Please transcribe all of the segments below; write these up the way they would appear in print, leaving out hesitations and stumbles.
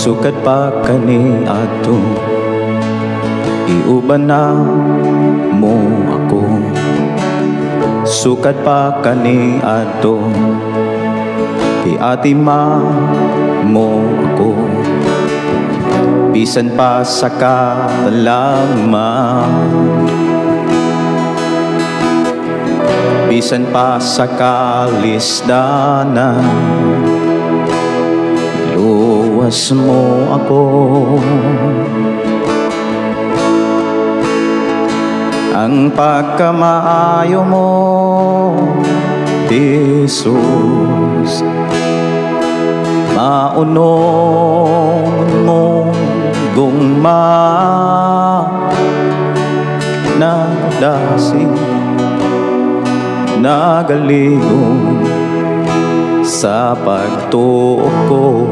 Sukad pa kaniadto, giuban na mo ako. Sukad pa kaniadto, giatiman mo ako. Bisan pa sa katalagman, bisan pa sa kalisdanan, luwas mo ako. Ang pagkamaayo mo, Jesus, maunong mo gugma, nagdasig, nagaligon sa pagtuo ko.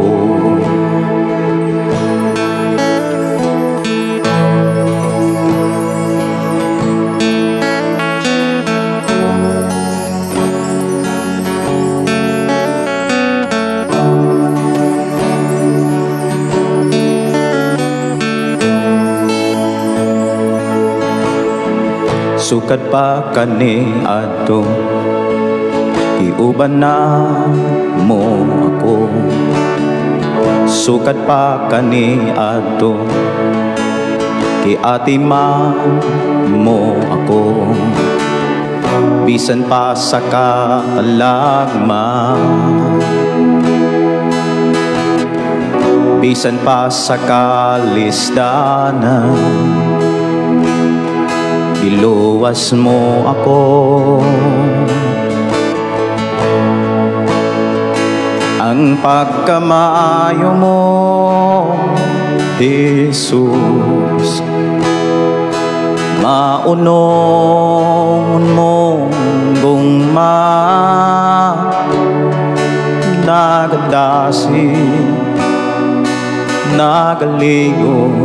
Sukad pa kaniadto, giuban na mo ako. Sukad pa kaniadto, giatiman mo ako. Bisan pa sa katalagman, bisan pa sa kalisdanan, iluwas mo ako. Ang pagkamaayo mo, Jesus, maunong mong gugma, nagadasig, nagaligo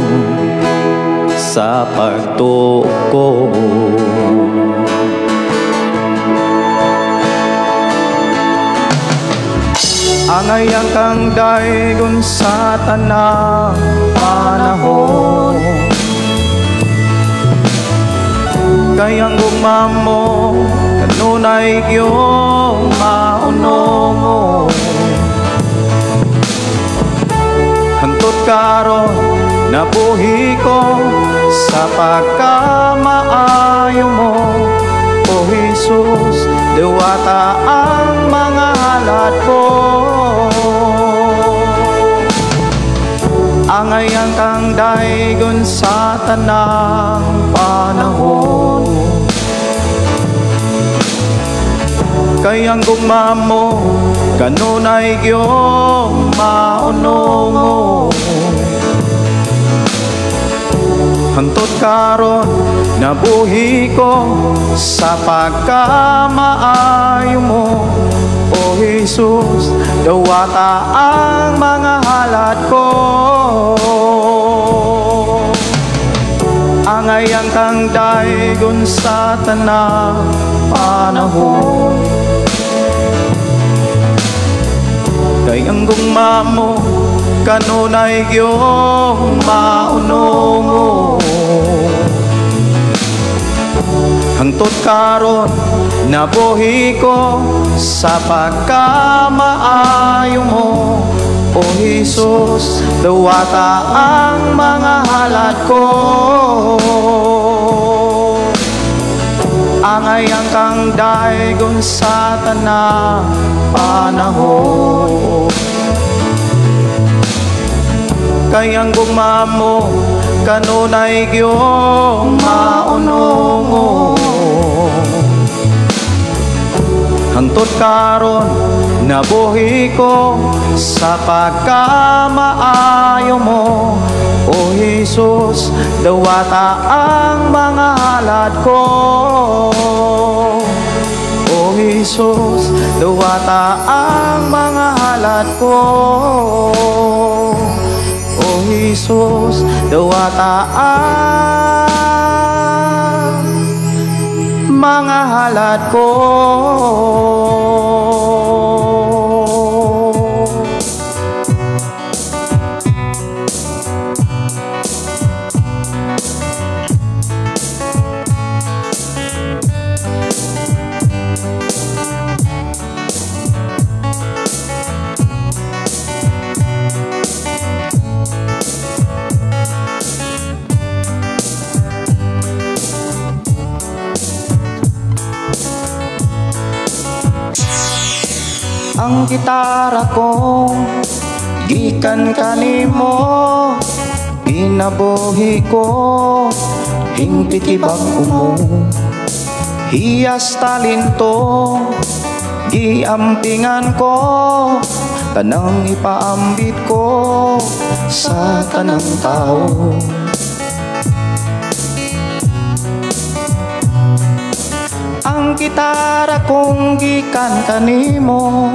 sa pagtuo ko. Angay ang kang daygon sa tanang panahon, kay ang gugma mo kanunay gyud maunong. Hangtod karon nabuhi ko sa pagkamaayo mo, O Jesus, diwata ang mga halad ko. Angay ang kang daygon sa tanang panahon, kay ang gugma mo kanunay gyud maunong. Hangtod karon nabuhi ko sa pagkamaayo mo, O Jesus, dawata ang mga halad ko. Angay ang kang daygon sa tanang panahon, kay ang gugma mo kanunay gyud maunong. Hangtod karon nabuhi ko sa pagkamaayo mo, O Jesus, dawata ang mga halad ko. Angay ang kang daygon sa tanang panahon, kay ang gugma mo kanunay gyud maunong. Hangtod karon nabuhi ko sa pagkamaayo mo, O Jesus, dawata ang mga halad ko. O Jesus, dawata ang mga halad ko. O Jesus, dawata ang mga halad ko. Ang gitara ko gikan kanimo, kinabuhi ko hingpit ibag mo. Hiyas talento giampingan ko, tanang ipaambit ko sa tanang tao. Ang gitara kong gikan kanimo,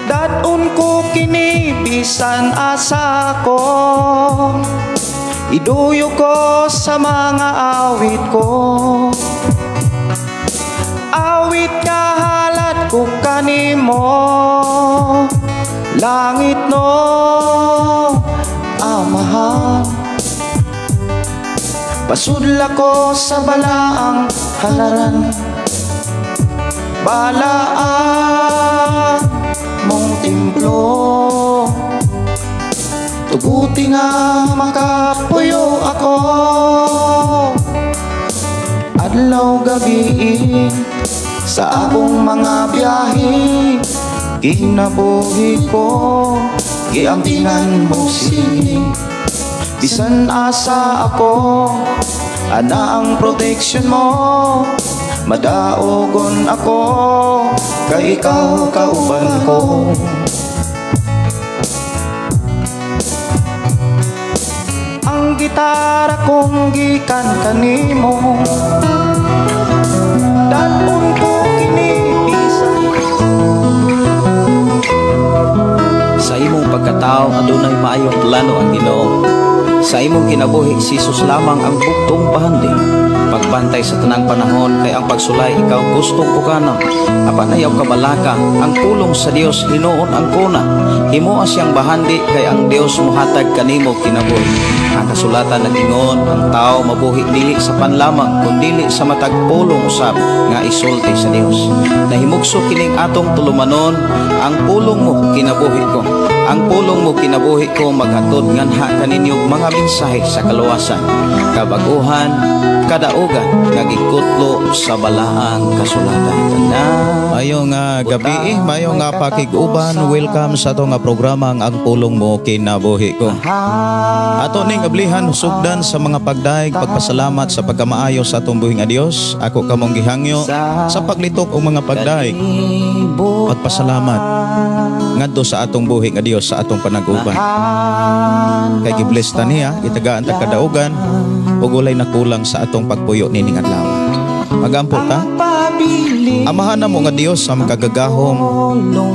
dadon ko kini bisan asa ko. Iduyo ko sa mga awit ko, awit nga halad ko kanimo. Langit no Amahan, pasudla ko sa balaang halaran. Balaan mong templo, tuguti nga makapuyo ako. Adlaw gabi sa akong mga biyahe, kinabuhi ko giampingan mo sini. Bisan asa ako, ana ang protection mo. Madaogon ako, kay ikaw kauban ko. Ang gitara kong gikan kanimo, dadon ko kini bisan. Sa imong pagkatao adunay maayong plano ang Ginoo. Sa imong kinabuhi si Jesus lamang ang buktong pahandi. Pagbantay sa tanang panahon kay ang pagsulay ikaw gustong pukanon. Apan ayaw kabalaka ang pulong sa Dios hinuon ang kuna. Himoa siyang bahandi kay ang Dios mohatag kanimo kinabuhi. Ang kasulatan nag-ingon ang tao mabuhi dili sa panlamang kun dili sa matag pulong usab nga isulti sa Dios. Nahimugso kining atong tulumanon, ang pulong mo kinabuhi ko. Ang pulong mo kinabuhi ko maghatod nganha kaninyo mga mensahe sa kaluwasan, kabaguhan, kadaugan nga gikutlo sa balaang kasulatan. Mayong gabi, mayong pakig-uban, welcome sa ato nga programa ang Pulong Mo Kinabuhi Ko. Ato ning ablihan sugdan sa mga pagdaig, pagpasalamat sa pagkamaayo sa atong buhi nga Dios. Ako kamong gihangyo sa paglitok og mga pagdaig, pagpasalamat ngadto sa atong buhi nga Dios sa atong panag-uban. Kay gibless ta niya, gitagaan ta kadaugan ug walay nakulang sa atong pagpuyo nining adlaw. Magampo ta. Amahan namo nga Dios sa makagagahom,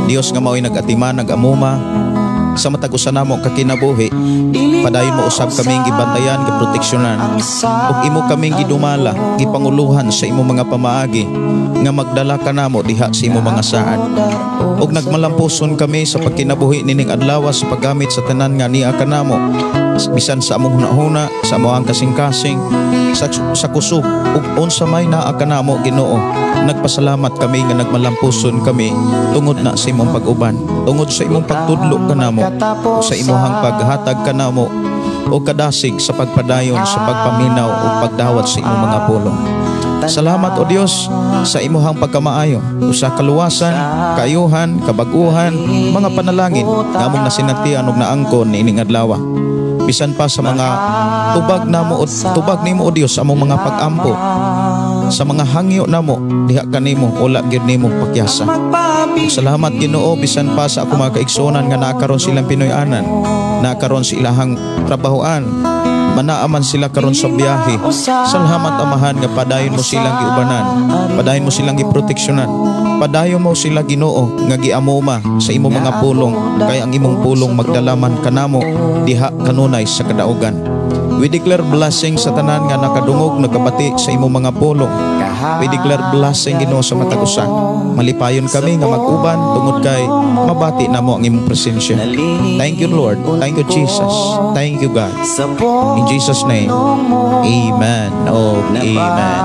Dios nga mao'y nag-atiman, nag-amuma sa matag usa namo kakinabuhi. Padayon mo usab kaming gibantayan, giproteksyonan ug imo kaming gidumala, gipanguluhan sa imong mga pamaagi nga magdala kanamo diha sa imong mga saad. Ug nagmalampuson kami sa pagkinabuhi nining adlaw sa paggamit sa tanan nga niya kanamo, bisan sa among hunahuna, sa among kasing-kasing, sa kusog ug unsa may naa kanamo Ginoo. Nagpasalamat kami nga nagmalampuson kami tungod na sa imong pag-uban, tungod sa imong pagtudlo kanamo, sa imong paghatag kanamo o kadasig sa pagpadayon, sa pagpaminaw o pagdawat sa imong mga pulong. Salamat o Dios sa imuhang pagkamaayo, usa kaluwasan, kaayuhan, kabaguhan, mga panalangin nga among nasinatian ug naangkon niining adlaw. Bisan pa sa mga tubag namo o tubag nimo o Dios among mga pag-ampo, sa mga hangyo namo diha kanimo wala gyud nimo pakyasa. Salamat Ginoo bisan pa sa ako mga kaigsuonan nga naa karon silang Pinoy-anan, naa karon sa ilahang trabahoan, manaaman sila karon sa biyahe. Salamat Amahan nga padayon mo silang giubanan, padayon mo silang giproteksyonan, padayon mo sila Ginoo nga giamuma sa imong mga pulong, kay ang imong pulong magdalaman kanamo diha kanunay sa kadaugan. We declare blessing sa tanan nga nakadungog, nakabati sa imong mga pulong. We declare blessing Ginoo sa matag usa. Malipayon kami nga mag-uban tungod kay mabati namo ang imong presensya. Thank you Lord. Thank you Jesus. Thank you God. In Jesus name. Amen. Oh, amen.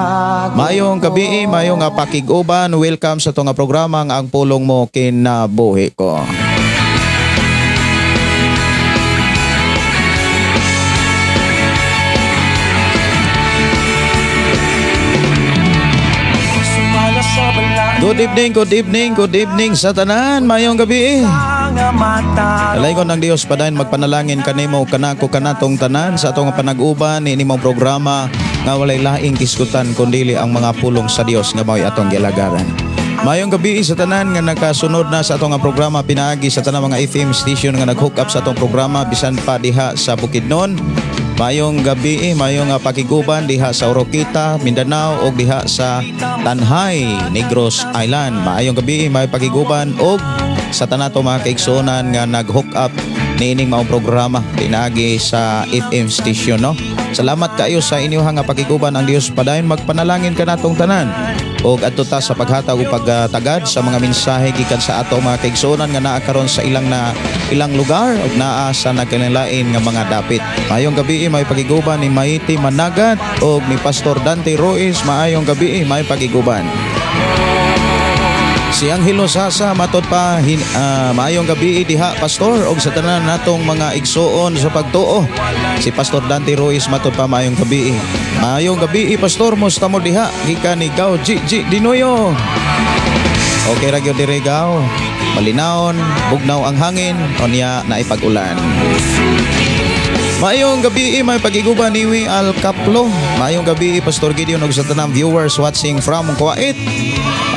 Mayong gabi, mayong pakig-uban. Welcome sa itong programa ang Pulong Mo Kinabuhi Ko. Sumala sa balaan Good evening, good evening, good evening sa tanan. Mayong gabi. Dalaygon ng Dios padayon magpanalangin kanimo, kanako, kanatong tanan sa atong panag-uban ni imong programa nga walay laing kisgutan kundili ang mga pulong sa Dios nga mao'y atong gilagaran. Mayong gabi sa tanan nga nakasunod na sa atong nga programa pinaagi sa tanang mga FM station nga nag-hook up sa atong programa bisan pa diha sa Bukidnon. Mayong gabi, mayong pakiguban diha sa Oroquieta, Mindanao ug diha sa Tanjay, Negros Island. Maayong gabi, may pakiguban og sa tanato mga kaigsuonan nga nag-hook up niining maong programa pinaagi sa FM station, no. Salamat kaayo sa inyong nga pakiguban. Ang Dios padayon magpanalangin kanatong tanan. Og adto ta sa paghatag ug pagtagad sa mga mensahe gikan sa ato mga kaigsuonan nga naa karon sa ilang na ilang lugar ug naa sa nagkalain nga mga dapit. Maayong gabi, may pagiguban ni Maiti Managat ug ni Pastor Dante Ruiz. Maayong gabi, may pagiguban. Si Angelo Sasa matod pa maayong gabi diha, pastor, og sa tanan natong mga igsuon sa pagtuo. Si Pastor Dante Ruiz matod pa, maayong gabi. Maayong gabi, pastor, musta mo diha, gikan ni Gaw G G Dinoyo. Okay ra gyud dire, Gaw. Malinawon, bugnaw ang hangin, unya naipag-ulan. Maayong gabi, may pagiguban ni Wi Al Kaplo. Maayong gabi, Pastor Gideon, ug sa tanang viewers watching from Kuwait.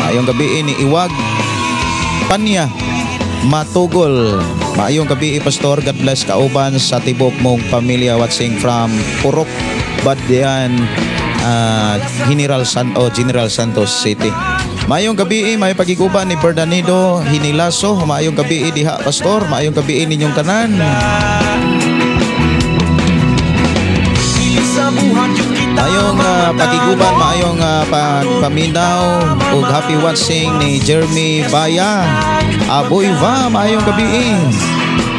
Maayong gabi ni Iwag Panya Matugol. Maayong gabi, Pastor. God bless kauban sa tibok mong pamilya watching from Purok Badian, General Santos City. Maayong gabi, may pagiguban ni Bernardo Hinilaso. Maayong gabi diha, Pastor. Maayong gabi ninyong tanan. Maayong pagiguban, maayong pagpaminaw ug happy watching ni Jeremy Baya. Aboy va, maayong gabi.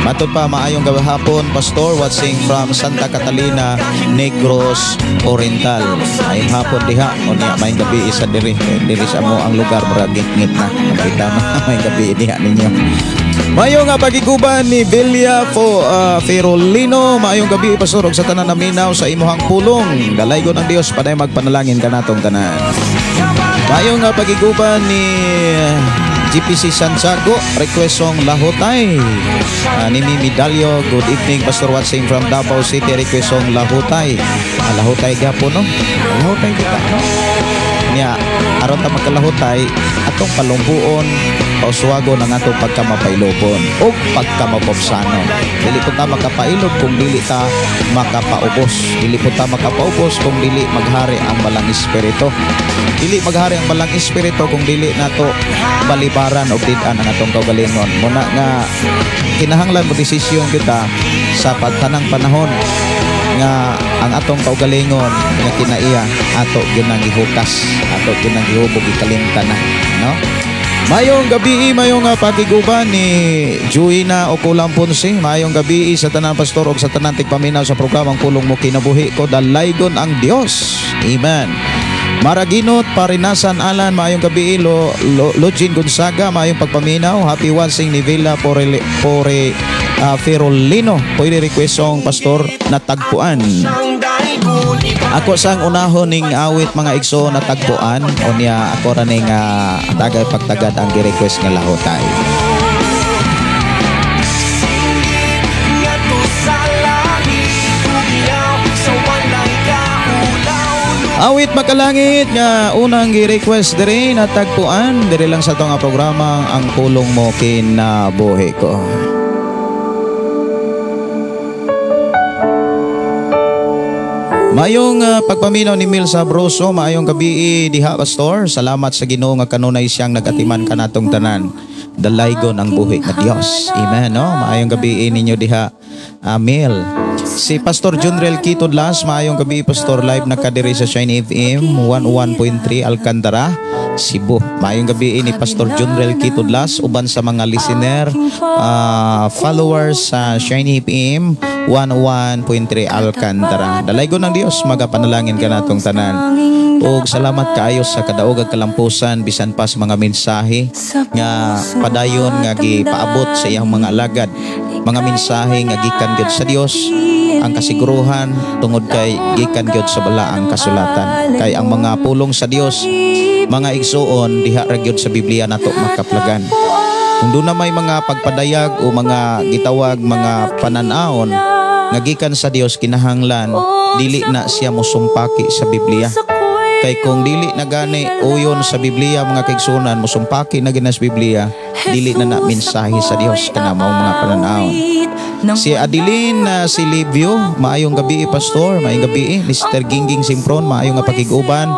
Matod pa, maayong gabi hapon, Pastor, watching from Santa Catalina, Negros Oriental. Maayong hapon diha, unya maayong gabi isa diri. Diri sa mo ang lugar murag ngit na. Nakita na maayong gabi diha ninyo. Maayong nga pagiguban ni Belia po Ferolino. Maayong gabi, Pastor, ug sa tanan naminaw sa imuhang pulong. Dalaygon ang Dios paday magpanalangin kanatong tanan. Maayong nga pagiguban ni GPC Santiago, request song Lahutay. Ni Mimi Dalio, good evening, Pastor, watching from Davao City, request song Lahutay. Lahutay gapon, no? Lahutay kita, no? Nya, aron ta magkalahutay, atong palumbuon, pauswagon ang atong pagkamapailobon o pagkamapobsano. Dili po ta makapailob kung dili ta makapaubos. Dili po ta makapaubos kung dili maghari ang balang espiritu. Dili maghari ang balang espiritu kung dili nato balibaran o did-an ang atong kaugalingon. Muna nga kinahanglan mo desisyon kita sa pagtanang panahon nga ang atong kaugalingon nga kinaiya ato gyud nang gihukas, ato gyud nang gihubog, ikalimtan na, no? Mayong gabi, mayong pagiguban ni Juina Okulang Ponce. Mayong gabi sa tanan, pastor, ug sa tanan tigpaminaw sa programang Pulong Mo Kinabuhi Ko. Dalaygon ang Dios. Amen. Maraginot Parinasan Alan, maayong gabi lo, lo, Login Gonzaga, maayong pagpaminaw. Happy watching ni Villa Ferolino. Pwede request song, pastor, Natagpuan. Ako sang unahon ning awit, mga igso, Natagpuan, unya ako ra ning tagay pagtagad ang gi-request nga Lahutay. Awit makalangit nga unang gi-request diri, Natagpuan, diri lang sa atong programa Ang Pulong Mo Kinabuhi Ko. Maayong pagpaminaw ni Mil Sabroso, maayong gabi diha, pastor. Salamat sa Ginoo nga kanunay siyang nagatiman kanatong tanan. Dalaygon ang buhi nga Dios. Amen, no? Maayong gabi ninyo diha, Mil. Si Pastor Junrel Quito Las, maayong gabi, pastor, live na kadiri sa Shine FM 101.3 Alcantara, Cebu. Maayong gabi ni Pastor Junrel Quito Las uban sa mga listener, followers sa Shine FM 101.3 Alcantara. Dalaygon ng Dios, magapanalangin kanatong tanan. Og salamat kaayo sa kadaog ag kalampusan bisan pa sa mga mensahe nga padayon nga gipaabot sa iyang mga alagad. Mga mensahe nga gikan gyud sa Dios, ang kasiguruhan tungod kay gikan gyud sa balaang kasulatan. Kay ang mga pulong sa Dios Mga igsuon, diha ra gyud sa Biblia nato makaplagan. Kung doon na may mga pagpadayag o mga gitawag mga pananawon nga gikan sa Dios, kinahanglan dili na siya mosumpaki sa Biblia. Kay kung dili na gani uyon sa Biblia, mga kaigsunan, mosumpaki na gina sa Biblia, dili na na mensahe sa Dios kana mao mga pananawon. Si Adeline si Livio, maayong gabi, pastor, maayong gabi. Mr. Gingging Simpron, maayong nga pakig-uban.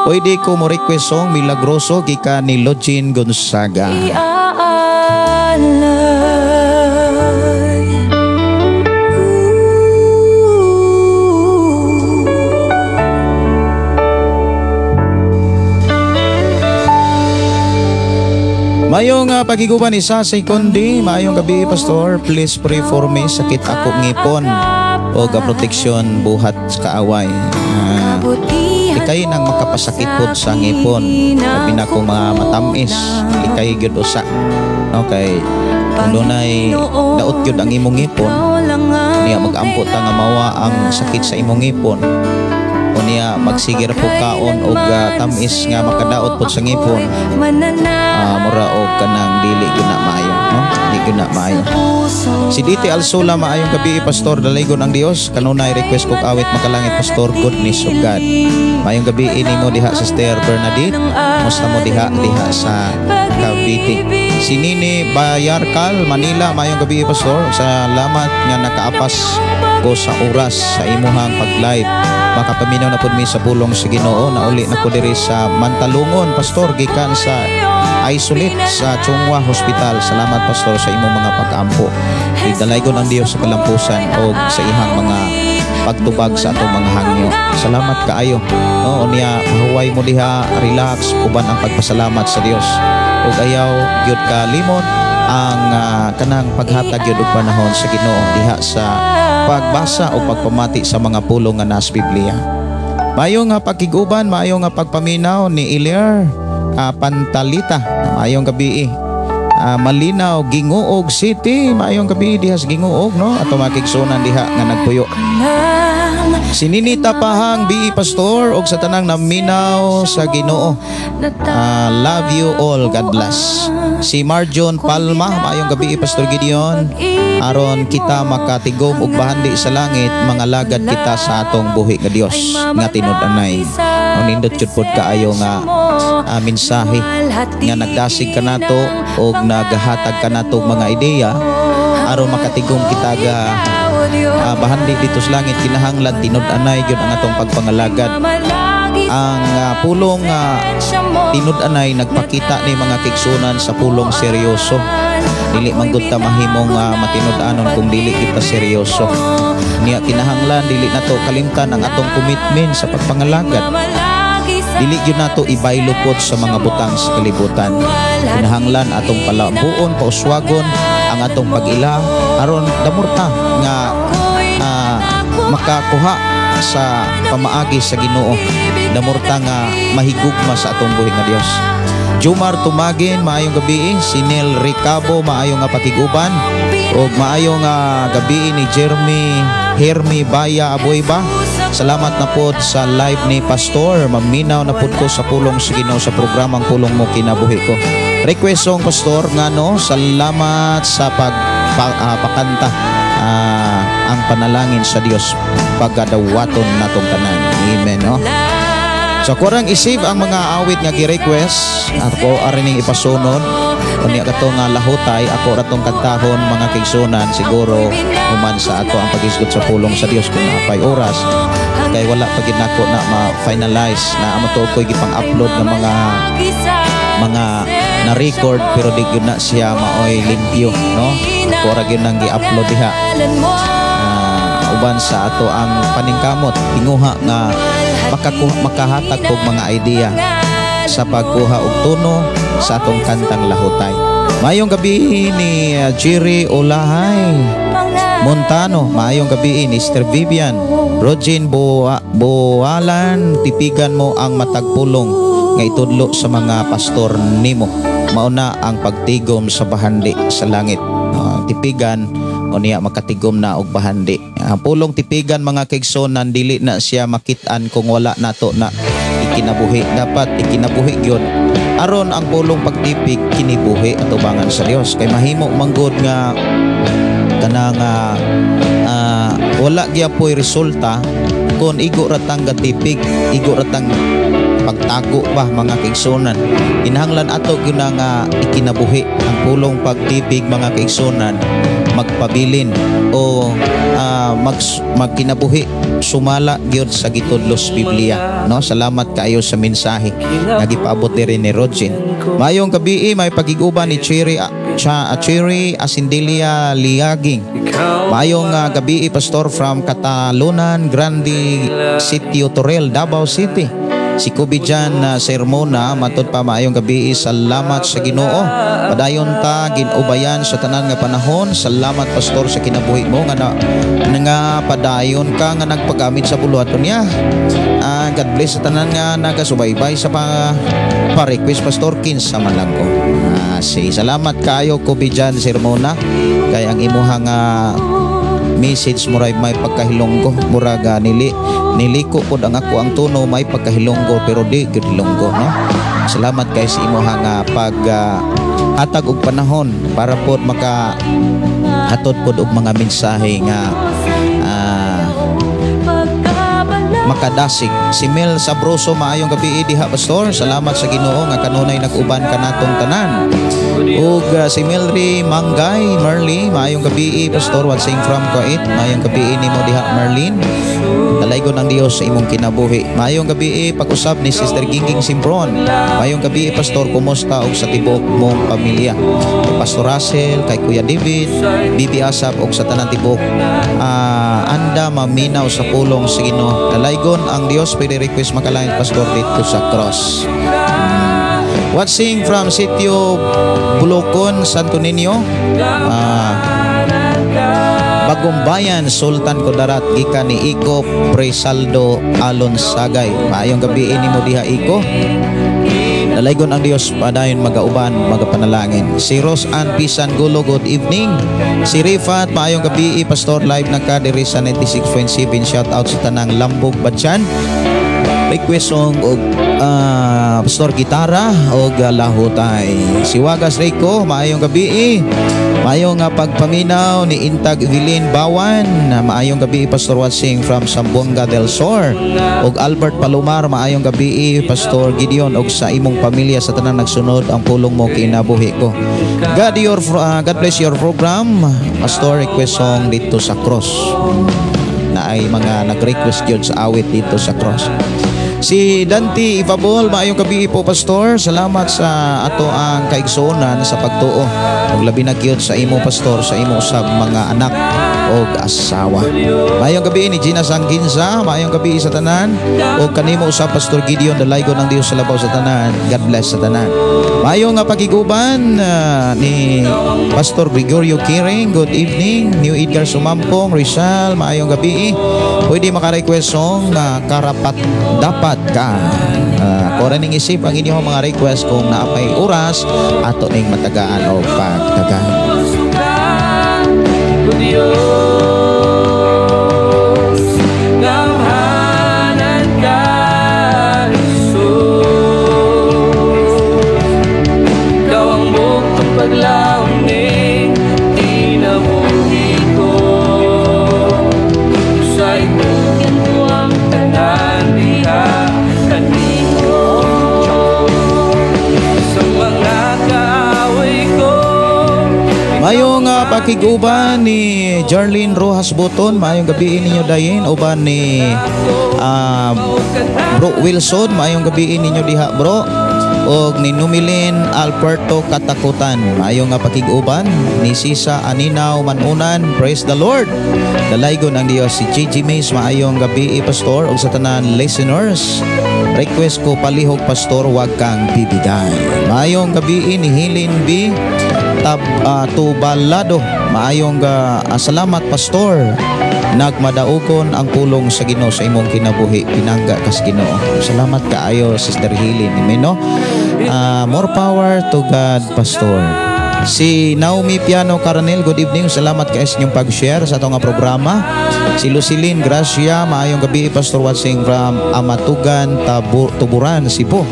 Pwede ko mo request song Milagroso gikan ni Login Gonzaga. Mayong pagiguban isa sa Kundi, maayong gabi, pastor, please pray for me, sakit ako ngipon o proteksyon buhat sa kaaway. Ikay nang makapasakit pod sa ngipon, labi na kung mga matamis, ikay gyud usa. Okay, kung dunay daot gyud ang imong ngipon, niya magampo ta nga mawa ang sakit sa imong ngipon. O niya magsigir po kaon og tamis nga makadaot pod sa ngipon. Mura og kanang dili gyud na maayo, no? Dili gyud na maayo. Si Diti Alsula, maayong gabi, pastor, dalaygon ang Dios. Kanunay request kog awit makalangit, pastor, goodness of God. Maayong gabi nimo diha, Sister Bernadette. Musta mo diha diha sa Cavite? Si Nini Bayarkal, Manila, maayong gabi, pastor. Salamat nga nakaapas ko sa oras sa imuhang pag-live. Makapaminaw na pud mi sa pulong sa Ginoo. Nauli na ko diri sa Mantalungon, pastor, gikan sa isolate sa Chungwa Hospital. Salamat, pastor, sa imong mga pag-ampo. Dalaygon ang Dios sa kalampusan o sa ihang mga pagtubag sa atong mga hangyo. Salamat kaayo. No, unya mahuway mo diha, relax uban ang pagpasalamat sa Dios. Ug ayaw gyud kalimot ang kanang paghatag gyud og panahon sa Ginoo diha sa pagbasa o pagpamati sa mga pulong nga nasa Biblia. Maayo nga pagkiguban, maayo nga pagpaminaw ni Iler Pantalita. Maayong gabi. Malinaw, Gingoog City. Maayong gabi diha sa Gingoog, no? Ato makigsunan diha nga nagpuyo. Si Ninita Pahang, BE Pastor, og sa tanang naminaw sa Ginoo. Love you all. God bless. Si Marjon Palma, maayong gabi, Pastor Gideon. Aron kita makatigom og bahandi sa langit, mga lagad kita sa atong buhi nga Dios nga tinud-anay. Nindot jud pod kaayo nga mensahe nga nagdasig kanato og nagahatag kanato mga ideya aron makatigom kita ga bahandi dito sa langit. Kinahanglan tinud-anay gyud ang atong pagpangalagad. Ang pulong tinud-anay nagpakita ni mga kigsunan sa pulong seryoso. Dili man gud ta mahimong matinud-anon kung dili kita seryoso. Niya kinahanglan dili nato kalimtan ang atong commitment sa pagpangalagad. Dili gyud nato ibaylo pod sa mga butang sa kalibutan. Kinahanglan atong palabuon, pauswagon ang atong pag-ila aron damurta nga makakuha sa pamaagi sa Ginoo. Damurta nga mahigugma sa atong buhi nga Dios. Jumar Tumagin, maayong gabi. Si Neil Ricabo, maayong nga pakiguban. Og maayong gabi ni Jeremy Hermi Baya Aboyba. Salamat na pod sa live ni Pastor. Maminaw na pod ko sa pulong sa Ginoo sa programang Pulong Mo Kinabuhi Ko. Request song, Pastor, ngano, salamat sa pagpakanta ang panalangin sa Dios pagadawaton natong tanan. Amen, no? So kurang isave ang mga awit nga gi-request ako arining ipasunod. Unya kato nga lahutay ako ratong kantahon mga kaigsunan, siguro human sa ato ang paghisgot sa pulong sa Dios kung naapay oras. Kay wala pa gid nako na ma-finalize na amo to koy gipang-upload nga mga na-record pero di gyud na siya maoy limpyo, no? Ako ra gyud nang gi-upload diha. Uban sa ato ang paningkamot tinguha nga makahatag og mga idea sa pagkuha og tono sa atong kantang lahutay. Maayong gabi ni Jerry Olahay Montano, maayong gabi ni Sister Vivian Rogin Boalan, tipigan mo ang matagpulong nga itudlo sa mga pastor nimo. Mauna ang pagtigom sa bahandi sa langit. Tipigan o niya makatigom na og bahandi. Ang pulong tipigan mga kaigsonan dili na siya makit-an kung wala nato na Ikinabuhi, dapat ikinabuhi gyud aron ang pulong pagtipig kinibuhi atubangan sa Dios, kay mahimo manggod nga kanang wala gyapoy resulta kung igo ratang gatipig, igo ratang pagtago ba, mga kaigsunan. Kinahanglan ato gyud na nga ikinabuhi ang pulong pagtipig, mga kaigsunan, magpabilin o magkinabuhi sumala gyud sa gitudlo sa Biblia, no? Salamat kaayo sa mensahe nga gipaabot diri ni Rodgin. Maayong gabii, may pagiguban ni Cherry Cherry Asindelia Liaging. Maayong gabii, Pastor, from Catalunan Grande, Sitio Torel, Davao City. Si Kubijan na Sermona matud pa, maayong gabi, salamat sa Ginoo. Padayon ta ginubayan sa tanan nga panahon. Salamat, Pastor, sa kinabuhi mo nga nga padayon ka nga nagpagamit sa buluhaton niya. God bless sa tanan nga nagasubaybay sa pa-request, Pastor, kinsa man lang ko. Si salamat kaayo, Kubijan Sermona, kay ang imuha nga message muray may pagkahilonggo, murag niliko pod ang ako ang tono, may pagkahilonggo pero di gyud hilonggo, no? Salamat kay sa imuha nga pag hatag og panahon para pod maka hatod pod og mga mensahe nga makadasig. Si Mel Sabroso, maayong gabi diha, Pastor. Salamat sa Ginoo nga kanunay nag-uban kanatong tanan. Ug si Melry Manggay, Merly, maayong gabi, Pastor, watching from Kuwait. Maayong gabi nimo diha, Merlin. Dalaygon ang Dios sa imong kinabuhi. Maayong gabi, pag-usab ni Sister Gingging Simpron. Maayong gabi, Pastor, kumusta og sa tibuok mong pamilya? Kay Pastor Russell, kay Kuya David, Bibi Asap og sa tanan tibuok anda maminaw sa pulong sa Ginoo. Dalaygon ang Dios, pwede request makalain, Pastor, dito sa cross. Watching from Sitio Bulokon, Santo Niño. Bagumbayan, Sultan Kudarat, gikan ni Iko Presaldo Alon Sagay. Maayong gabi nimo diha, Iko. Dalaygon ang Dios, padayon magauban, magapanalangin. Si Rose Ann Pisan Gulo, good evening. Si Rifat, maayong gabi, Pastor, live na ka diri sa 96.7. Shout out sa tanang Lambog Batyan. Request song og Pastor Gitara og Lahutay. Si Wagas Rico, maayong gabi. Maayong nga pagpaminaw ni Intag Evelyn Bawan. Maayong gabi, Pastor, watching from Zamboanga del Sur. Og Albert Palomar, maayong gabi, Pastor Gideon, og sa imong pamilya, sa tanan nagsunod ang pulong mo kinabuhi ko. God bless your program. Pastor, request song dito sa cross. Na ay mga nag-request yun sa awit dito sa cross. Si Dante Ivabol, maayong gabi po, Pastor. Salamat sa ato ang kaigsuonan sa pagtuo. Ug labi na gyud sa imo, Pastor, sa imo usab mga anak og asawa. Maayong gabi ni Gina Sangginza, maayong gabi sa tanan. Og kanimo usab, Pastor Gideon, dalaygon ang Dios sa labaw sa tanan. God bless sa tanan. Maayong nga pagiguban ni Pastor Gregorio Kiring, good evening. New Edgar Sumampong, Rizal, maayong gabi. Pwede maka-request song na Karapat Dapat Ka. Kora ning isip ang inyong mga request, kung naapay oras ato ning matagaan o pagtagaan. Diyos, gamhanan ka, Jesus. Ikaw ang buktong paglaom ning kinabuhi ko. Sa itugyan ko ang tanan diha kanimo. Sa mga kaaway ko. Mayong pakiguban ni Jarlene Rojas Boton, maayong gabi ninyo dayin, uban ni Bro Wilson, maayong gabi ninyo diha, bro. Og ni Numilin Alberto Katakutan, maayong nga pakiguban ni Sisa Aninaw Manunan, praise the Lord. Dalaygon ang Dios. Si Gigi Mays, maayong gabi, Pastor, ug sa tanan listeners. Request ko palihog, Pastor, wag kang bibigay. Maayong gabi ni Hilin B. Tab Tubalado. Maayong salamat, Pastor. Nagmadaugon ang pulong sa Ginoo sa imong kinabuhi. Pinangga kas Ginoo. Salamat kaayo, Sister Hilin. Amen, no? More power to God, Pastor. Si Naomi Piano Caranel, good evening. Salamat kay sa inyong pag-share sa atong nga programa. Si Lucilin Gracia, maayong gabi, Pastor, watching from Amatugan, Tuburan, Cebu.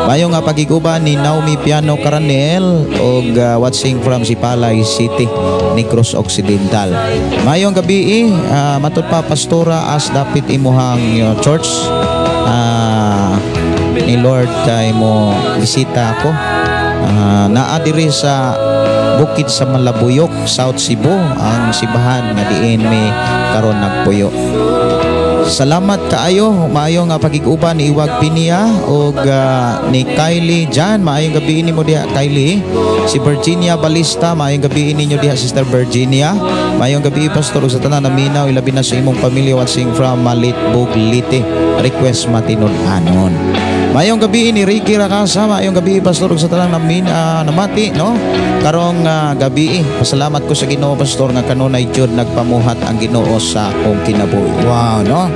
Maayong nga pagiguban ni Naomi Piano Caranel og watching from Sipalay City, Negros Occidental. Maayong gabi, matud pa, Pastora, as dapit imuhang church ni Lord kay mo bisita ako. Naa diri sa Bukid sa Malabuyok, South Cebu, ang simbahan nga diin mi karon nagpuyo. Salamat kaayo, maayo nga pagig-uban ni Iwag Pinia ug ni Kylie Jan, maayong gabi nimo diha, Kylie. Si Virginia Balista, maayong gabi ninyo diha, Sister Virginia. Maayong gabi, Pastor, ug sa tanan naminaw, ilabi na sa imong pamilya, watching from Malitbog, Leyte. Request Matinud-anon. Maayong gabi ni Ricky Rakasa, maayong gabi, Pastor, ug sa tanan namati, no? Karong gabi, pasalamat ko sa Ginoo, Pastor, nga kanunay jud nagpamuhat ang Ginoo sa akong kinabuhi. Wow, no?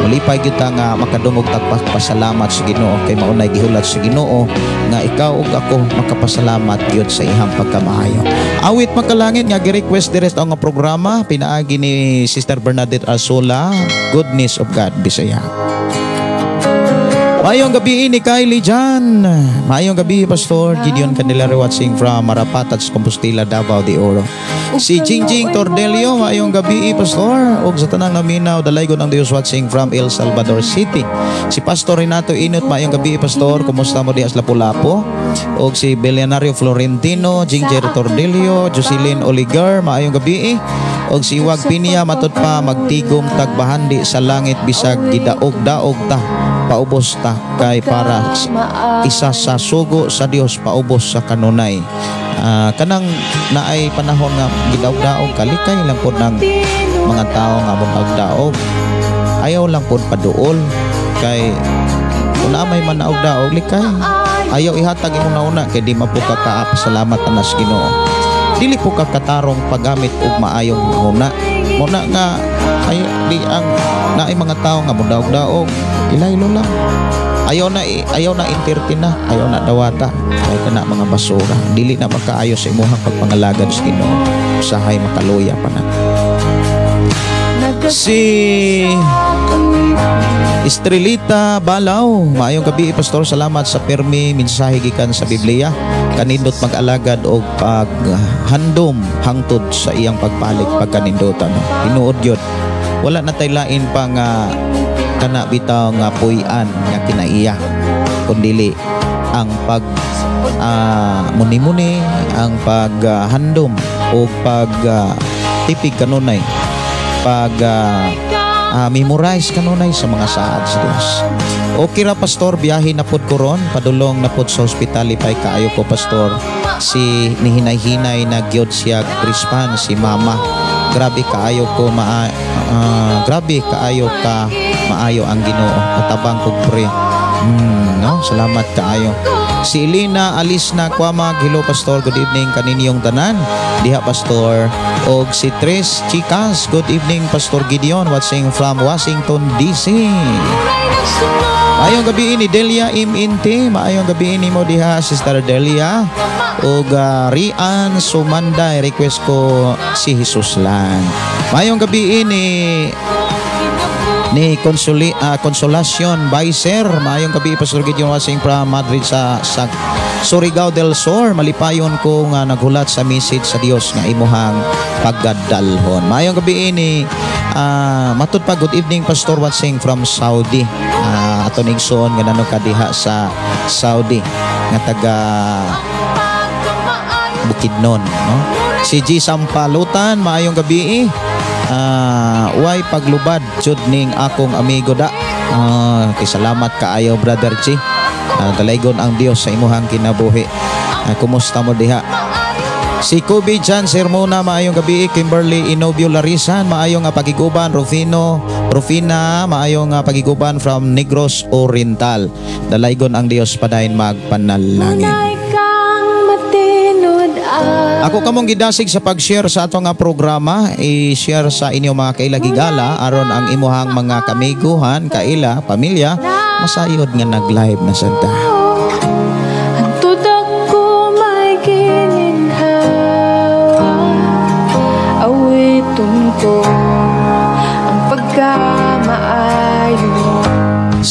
Malipay gyud ta nga makadungog tagpasalamat sa Ginoo kay maunay gihulat sa Ginoo nga ikaw ug ako makapasalamat gyud sa iyang pagkamaayo. Awit Makalangit nga gi-request dire sa nga programa pinaagi ni Sister Bernadette Arsola, Goodness of God Bisaya. Maayong gabi ni Kylie Jan. Maayong gabi, Pastor Gideon Candelario, watching from Marapatat, Compostela, Davao de Oro. Si Jingjing Tordelio, maayong gabi, Pastor. Ug sa tanang naminaw, dalaygon ang Dios, watching from El Salvador City. Si Pastor Renato Inot, maayong gabi, Pastor. Kumusta mo diha sa Lapu-Lapu? Ug si Billionario Florentino, Ginger Tordelio, Jocelyn Oligar, maayong gabi. Og si Wag Pinya, matud pa, magtigom tagbahandi sa langit bisag gidaog-daog ta, paubos ta kay para isa sa sugo sa Dios, paubos sa kanunay. Kanang naay panahon nga gidaog-daog, kalikay lang pod ng mga tao nga modaog-daog, ayaw lang pod paduol kay kung naa may manaog-daog, likay, ayaw ihatag imong nauna kay di man po ka kaapasalamat ana sa Ginoo, dili po ka katarong paggamit og maayong una muna nga ay di ang naay mga tao nga modaog-daog, ilaylo lang, ayaw na entertain na, ayaw na dawata kay kana mga basura, dili na makaayo sa imuhang pagpangalagad sa Ginoo, usahay makaluya pa na. Si Estrelita Balaw, maayong gabi, Pastor, salamat sa permi mensahe gikan sa Biblia. Kanindot mag-alagad og paghandom hangtod sa iyang pagpalik, pagkanindutan. No? Tinuod yun. Wala na tay lain pa nga kana bitaw nga puy-an nga kinaiya kundili ang pag muni-muni, ang paghandom o pag tipig kanunay, pag memorize kanunay sa mga saad sa Dios. Okay ra, Pastor, biyahe na pod ko ron, padulong na pod sa ospital, lipay kaayo ko, Pastor. Si nihinay-hinay na gyud siya response si mama. Grabe kaayo ka maayo ang Ginoo. Katabang kog pray. No? Salamat kaayo. Si Elena Alisna Kwamag, hello, Pastor, good evening kaninyong tanan diha, Pastor. Og si Tres Chicas, good evening, Pastor Gideon, watching from Washington DC. Maayong gabi ni Delia MNT, maayong gabi nimo diha, Sister Delia. Og Rian Sumanday, request ko si Jesus lang. Maayong gabi ni Consolacion Baiser. Maayong gabi, Pastor Gideon, watching from Madrid sa Surigao del Sur. Malipayon ko nga naghulat sa message sa Dios nga imuhang paggadalhon. Maayong gabi ni matud pa, good evening, Pastor, watching from Saudi. Ato igsoon nga nano kadiha sa Saudi nga taga Bukidnon, no? Si G Sampalutan, maayong gabi. Way paglubad jud ning akong amigo da. Kay salamat kaayo, Brother G. Dalaygon ang Dios sa imuhang kinabuhi. Kumusta mo diha? Si Kobe Jan Sermona, maayong gabi. Kimberly Inobio Larisan, maayong nga pagiguban. Rufino, Rufina, maayong nga pagiguban from Negros Oriental. Dalaygon ang Dios, padayon magpanalangin. Unay kang matinud-an. Ako kamong gidasig sa pag-share sa ato nga programa, i-share sa inyong mga kailagigala aron ang imuhang mga kamiguhan, kaila, pamilya, masayod nga nag-live na sad ta. Hantod ako may gininhawa.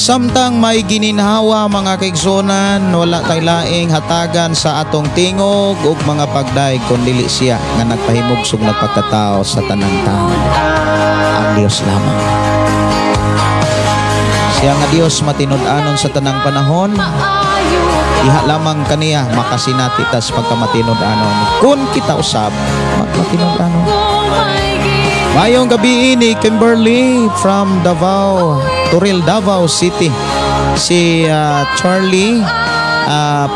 Samtang may gininhawa, mga kaigsunan, wala tay laing hatagan sa atong tingog ug mga pagdayeg kun dili siya nga nagpahimugsog, nagpagkatao sa tanang tao. Ang Dios lamang. Siya nga Dios matinud-anon sa tanang panahon. Diha lamang kaniya makasinati tas pagkamatinud-anon. Kung kita usab magmatinud-anon. Mayong gabi ni Kimberly from Davao, Toril, Davao City. Si Charlie,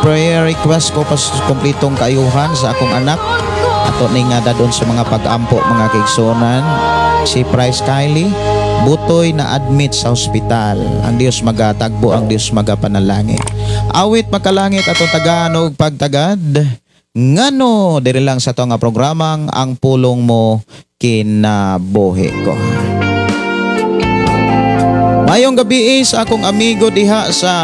prayer request ko pas kompletong kaayuhan sa akong anak. Ato ning dadon sa mga pag-ampo, mga kaigsuonan. Si Price Kylie, butoy na admit sa ospital. Ang Dios magatagbo, ang Dios magapanalangin. Awit makalangit atong tagaan og pagtagad. Ngano diri lang sa ato nga programang Ang Pulong Mo Kinabuhi Ko. Mayong gabi sa akong amigo diha sa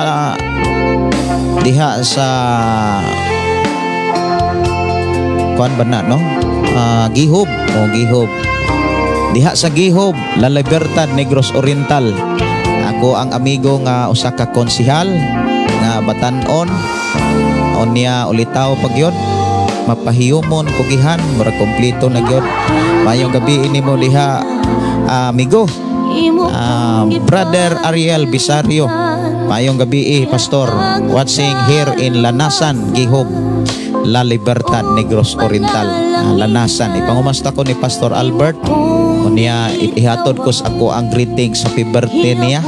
kuan ba na, no? Gihob o Gihob. Diha sa Gihob, La Libertad, Negros Oriental. Ako ang amigo nga usa ka konsihal nga batan-on unya ulitaw pagyod mapahiyumon kugihan, mura kompleto na gyud. Mayong gabi ini mo diha, amigo. Brother Ariel Bisario. Mayong gabi eh, Pastor. Watching here in Lanasan, Gihob, La Libertad, Negros Oriental. Lanasan. Ipangumasta ko ni Pastor Albert. Unya ihatod ko sa ako ang greetings, happy birthday niya.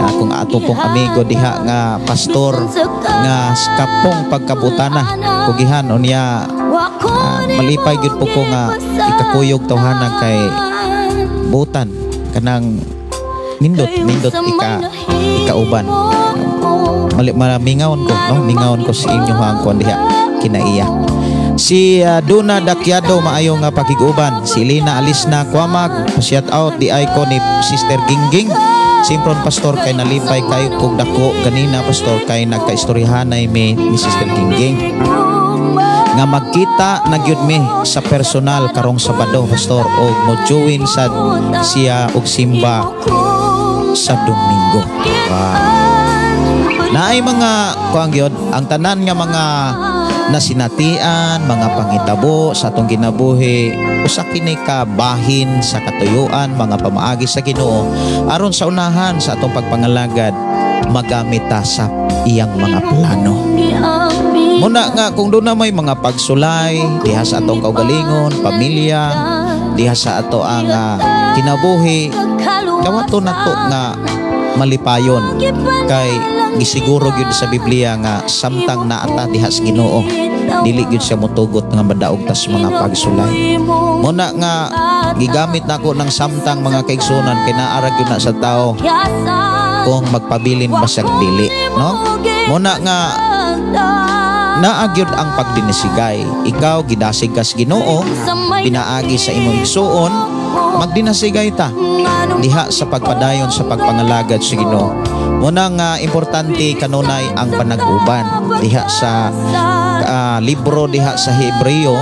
Akong ato pong amigo diha nga pastor nga kapong pagkabutana kugihan unya malipay gyud po ko nga ikakuyog tawhana kay butan kanang nindot nindot ikauban mali mingaon ko, no, mingaon ko sa inyo ang kuan diha kinaiya. Si Duna Dakyado, maayo nga pakig-uban. Si Lina Alisna Kwamag, shout out di ay ko ni Sister Gingging. Simpron, Pastor, kay nalipay kayo kog dako ganina, Pastor, kay nagkaistoryahanay mi ni Sister Gingging. Nga magkita na gyud mi sa personal karong Sabado, Pastor, og mo join sad siya og simba sa Domingo. Wow. Naay mga kuang gyud ang tanan nga mga nasinatian, mga panghitabo sa atong kinabuhi, usa kini ka bahin sa katuyuan, mga pamaagi sa Ginoo aron sa unahan sa atong pagpangalagad magamit ta sa iyang mga plano. Muna nga kung doon na may mga pagsulay diha sa atong kaugalingon, pamilya, diha sa ato ang kinabuhi, dawato nato nga malipayon kay gisiguro gyud sa Biblia nga samtang naata diha sa Ginoo, dili gyud siya motugot nga madaog tas mga pagsulay. Muna nga gigamit nako ng samtang, mga kaigsunan, kay naara gyud na sa tao kung magpabilin ba siyang dili, no? Muna nga naa gyud ang pagdinasigay. Ikaw gidasig kas Ginoo pinaagi sa imong igsuon, magdinasigay ta diha sa pagpadayon sa pagpangalagad sa Ginoo. Muna nga importante kanunay ang panag-uban. Diha sa libro diha sa Hebreo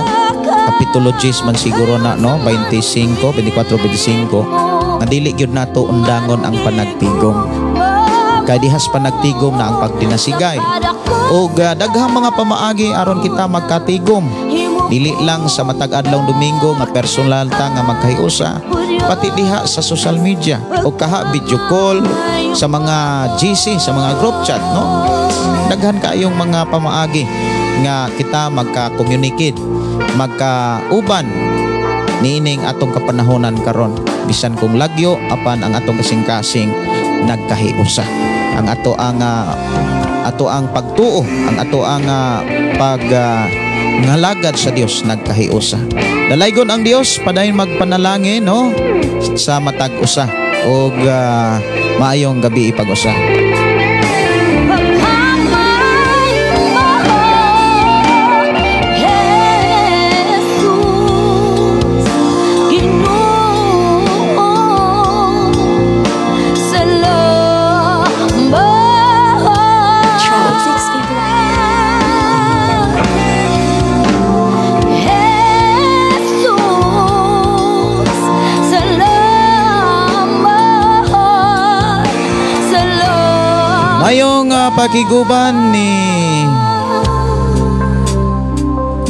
kapitulo 10 man siguro na, no, 25, 24, 25, nga dili gyud nato undangon ang panagtigom kay diha sa panagtigom na ang pagdinasigay ug daghang mga pamaagi aron kita magkatigom, dili lang sa matag adlaw Domingo nga personal ta nga magkahiusa, pati diha sa social media o kaha video call sa mga GC, sa mga group chat, no? Daghan kaayong mga pamaagi nga kita magka-communicate, magkauban niining atong kapanahonan karon. Bisan kung lagyo, apan ang atong kasing-kasing nagkahiusa. Ang ato ang pagtuo, ang ato ang pag ngalagad sa Dios nagkahiusa. Dalaygon ang Dios, padayon magpanalangin, no, sa matag usa ug maayong gabi ipag-usa. Pagkamay mo, Jesus, Ginoo, salamat. Track 6 February. Jesus, salamat, salamat. Maayong pakiguban ni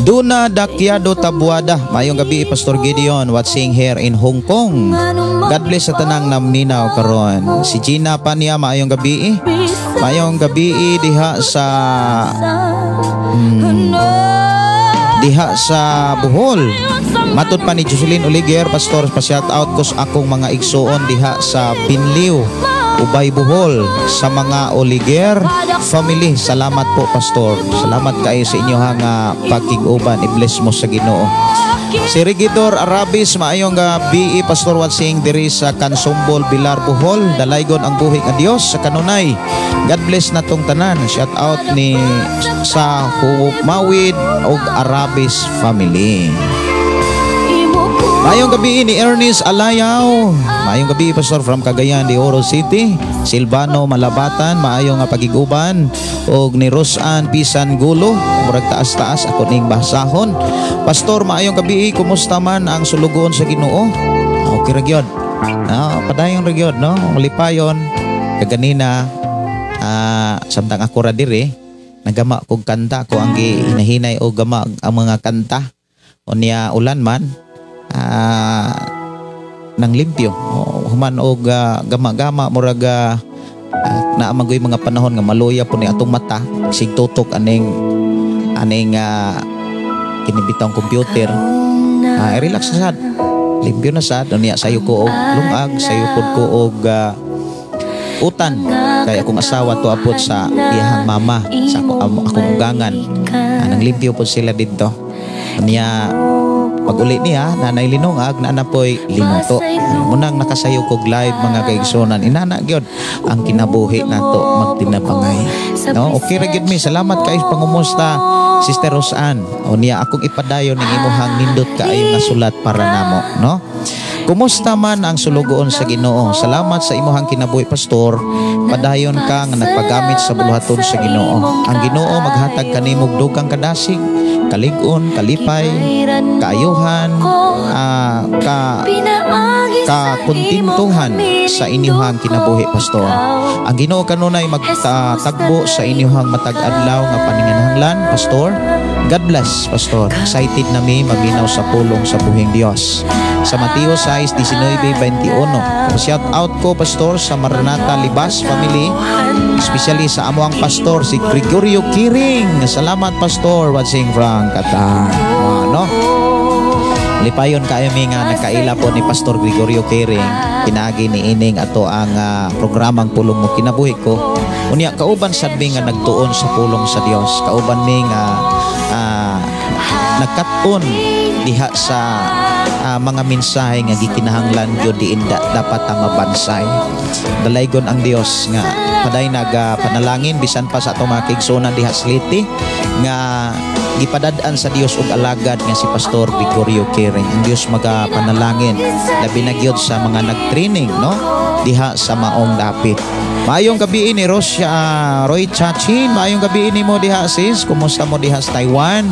Duna Dakyado Tabuada. Maayong gabi, Pastor Gideon, watching here in Hong Kong. God bless sa tanang naminaw karon. Si Gina Panya, maayong gabi. Maayong gabi diha sa Bohol. Matod pa ni Jocelyn Oliger, "Pastor, pa-shout out ko sa akong mga igsuon diha sa Binliw, Ubay, Bohol, sa mga Oliger family. Salamat po, Pastor." Salamat kayo sa inyong pagkig-uban. I-bless mo sa Ginoo. Si Regidor Arabis, "Maayong gabi, Pastor, watching diri sa Kansumbol, Bilar, Bohol. Dalaygon ang buhi nga Dios sa kanunay. God bless natong tanan." Shout out ni sa Humawid og Arabis family. Maayong gabi ni Ernest Alayaw. "Maayong gabi, Pastor, from Cagayan de Oro City." Silvano Malabatan, maayong nga pagiguban. Og ni Rosan Pisan Gulo, murag taas-taas ako ning basahon. "Pastor, maayong gabi, kumusta man ang sulugoon sa Ginoo?" Okay ra gyud. No, padayon ra gyud, no? Malipayon kaganina, samtang ako ra diri nagama kog kanta ko ang gihinahinay og gama ang mga kanta. Unya ulan man, nang limpyo. O, human og gama-gama, murag naa man goy mga panahon nga maluya po ni atong mata sig tutok aning aning kini bitawng computer. Relax na sad, limpyo na sad. Unya sayo ko og lungag, sayo pud ko og utan kay akong asawa tuapod sa iyahang mama sa akong ugangan. Nang limpyo pod sila didto. Unya pag uli niya, nanay linungag, na po'y linuto. Munang nakasayo kog live, mga kaigsunan. Inana gyud ang kinabuhi nato magtinabangay. No, okay ra gyud mi. Salamat kay pangumusta, Sister Rosan. O niya akong ipadayon ning imuhang nindot kaayo nga sulat para namo, no? Kumusta man ang sulugoon sa Ginoo? Salamat sa imuhang kinabuhi, Pastor. Padayon ka nga nagpagamit sa buluhaton sa Ginoo. Ang Ginoo maghatag kanimo dugang kadasig, kalig-on, kalipay, kaayuhan, kakontentuhan sa inyuhang kinabuhi, Pastor. Ang Ginoo kanunay magtagbo sa inyuhang matag adlaw nga paninganhanglan, Pastor. God bless, Pastor. Excited na mi maminaw sa pulong sa buhing Dios. Sa Mateo 6:19-21. Shout out ko, Pastor, sa Maranatha Libas family, especially sa amuang pastor si Gregorio Kiring. Salamat, Pastor, watching from Qatar." Ano? Lipayon kaayo mi nga nagkaila po ni Pastor Gregorio Kiring pinaagi ni ining ato ang programang Pulong Mo Kinabuhi Ko. Unya kauban sad mi nga nagtuon sa pulong sa Dios. Kauban mi nga nagkat-on diha sa mga mensahe nga gikinahanglan gyud diin dapat ang mabansay. Dalaygon ang Dios nga paday naga panalangin bisan pa sa atong mga kaigsuonan diha sa Leyte nga gipadad-an sa Dios og alagad nga si Pastor Gregorio Kiring. Ang Dios magapanalangin labi na gyud sa mga nag-training, no, diha sa maong dapit. Maayong gabi ni Rosia Roy Chachin. Maayong gabi nimo diha, sis. Kumusta mo diha sa Taiwan?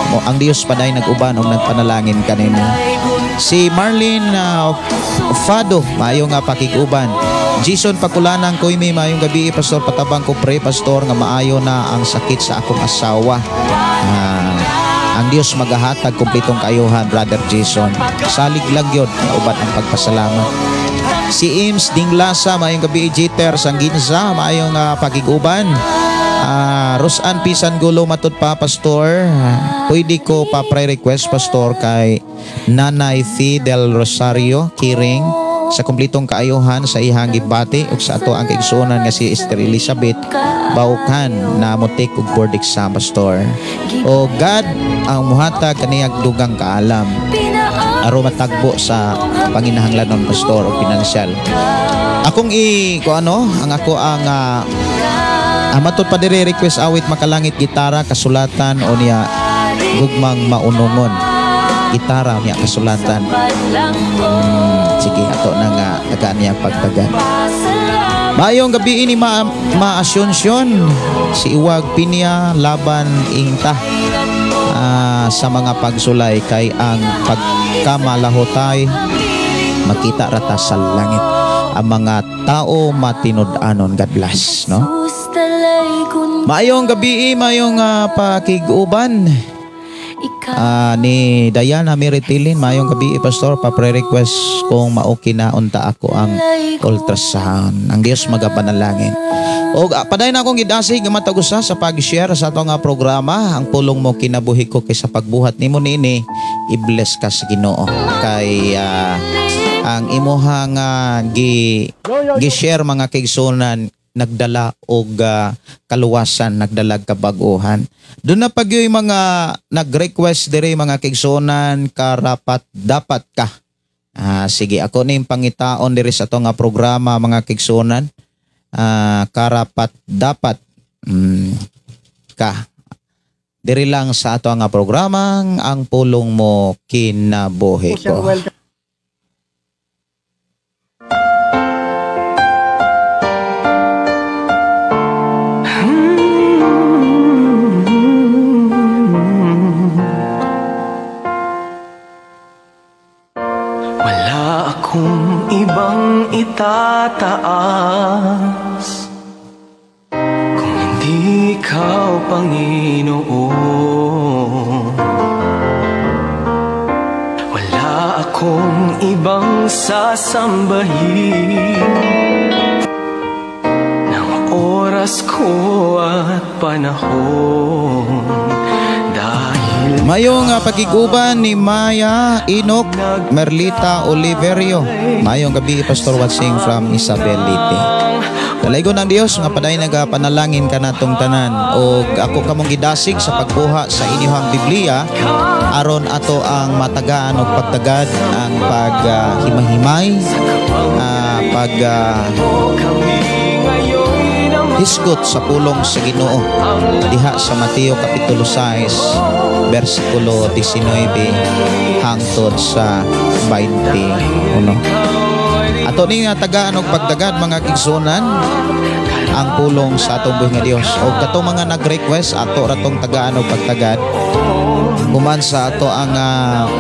Mo ang Dios paday nag-uban og nagpanalangin kanino. Si Marlene Fado, maayong nga pakig-uban. Jason Pakulanang Koymi, "Maayong gabi, Pastor, patabang ko pray, Pastor, nga maayo na ang sakit sa akong asawa." Ang Dios magahatag kumpletong kaayuhan, Brother Jason. Salig lang yun, kauban ang pagpasalamat. Si Ims Dinglasa, "Maayong gabi, Jeter Sangginsa, maayong pagiguban." Rosan Pisan Gulo, "Matud pa, Pastor, pwede ko pa pray request, Pastor, kay Nanay Fidel Rosario Kiring sa kumplitong kaayuhan sa ihang gibati ug sa ato ang kaigsuonan nga si Esther Elizabeth Baukan na motik og board exam, Pastor. O God ang muhatag kaniyag dugang kaalam aron matagbo sa panginahanglanon, Pastor, o pinansyal." Akong i ko ano, ang ako ang matod pa diri, request awit "Makalangit", gitara, kasulatan o niya "Gugmang Maunungon". Gitara niya kasulatan. Sige, ato na nga tagaan niya pagtagan. Maayong gabi ni Ma, Ma Asuncion, si Iwag Pinya, laban ingta sa mga pagsulay kay ang pagkamalahutay makita rata sa langit ang mga tao matinud-anon. God bless, no? Maayong gabi, maayong pakig-uban. Ikaw Ni Diana Meritilin, maayong gabi, Pastor, pa-pre-request kung ma-okay na unta ako ang ultrasound. Ang Dios magapanalangin. Og padayon akong gidasig nga matag usa sa pag-share sa atong programa, Ang Pulong Mo Kinabuhi Ko, kay sa pagbuhat nimo niini, i-bless ka sa Ginoo. Kay ang imuhang gi gi-share, mga kaigsunan, nagdala og kaluwasan, nagdala kabag-ohan. Doon na pag yung mga nag-request dire, mga kaigsunan, "Karapat Dapat Ka". Sige, ako ni pangitaon diri sa ato nga programa, mga kaigsunan. Karapat Dapat Ka. Diri lang sa ato nga programang Ang Pulong Mo Kinabuhi Ko. Wala akong ibang itataas kung hindi ikaw, Panginoon. Wala akong ibang sasambahin ng oras ko at panahon dahil Mayong pagiguban ni Maya Enoch Merlita Oliverio. Mayong gabi, Pastor, watching from Isabel Leyte. Dalaygon ang Dios nga padayon nagapanalangin kanatong tanan, og ako kamong gidasig sa pagkuha sa inyong Biblia aron ato ang matagaan og pagtagad ang paghimahimay, pag hisgot sa pulong sa Ginoo diha sa Mateo kapitulo 6 bersikulo 19 hangtod sa 21. Ato ni nga tagaan og pagtagad, mga kaigsunan, ang pulong sa atong buhi nga Dios. Og katong mga nag-request, ato ra tong tagaan og pagtagad human sa ato ang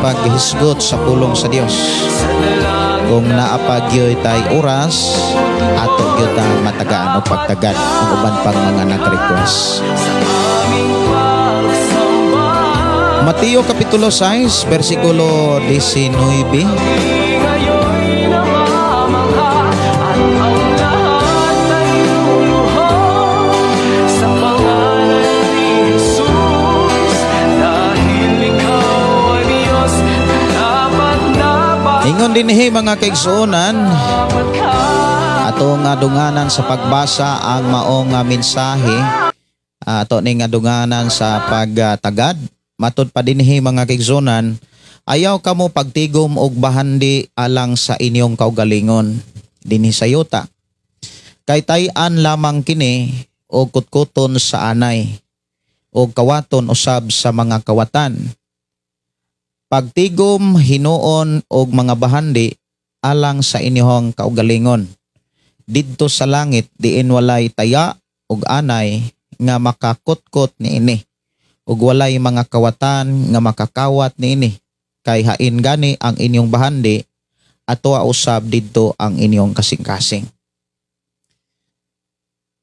paghisgot sa pulong sa Dios. Kung naa pa gyoy tay oras, ato gyud ang matagaan og pagtagad ang uban pang mga nag-request. Mateo kapitulo 6 bersikulo 19. Ngayon'y namamangha at ang lahat ay luluhod sa pangalan ni Jesus dahil ikaw ay Diyos, karapat dapat Ingon dinhi, mga kaigsuonan, ka. Atong adunganan sa pagbasa ang maong mensahe. Ato ning adunganan sa pagtagad. Matud pa dinhi, mga kaigsuonan, ayaw kamo pagtigom og bahandi alang sa inyong kaugalingon dinhi sa yuta. Kay tay-an lamang kini og kutkuton sa anay og kawaton usab sa mga kawatan. Pagtigom hinuon og mga bahandi alang sa inyong kaugalingon didto sa langit, diin walay taya ug anay nga makakutkot niini ug walay mga kawatan nga makakawat niini, kay hain gani ang inyong bahandi, atoa usab didto ang inyong kasing-kasing.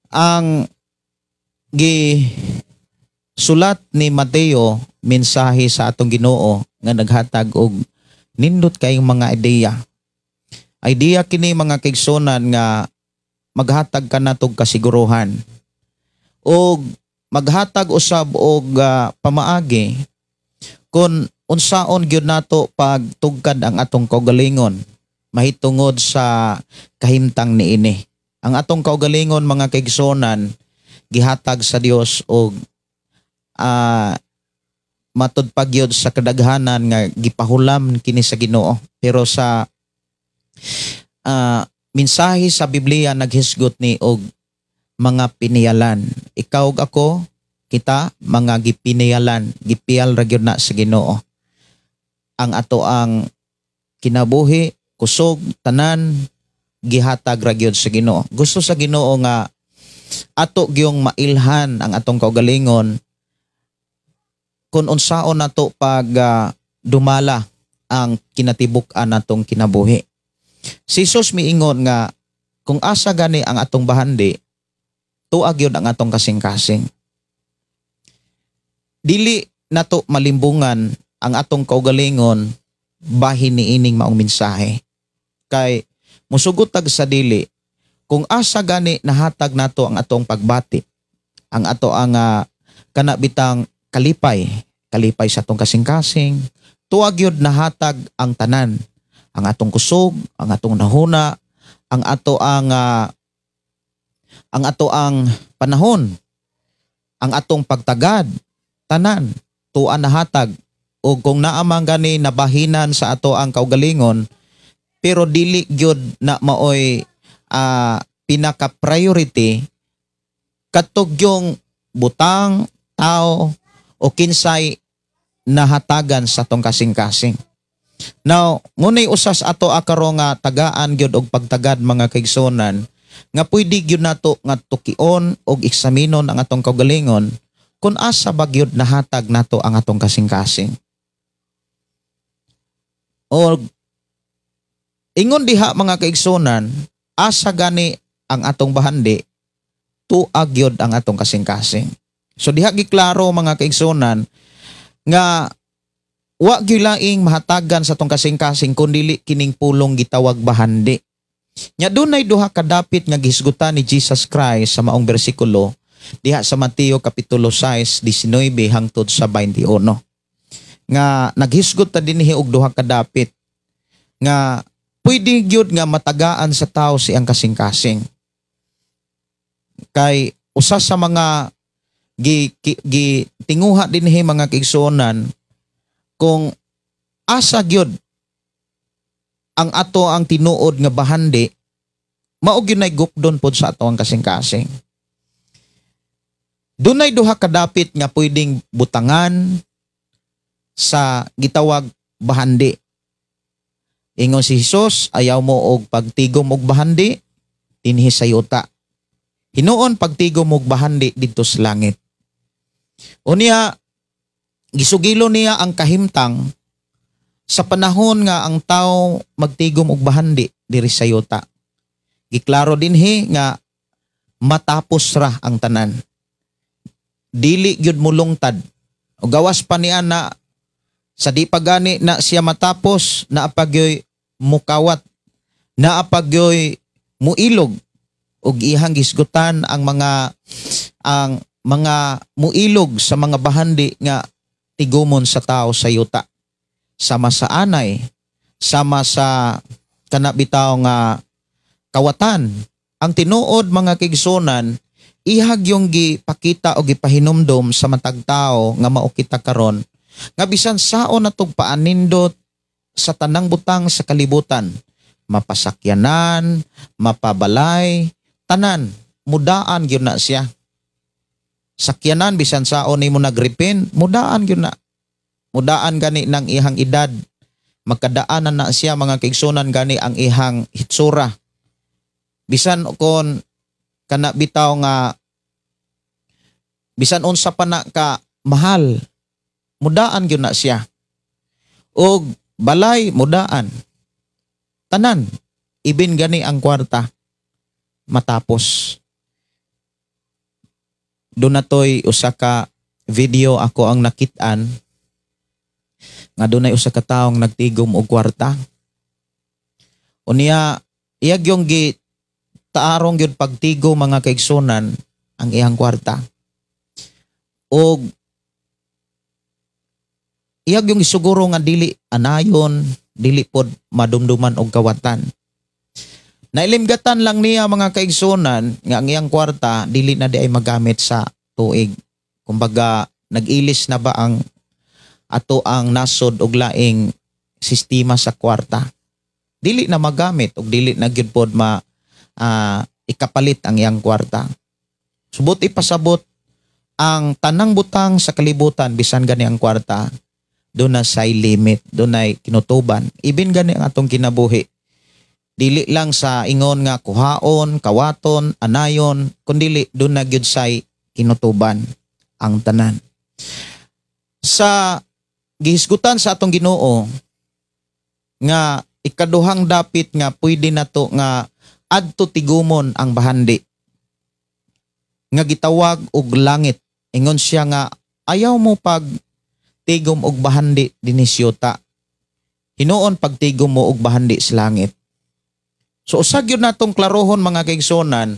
Ang gi sulat ni Mateo, mensahe sa atong Ginoo nga naghatag og nindot kayong mga ideya. Idea kini, mga kaigsunan, nga maghatag ka natog kasiguruhan og maghatag usab og pamaagi kung unsaon gyud nato pagtugkad ang atong kaugalingon mahitungod sa kahimtang niini. Ang atong kaugalingon, mga kaigsunan, gihatag sa Dios og matud pa gyud sa kadaghanan nga gipahulam kini sa Ginoo. Pero sa mensahe sa Biblia, naghisgot ni og mga piniyalan. Ikaw ug ako, kita mga gipiniyalan, gipiyal ra gyud na sa Ginoo. Ang ato ang kinabuhi, kusog, tanan gihatag ra gyud sa Ginoo. Gusto sa Ginoo nga ato gyung mailhan ang atong kaugalingon kung unsaon nato pag dumala ang kinatibuk-an natong kinabuhi. Si Jesus miingon nga kung asa gani ang atong bahandi, Tuag yun ang atong kasing-kasing. Dili nato malimbungan ang atong kaugalingon bahin niining maong mensahe. Kay musugot tag sa dili kung asa gani nahatag nato ang atong pagbati, ang ato ang kana bitang kalipay, kalipay sa atong kasing-kasing, tuag yun nahatag ang tanan, ang atong kusog, ang atong nahuna, ang ato ang panahon, ang atong pagtagad, tanan, tuan nahatag. O kung naamang gani nabahinan sa ato ang kaugalingon, pero dili gyud na maoy pinaka priority katog yung butang, tao o kinsay nahatagan sa atong kasing-kasing. Now, ngunay usas ato akaro nga tagaan gyud og pagtagad, mga kaigsunan, nga pwede gyud nato nga tukion og eksaminon ang atong kaugalingon kung asa ba gyud nahatag nato ang atong kasing-kasing. O ingon diha, mga kaigsunan, asa gani ang atong bahandi, tuag gyud ang atong kasing-kasing. So diha giklaro, mga kaigsunan, nga wa gyud laing mahatagan sa atong kasing-kasing kun dili kining pulong gitawag bahandi. Nya dunay duha ka dapit nga gihisgutan ni Jesus Christ sa maong bersikulo diha sa Mateo kapitulo 6, 19 hangtod sa 21. Nga naghisgot ta dinhi og duha ka dapit nga pwede gyud nga matagaan sa tao si ang kasing-kasing. Kay usa sa mga gi tinguha dinhi, mga kaigsuonan, kung asa gyud ang ato ang tinuod nga bahandi, mao gyud nay gupdon pod sa ato ang kasing-kasing. Dunay duha ka dapit nga pwedeng butangan sa gitawag bahandi. Ingon si Jesus, "Ayaw mo og pagtigom og bahandi dinhi sa yuta. Hinuon pagtigom og bahandi didto sa langit." Unya gisugilo niya ang kahimtang sa panahon nga ang tao magtigom og bahandi diri sa yuta. Giklaro dinhi nga matapos ra ang tanan. Dili gyud mulungtad. O gawas pa niya na sa di pa gani na siya matapos, naa pa gyoy mukawat, naa pa gyoy muilog, ug ihang gisgutan ang mga muilog sa mga bahandi nga tigumon sa tao sa yuta. Sama sa anay, sama sa kana bitaw nga kawatan. Ang tinuod, mga kaigsunan, ihag yung gipakita o gipahinumdom sa matag tao nga mao kita karon nga bisan saon natog paanindot sa tanang butang sa kalibutan, mapasakyanan, mapabalay, tanan, mudaan gyud na siya. Sakyanan, bisan saon nimo nagripin, mudaan gyud na. Mudaan gani ng ihang edad, magkadaanan na siya, mga kaigsunan, gani ang ihang hitsura, bisan kon kana bitaw nga bisan unsa pa na ka mahal, mudaan gyud na siya. Og balay, mudaan. Tanan, ibin gani ang kwarta, matapos. Doon na to'y usa ka video ako ang nakit-an nga dunay usa ka taong nagtigom og kwarta. Unya iyag yung gi taarong gyud pagtigo, mga kaigsunan, ang iyang kwarta. Og iyag yung isiguro nga dili anayon, dili pod madumduman og kawatan. Nailimgatan lang niya, mga kaigsunan, nga ang iyang kwarta dili na di ay magamit sa tuig. Kumbaga nag-ilis na ba ang ato ang nasod og laing sistema sa kwarta. Dili na magamit og dili na gyud pod ma ikapalit ang iyang kwarta. Subot ipasabot ang tanang butang sa kalibutan, bisan gani ang kwarta, doon na say limit, doon ay kinutuban. Ibin gani ang atong kinabuhi. Dili lang sa ingon nga kuhaon, kawaton, anayon, kundili doon na gyud say kinutuban ang tanan. Sa gihisgutan sa atong Ginoo nga ikaduhang dapit nga pwede nato nga adto tigumon ang bahandi. nga gitawag og langit. Ingon siya nga ayaw mo pag tigom og bahandi dinhi sa yuta. Hinuon pagtigom mo og bahandi sa langit. So usa gyud natong klarohon, mga kaigsuonan,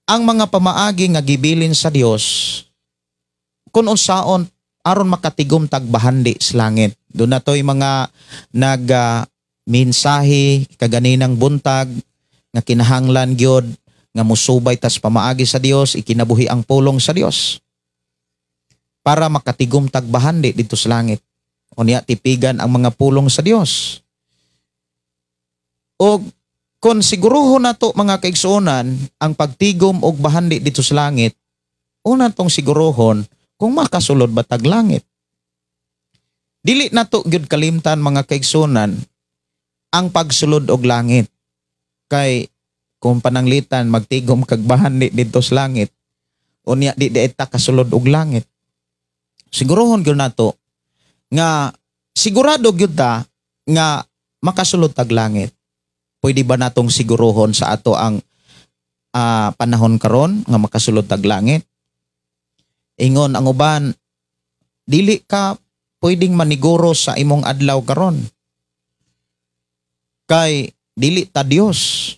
ang mga pamaagi nga gibilin sa Dios kung unsaon aron makatigom tag bahandi sa langit. Duna to'y mga nag mensahe kaganinang buntag nga kinahanglan gyud nga musubay tas pamaagi sa Dios, ikinabuhi ang pulong sa Dios para makatigom tag bahandi didto sa langit. Unya tipigan ang mga pulong sa Dios. O kung siguruhon nato, mga kaigsuonan, ang pagtigom og bahandi didto sa langit, una tong siguruhon kung makasulod ba tag langit. Dili nato gyud kalimtan, mga kaigsuonan, ang pagsulod og langit. Kay kung pananglitan magtigom kag bahandi didto sa langit, unya di ta kasulod og langit. Siguruhon gyud nato nga sigurado gyud ta nga makasulod tag langit. Pwede ba natong siguruhon sa ato ang panahon karon nga makasulod tag langit? Ingon ang uban, dili ka pwedeng maniguro sa imong adlaw karon. Kay dili ta Dios.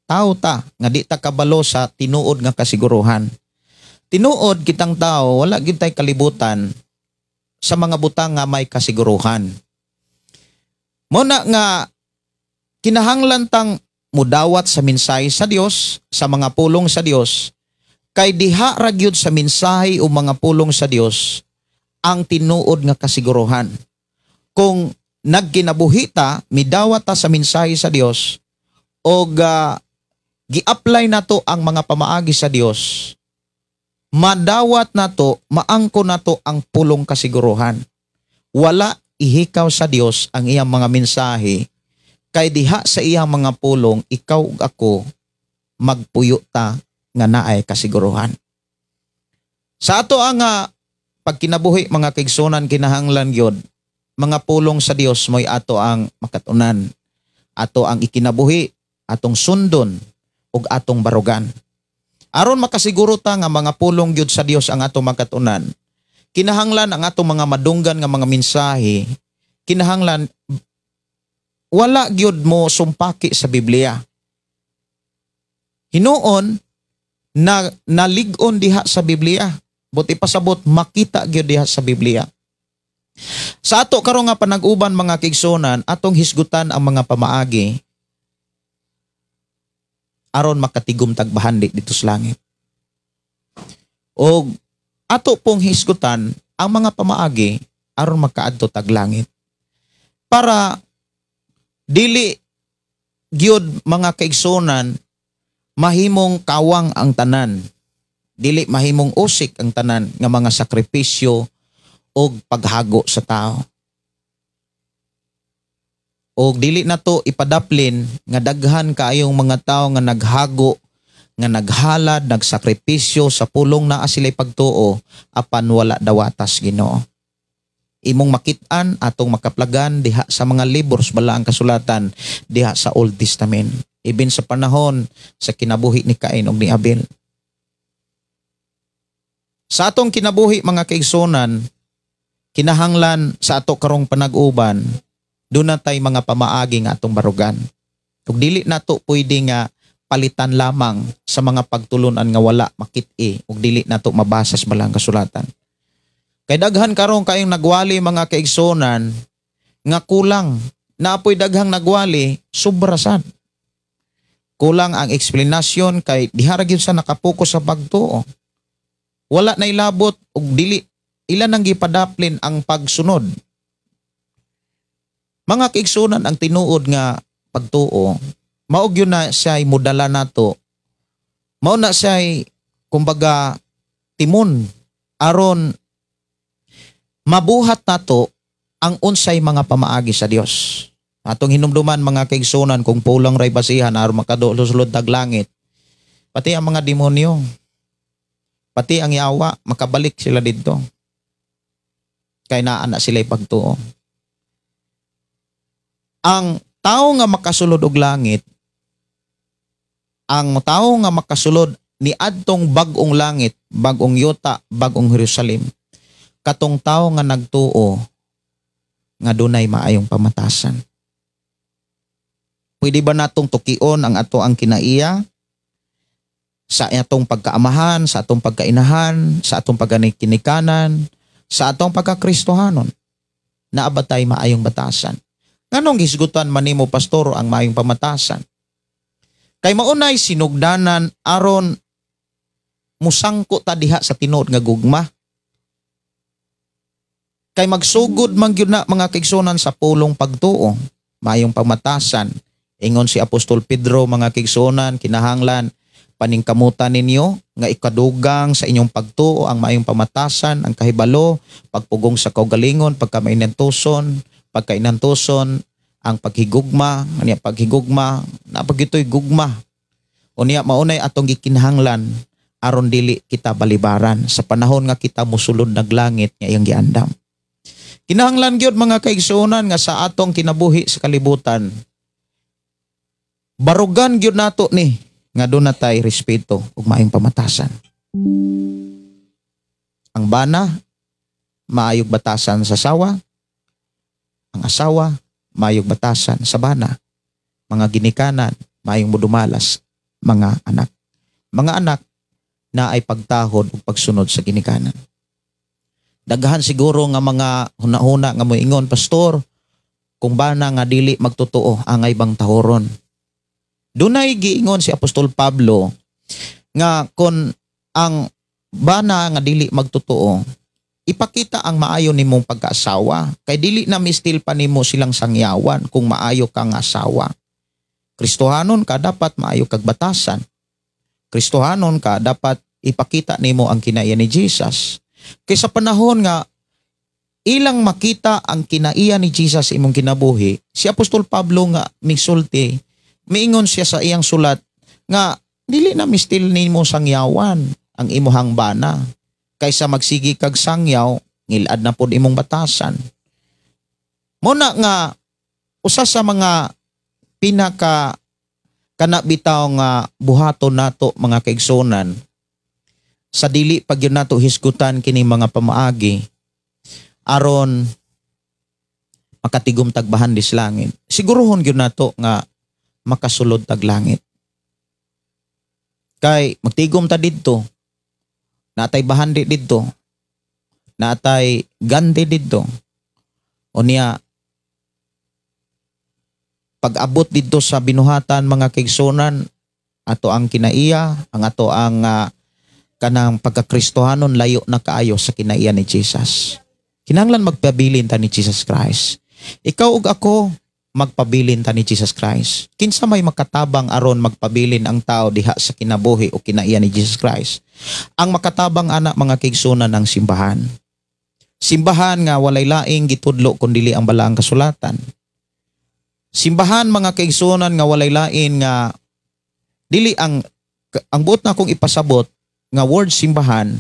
Tao ta nga di ta kabalo sa tinuod nga kasiguruhan. Tinuod kitang tao, wala gyud tay kalibutan sa mga butang nga may kasiguruhan. Mao na nga kinahanglan tang mudawat sa mensahe sa Dios, sa mga pulong sa Dios, kay diha ra gyud sa mensahe o mga pulong sa Dios ang tinuod nga kasiguruhan. Kung nagkinabuhi ta, midawat ta sa mensahe sa Dios og gi-apply nato ang mga pamaagi sa Dios, madawat nato, maangko nato ang pulong kasiguruhan. Wala ihikaw sa Dios ang iyang mga mensahe kay diha sa iyang mga pulong, ikaw ug ako magpuyo ta nga naay kasiguruhan. Sa ato ang pagkinabuhi, mga kaigsuonan, kinahanglan gyud mga pulong sa Dios mo'y ato ang makatunan. Ato ang ikinabuhi, atong sundon ug atong barugan. Aron makasiguro ta nga mga pulong gyud sa Dios ang atong makatunan, kinahanglan ang atong mga madunggan nga mga mensahe, kinahanglan wala gyud mo sumpaki sa Biblia. Hinuon na nalig-on diha sa Biblia. Buot ipasabot, makita gyud diha sa Biblia. Sa ato karon nga panag-uban, mga kaigsuonan, atong hisgutan ang mga pamaagi aron makatigom tag bahandi didto sa langit. O ato pong hisgutan ang mga pamaagi aron makaadto tag langit. Para dili gyud, mga kaigsuonan, mahimong kawang ang tanan. Dili mahimong usik ang tanan nga mga sakripisyo o paghago sa tao. O dili na to ipadaplin nga daghan kaayong mga tao nga naghago, nga naghalad, nagsakripisyo sa pulong naa sila'y pagtuo, apan wala dawatas Ginoo. Imong makit-an, atong makaplagan diha sa mga libros Balaang Kasulatan diha sa Old Testament. Ibin sa panahon sa kinabuhi ni Cain ug ni Abel. Sa atong kinabuhi, mga kaigsuonan, kinahanglan sa ato karong panag-uban, duna tay mga pamaagi nga atong barugan. Ug dili nato pwede nga palitan lamang sa mga pagtulunan nga wala makit-i ug dili nato mabasa sa Balaang Kasulatan. Kay daghan karon kayong nagwali, mga kaigsuonan, nga kulang. Naa poy daghang nagwali, sobra sad. Kulang ang eksplanasyon kay diha ra gyud sa nakapokus sa pagtuo. Wala na ilabot ug dili ila nang gipadaplin ang pagsunod. Mga kaigsuonan, ang tinuod nga pagtuo, mao gyud na siya'y mudala nato. Mao na siya'y kumbaga timon aron mabuhat nato ang unsay mga pamaagi sa Dios. Atong hinumduman, mga kaigsuonan, kung pulang ray basihan aron makasulod tag langit, pati ang mga demonyo, pati ang yawa, makabalik sila didto. Kay naa na sila pagtuo. Ang tao nga makasulod og langit, ang tao nga makasulod niadtong bag-ong langit, bag-ong yuta, bag-ong Jerusalem, katong tawo nga nagtuo nga dunay maayong pamatasan. Pwede ba natong tukion ang ato ang kinaiya sa atong pagkaamahan, sa atong pagkainahan, sa atong pagkakinikanan, sa atong pagkakristohanon? Naa ba tay maayong batasan? Nganong hisgutan man nimo, pastor, ang maayong pamatasan? Kay maunay sinugdanan aron musangko ta diha sa tinuod nga gugma. Kay magsugod man gyud na, mga kaigsuonan, sa pulong pagtuo, maayong pamatasan. Ingon si Apostol Pedro, mga kaigsuonan, kinahanglan paningkamutan ninyo nga ikadugang sa inyong pagtuo ang maayong pamatasan, ang kahibalo, pagpugong sa kaugalingon, pagkamainantuson, pagkainantuson, ang paghigugma, anya paghigugma, napagitoy gugma. Unya maunay atong gikinahanglan aron dili kita balibaran sa panahon nga kita musulod nag langit nga iyang giandam. Kinahanglan gyud, mga kaigsuonan, nga sa atong kinabuhi sa kalibutan, barugan gyud nato ni nga duna tay respeto ug maayong pamatasan. Ang bana maayog batasan sa asawa, ang asawa maayog batasan sa bana, mga ginikanan maayong mudumalas mga anak. Mga anak na ay pagtahod ug pagsunod sa ginikanan. Daghan siguro nga mga hunahuna nga moingon, "Pastor, kung bana nga dili magtotoo, angay bang tahoron?" Dunay giingon si Apostol Pablo nga kon ang bana nga dili magtotoo, ipakita ang maayo nimong pagkaasawa kay dili na mistil pa nimo silang sangyawan kung maayo kang asawa. Kristohanon ka, dapat maayo kag batasan. Kristohanon ka, dapat ipakita nimo ang kinaiya ni Jesus. Kay sa panahon nga ilang makita ang kinaiya ni Jesus sa imong kinabuhi, si Apostol Pablo nga misulti, miingon siya sa iyang sulat nga dili na mistil nimo sangyawan ang imuhang bana kaysa magsigi kag sangyaw, ngilad na pod imong batasan. Muna nga usa sa mga pinaka kana bitaw nga buhaton nato, mga kaigsunan, sa dili pag yun nato hisgutan kini mga pamaagi aron makatigom tag bahandi sa langit, siguruhon gyud nato nga makasulod tag langit. Kay magtigom ta didto, natay bahandi didto, natay gandi didto. Unya pag-abot didto sa binuhatan, mga kaigsunan, ato ang kinaiya, ang ato ang kanang pagkakristohanon layo na kaayo sa kinaiya ni Jesus. Kinahanglan magpabilin ta ni Jesus Christ. Ikaw ug ako, magpabilin ta ni Jesus Christ. Kinsa may makatabang aron magpabilin ang tao diha sa kinabuhi o kinaiya ni Jesus Christ? Ang makatabang ana, mga kaigsunan, ang simbahan. Simbahan nga walay laing gitudlo kun dili ang balaang kasulatan. Simbahan, mga kaigsunan, nga walay lain nga dili ang buot na akong ipasabot nga word simbahan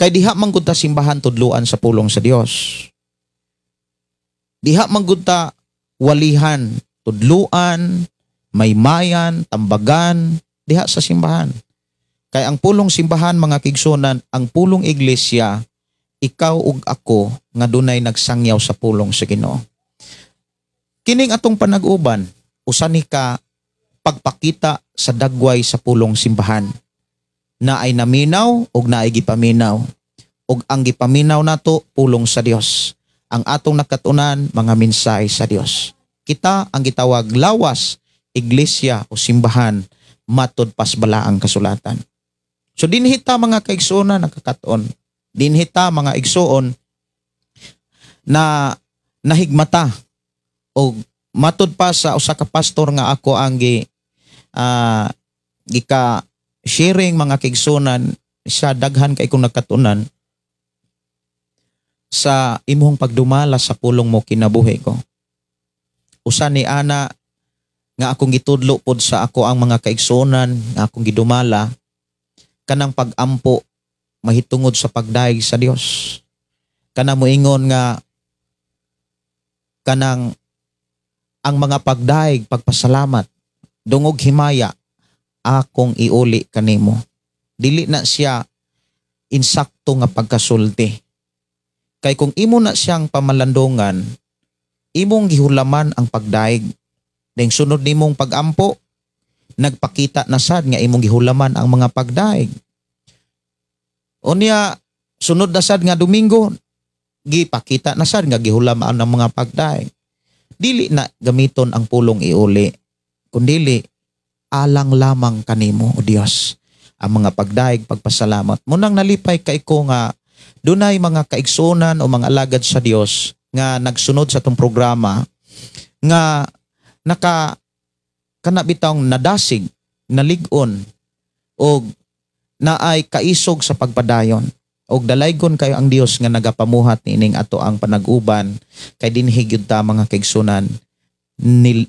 kay diha man gud ta simbahan tudluan sa pulong sa Dios. Diha man gud ta walihan, tudluan, maymayan, tambagan diha sa simbahan. Kay ang pulong simbahan, mga kaigsunan, ang pulong iglesia, ikaw ug ako nga dunay nagsangyaw sa pulong sa Ginoo. Kining atong panag-uban, usa ni ka pagpakita sa dagway sa pulong simbahan na ay naminaw ug naay gipaminaw. Ug ang gipaminaw nato, pulong sa Dios. Ang atong nakatunan, mga mensahe sa Dios. Kita ang gitawag lawas, iglesia o simbahan matod pas balaang kasulatan. So dinhi ta, mga kaigsuonan, nakakaton. Dinhi ta, mga igsuon, na nahigmata o matud pa sa usa ka pastor nga ako ang gika sharing, mga kaigsuonan, siya daghan kay kong nakatunan sa imuhong pagdumala sa pulong mo kinabuhi ko. Usa ni ana nga akong gitudlo pod sa ako ang mga kaigsuonan nga akong gidumala, kanang pagampo mahitungod sa pagdayeg sa Dios. Kana moingon nga kanang ang mga pagdayeg, pagpasalamat, dungog himaya akong iuli kanimo. Dili na siya insakto nga pagkasulti. Kay kung imo na siyang pamalandungan, imong gihulaman ang pagdaig. Dahil sunod nimong pagampo, nagpakita na sad nga imong gihulaman ang mga pagdaig. Unya, sunod na sad nga Domingo, gipakita na sad nga gihulaman ang mga pagdaig. Dili na gamiton ang pulong iuli, kundili alang lamang kanimo, O Dios, ang mga pagdaig, pagpasalamat. Munang nalipay kay ko nga dunay mga kaigsunan o mga alagad sa Dios nga nagsunod sa atong programa nga naka kana bitawng nadasig, nalig-on og naay kaisog sa pagpadayon. Og dalaygon kayo ang Dios nga nagapamuhat niining ato ang panag-uban kay dinhi gyud ta, mga kaigsunan,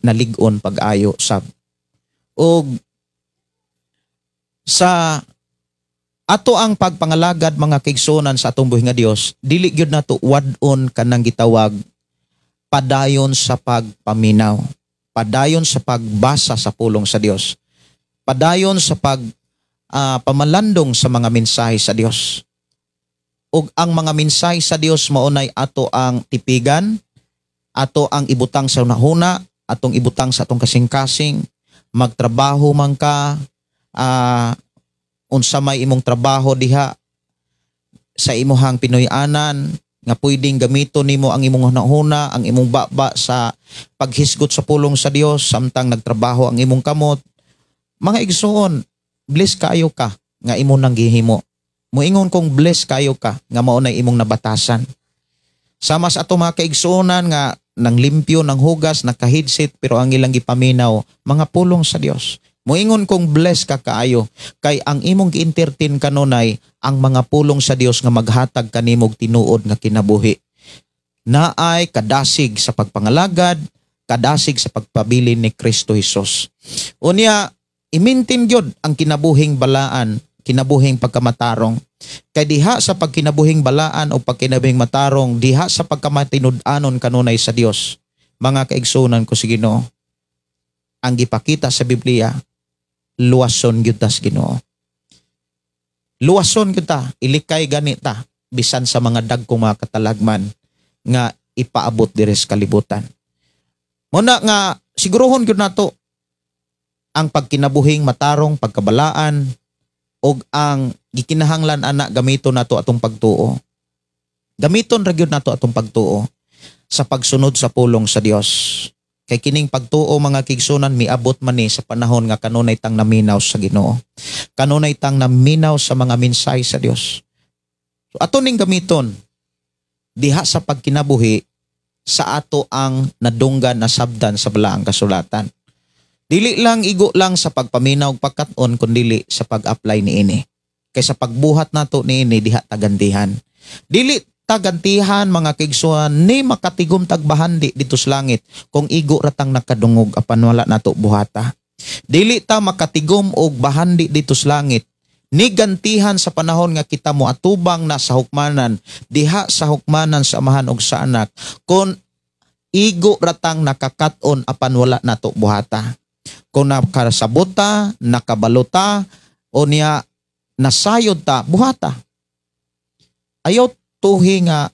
nalig-on pag-ayo sab. Og sa ato ang pagpangalagad, mga kaigsunan, sa atong buhi nga Dios, dili gyud nato wad-on kanang gitawag padayon sa pagpaminaw, padayon sa pagbasa sa pulong sa Dios, padayon sa pag pamalandong sa mga mensahe sa Dios. Ug ang mga mensahe sa Dios maunay ato ang tipigan, ato ang ibutang sa hunahuna, atong ibutang sa atong kasing-kasing, magtrabaho man ka, unsa may imong trabaho diha sa imuhang Pinoy-anan nga pwedeng gamiton nimo ang imong hunahuna, ang imong baba sa paghisgot sa pulong sa Dios samtang nagtrabaho ang imong kamot. Mga igsoon, bless kayo ka nga imo nang gihimo. Moingon kong bless kayo ka nga mao nay imong nabatasan. Sama sa ato mga kaigsuonan nga nang limpyo ng hugas, naka-headset, pero ang ilang gipaminaw mga pulong sa Dios. Moingon kong bless ka kaayo kay ang imong gi-entertain kanunay ang mga pulong sa Dios nga maghatag kanimog tinuod nga kinabuhi. Naay kadasig sa pagpangalagad, kadasig sa pagpabilin ni Kristo Hesus. Unya, i-maintain gyud ang kinabuhing balaan, kinabuhing pagkamatarong. Kay diha sa pagkinabuhing balaan o pagkinabuhing matarong, diha sa pagkamatinud-anon kanunay sa Dios. Mga kaigsunan ko sa Ginoo, ang gipakita sa Biblia, luwason gyud ta sa Ginoo. Luwason gyud ta, ilikay gani ta bisan sa mga dagkong mga katalagman nga ipaabot diri sa kalibutan. Muna nga siguruhon gyud nato ang pagkinabuhing matarong, pagkabalaan og ang gikinahanglan ana gamiton nato atong pagtuo. Gamiton ra gyud nato atong pagtuo sa pagsunod sa pulong sa Dios. Kay kining pagtuo, mga kaigsunan, miabot man ni sa panahon nga kanunay tang naminaw sa Ginoo. Kanunay tang naminaw sa mga mensahe sa Dios. So ato ning gamiton diha sa pagkinabuhi sa ato ang nadunggan na sabdan sa balaang kasulatan. Dili lang igo lang sa pagpaminaw og pagkat-on kundili sa pag-apply niini. Kay sa pagbuhat nato niini, diha tagantihan. Dili tagantihan, mga kaigsuonan, ni makatigom tagbahandi dito sa langit kung igo ratang nakadungog apan wala nato buhata. Dili ta makatigom og bahandi dito sa langit ni gantihan sa panahon nga kita mo atubang na sa hukmanan, diha sa hukmanan sa Amahan og sa Anak, kung igo ratang nakakat-on apan wala nato buhata. Kung nakasabota, nakabalota, o niya nasayod ta, buhata. Ayaw tuhi nga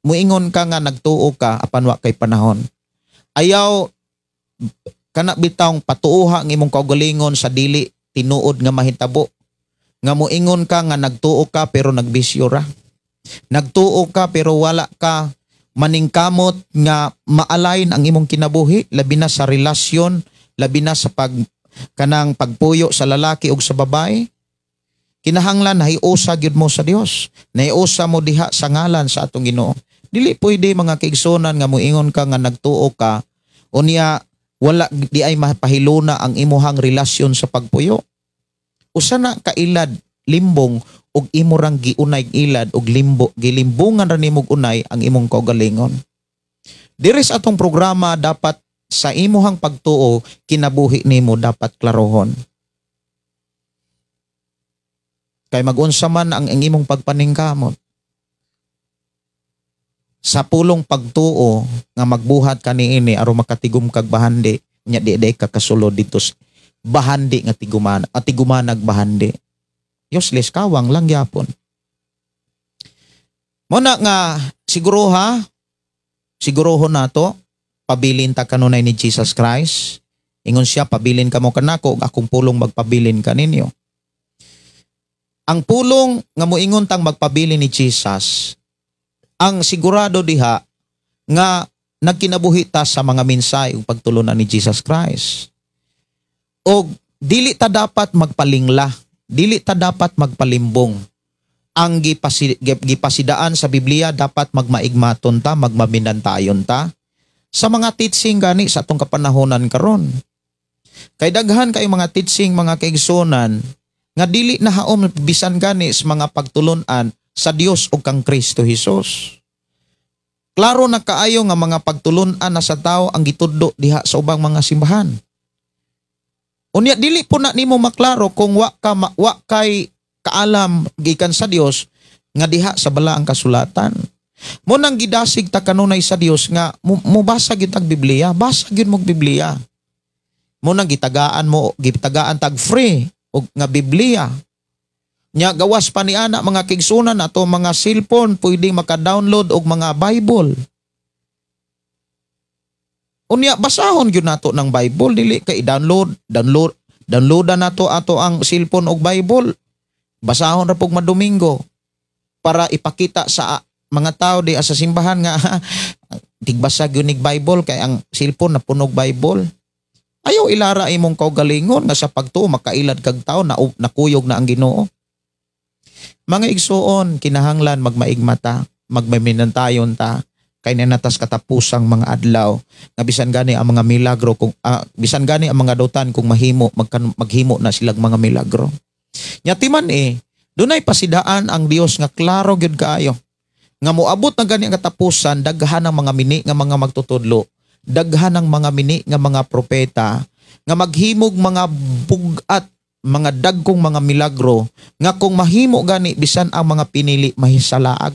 muingon ka nga nagtuo ka apan wa kay panahon. Ayaw kana bitawng patuoha ang imong kaugalingon sa dili tinuod nga mahitabo. Nga muingon ka nga nagtuo ka pero nagbisyo ra. Nagtuo ka pero wala ka maningkamot nga ma-align ang imong kinabuhi, labi na sa relasyon, labi na sa pag kanang pagpuyo sa lalaki ug sa babae. Kinahanglan nahiusa gyud mo sa Dios. Nahiusa mo diha sa ngalan sa atong Ginoo. Dili pwede, mga kaigsunan, nga muingon ka nga nagtuo ka unya wala di ay mapahiluna ang imuhang relasyon sa pagpuyo. Usa na kailad limbong ug imo rang giunay ilad og limbo, gilimbungan ra nimog unay ang imong kaugalingon. Diri sa atong programa, dapat sa imuhang pagtuo, kinabuhi nimo dapat klarohon. Kay magunsa man ang imong pagpaningkamot sa pulong pagtuo nga magbuhat ka niini aron makatigom kag bahandi, nya di ka kasulod dito sa bahandi nga tiguman at tigumanag bahandi. Useless, kawang lang gyapon. Mao na nga siguro ha, sigurohon nato pabilin ta kanunay ni Jesus Christ. Ingon siya, "Pabilin kamo kanako ug akong pulong magpabilin kaninyo." Ang pulong nga moingon tang magpabilin ni Jesus, ang sigurado diha nga nagkinabuhi ta sa mga mensahe ug pagtulunan ni Jesus Christ. Og dili ta dapat magpalingla, dili ta dapat magpalimbong. Ang gipasidaan sa Biblia, dapat magmaigmaton ta, magmaminantayon ta sa mga teaching gani sa atong kapanahonan karon. Kay daghan kay mga teaching, mga kaigsunan, nga dili na haom bisan gani sa mga pagtulunan sa Dios ug kang Kristo Jesus. Klaro na kaayo nga mga pagtulunan na sa tao ang gitudlo diha sa ubang mga simbahan. Unya dili po na nimo maklaro kung wa kay kaalam gikan sa Dios nga diha sa balaang kasulatan. Mao nang gidasig ta kanunay sa Dios nga mubasa gyud tag Biblia, basa gyud mo Biblia. Mao nang gitagaan tag free og nga Biblia. Nya gawas pa ni ana, mga kaigsunan, ato mga cellphone pwedeng maka-download og mga Bible. Unya basahon gyud nato ng Bible, dili kay i-download, downloadan nato ato ang cellphone og Bible. Basahon ra pug madomingo para ipakita sa mga tao di sa simbahan nga tigbasa gyud nig Bible kay ang cellphone na punog Bible. Ayaw ilara imong kaugalingon nga sa pagtuo makailad kag tao na nakuyog na ang Ginoo. Mga igsuon, kinahanglan magmaigma ta, magmaminantayon ta kay natas katapusang mga adlaw nga bisan gani ang mga milagro kung bisan gani ang mga dutan kung mahimo maghimo na silang mga milagro. Nya timan eh, dunay pasidaan ang Dios nga klaro gyud kaayo nga moabot na gani ang katapusan, daghan ang mga mini nga mga magtutudlo, daghan ang mga mini nga mga propeta nga maghimog mga bug-at, mga dagkong mga milagro nga kung mahimo gani bisan ang mga pinili mahisalaag.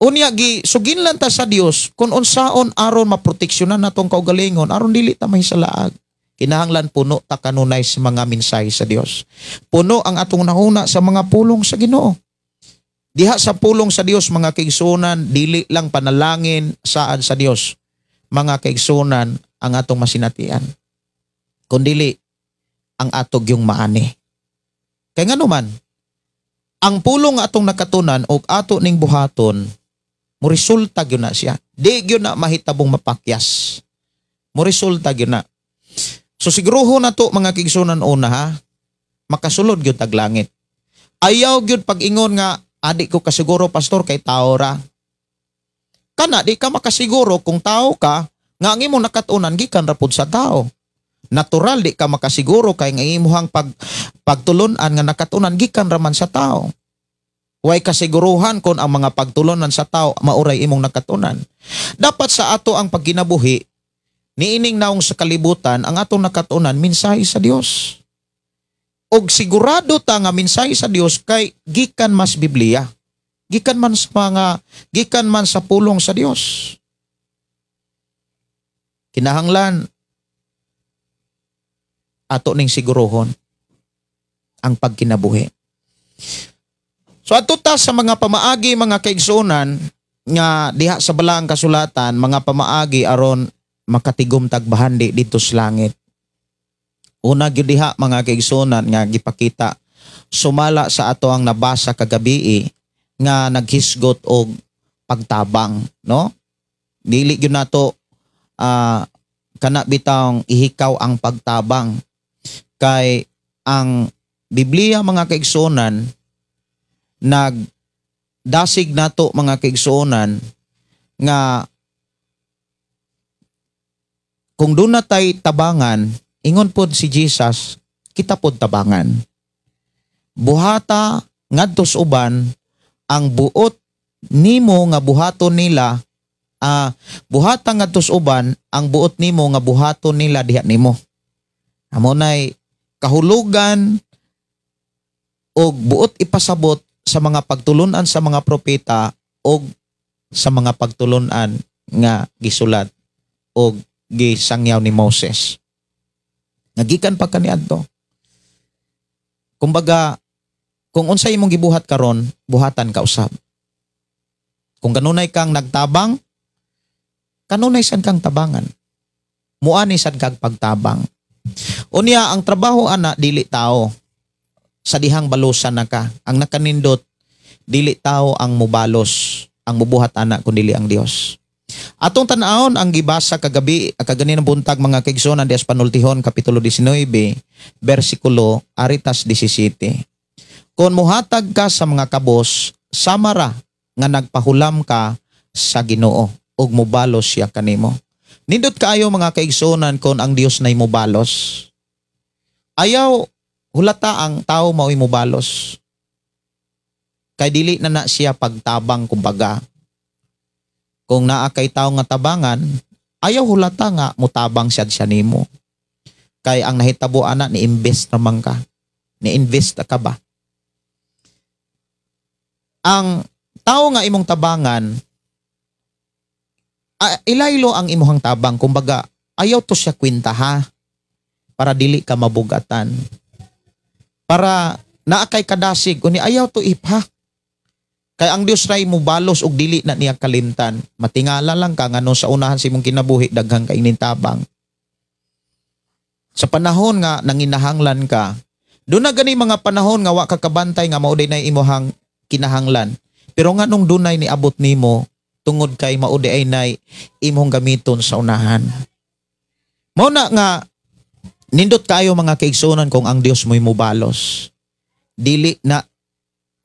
Unya gi suginlan ta sa Dios kung unsaon aron maproteksyonan natong kaugalingon aron dili ta mahisalaag. Kinahanglan puno ta kanunay sa mga mensahe sa Dios. Puno ang atong nahuna sa mga pulong sa Ginoo. Diha sa pulong sa Dios, mga kaigsunan, dili lang panalangin saan sa Dios, mga kaigsunan, ang atong masinatian, kundili ang atog yung maani. Kay ngano man, ang pulong nga atong nakatunan og ato ning buhaton, mo resulta gyud na siya. Di gyud na mahitabong mapakyas. Mo resulta gyud na. So siguruho na to, mga kaigsunan, una ha, makasulod gyud tag langit. Ayaw gyud pag-ingon nga adi ko kasiguro, pastor, kay tao ra. Kana di ka makasiguro kung tao ka nga ang imong nakatunan gikan ra pud sa tao. Natural di ka makasiguro kay nga imuhang pagtulunan nga nakatunan gikan ra man sa tao. Way kasiguruhan kung ang mga pagtulunan sa tao mauray imong nakatunan. Dapat sa ato ang pagkinabuhi niining naong sa kalibutan, ang atong nakatunan mensahe sa Dios. Og sigurado ta nga mensahe sa Dios kay gikan mas Biblia. Gikan man sa pulong sa Dios. Kinahanglan ato ning siguruhon ang pagkinabuhi. So ato ta sa mga pamaagi, mga kaigsuonan, nga diha sa balaang kasulatan, mga pamaagi aron makatigom tag bahandi didto sa langit. Una gyud diha, mga kaigsuonan, nga gipakita sumala sa ato ang nabasa kagabi nga naghisgot og pagtabang, no? Dili gyud nato kana bitawng ihikaw ang pagtabang kay ang Biblia, mga kaigsuonan, nagdasig nato, mga kaigsuonan, nga kung doon na tay tabangan, ingon pod si Jesus, kita pod tabangan. Buhata ngadto sa uban ang buot nimo nga buhaton nila, buhata ngadto sa uban ang buot nimo nga buhaton nila diha nimo. Amo nay kahulugan og buot ipasabot sa mga pagtulunan sa mga propeta og sa mga pagtulunan nga gisulat og gisangyaw ni Moses. Nagikan pa kaniadto. Kumbaga, Kung unsa imong gibuhat karon, buhatan ka usab. Kung kanunay kang nagtabang, kanunay sad kang tabangan. Muani sad kag pagtabang. Unya, ang trabaho ana dili tao. Sa dihang balusan na ka. Ang nakanindot, dili tao ang mubalos, ang mubuhat ana kun dili ang Dios. Atong tan-awon ang gibasa kagabi, kaganinang buntag, mga kaigsuonan, diha sa Panultihon kapitulo 19 bersikulo aritas 17. Kung muhatag ka sa mga kabos, samara nga nagpahulam ka sa Ginoo ug mubalos siya kanimo. Nindot kaayo, mga kaigsuonan, kon ang Dios nay mubalos. Ayaw hulata ang tao mao'y mubalos. Kay dili na na siya pagtabang kumbaga. Kung naa kay tao nga tabangan, ayaw hulata nga mutabang siya siya nimo. Kay ang nahitabo ana, ni-invest naman ka. Ni-invest ka ba? Ang tao nga imong tabangan, ilaylo ang imuhang tabang. Kumbaga, ayaw to siya kwenta ha, para dili ka mabugatan. Para naa kay kadasig, uni ayaw to ipha. Kay ang Dios ray mubalos og dili na niya kalimtan. Matingala lang ka ngano sa unahan sa imong kinabuhi daghan kay tabang. Sa panahon nga nanginahanglan ka, doon na gani mga panahon nga wa ka kabantay nga mao na imuhang kinahanglan. Pero nganong dunay niabot nimo tungod kay mao ay nay imong gamiton sa unahan. Mao na nga nindot kayo, mga kaigsuonan, kung ang Dios mo'y mubalos. Dili na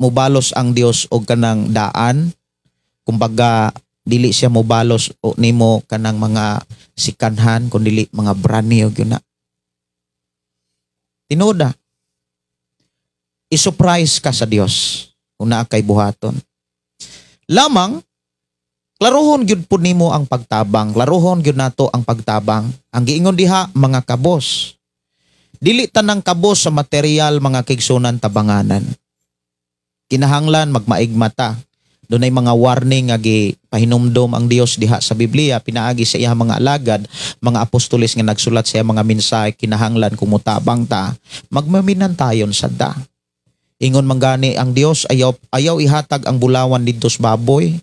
mubalos ang Dios og kanang daan. Kumbaga, dili siya mubalos o nimo kanang mga sikanhan kun dili mga brand new gyud na. Tinuod. I-surprise ka sa Dios kung naa kay buhaton. Lamang klarohon gyud pud nimo ang pagtabang, klarohon gyud nato ang pagtabang. Ang giingon diha, mga kabos. Dili tanang kabos sa material, mga kaigsuonan, tabanganan. Kinahanglan magmaigmata. Dunay mga warning nga gipahinumdom ang Dios diha sa Biblia pinaagi sa iyang mga alagad, mga apostoles nga nagsulat sa iyang mga mensahe. Kinahanglan kung mutabang ta, magmaminan tayon sad ta. Ingon man gani ang Dios, ayaw ayaw ihatag ang bulawan didto sa baboy.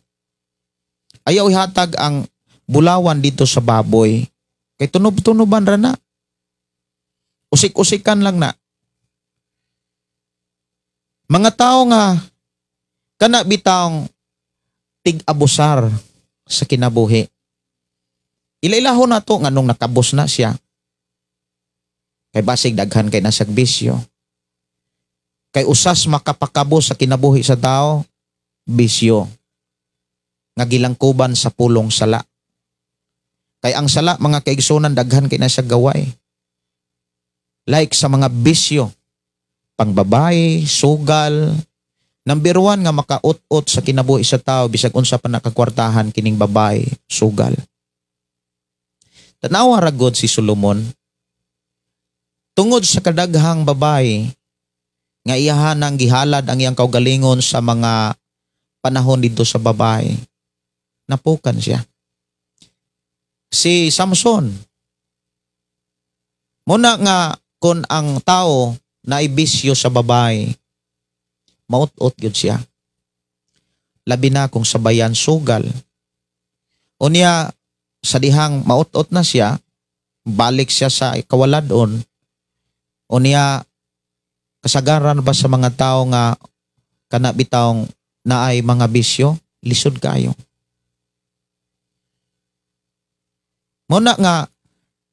Ayaw ihatag ang bulawan dito sa baboy. Kay tunob-tunoban ra na. Usik-usikan lang na. Mga tao nga kana bitawng tig-abusar sa kinabuhi. Ilailahon na to nganong nakabos na siya. Kay basig daghan kay nasag bisyo. Kay usas makapakabos sa kinabuhi sa tao, bisyo. Nga gilangkuban sa pulong sala. Kay ang sala, mga kaigsunan, daghan kay nasa gaway. Like sa mga bisyo, pangbabae, sugal, number one nga makaut-ut sa kinabuhi sa tao bisag unsa pa nakakwartahan kining babae, sugal. Tanawa ra gud si Solomon. Tungod sa kadaghang babae nga iyahan ang gihalad ang iyang kaugalingon sa mga panahon dito sa babae, napukan siya. Si Samson. Muna nga kung ang tao na ibisyo sa babae, maut-ut gyud siya. Labi na kung sabayan sugal. Unya, sa dihang maut-ut na siya, balik siya sa kawaladon. Unya, kasagaran ba sa mga tao nga kana bitawng naay mga bisyo, lisod kayo. Muna nga,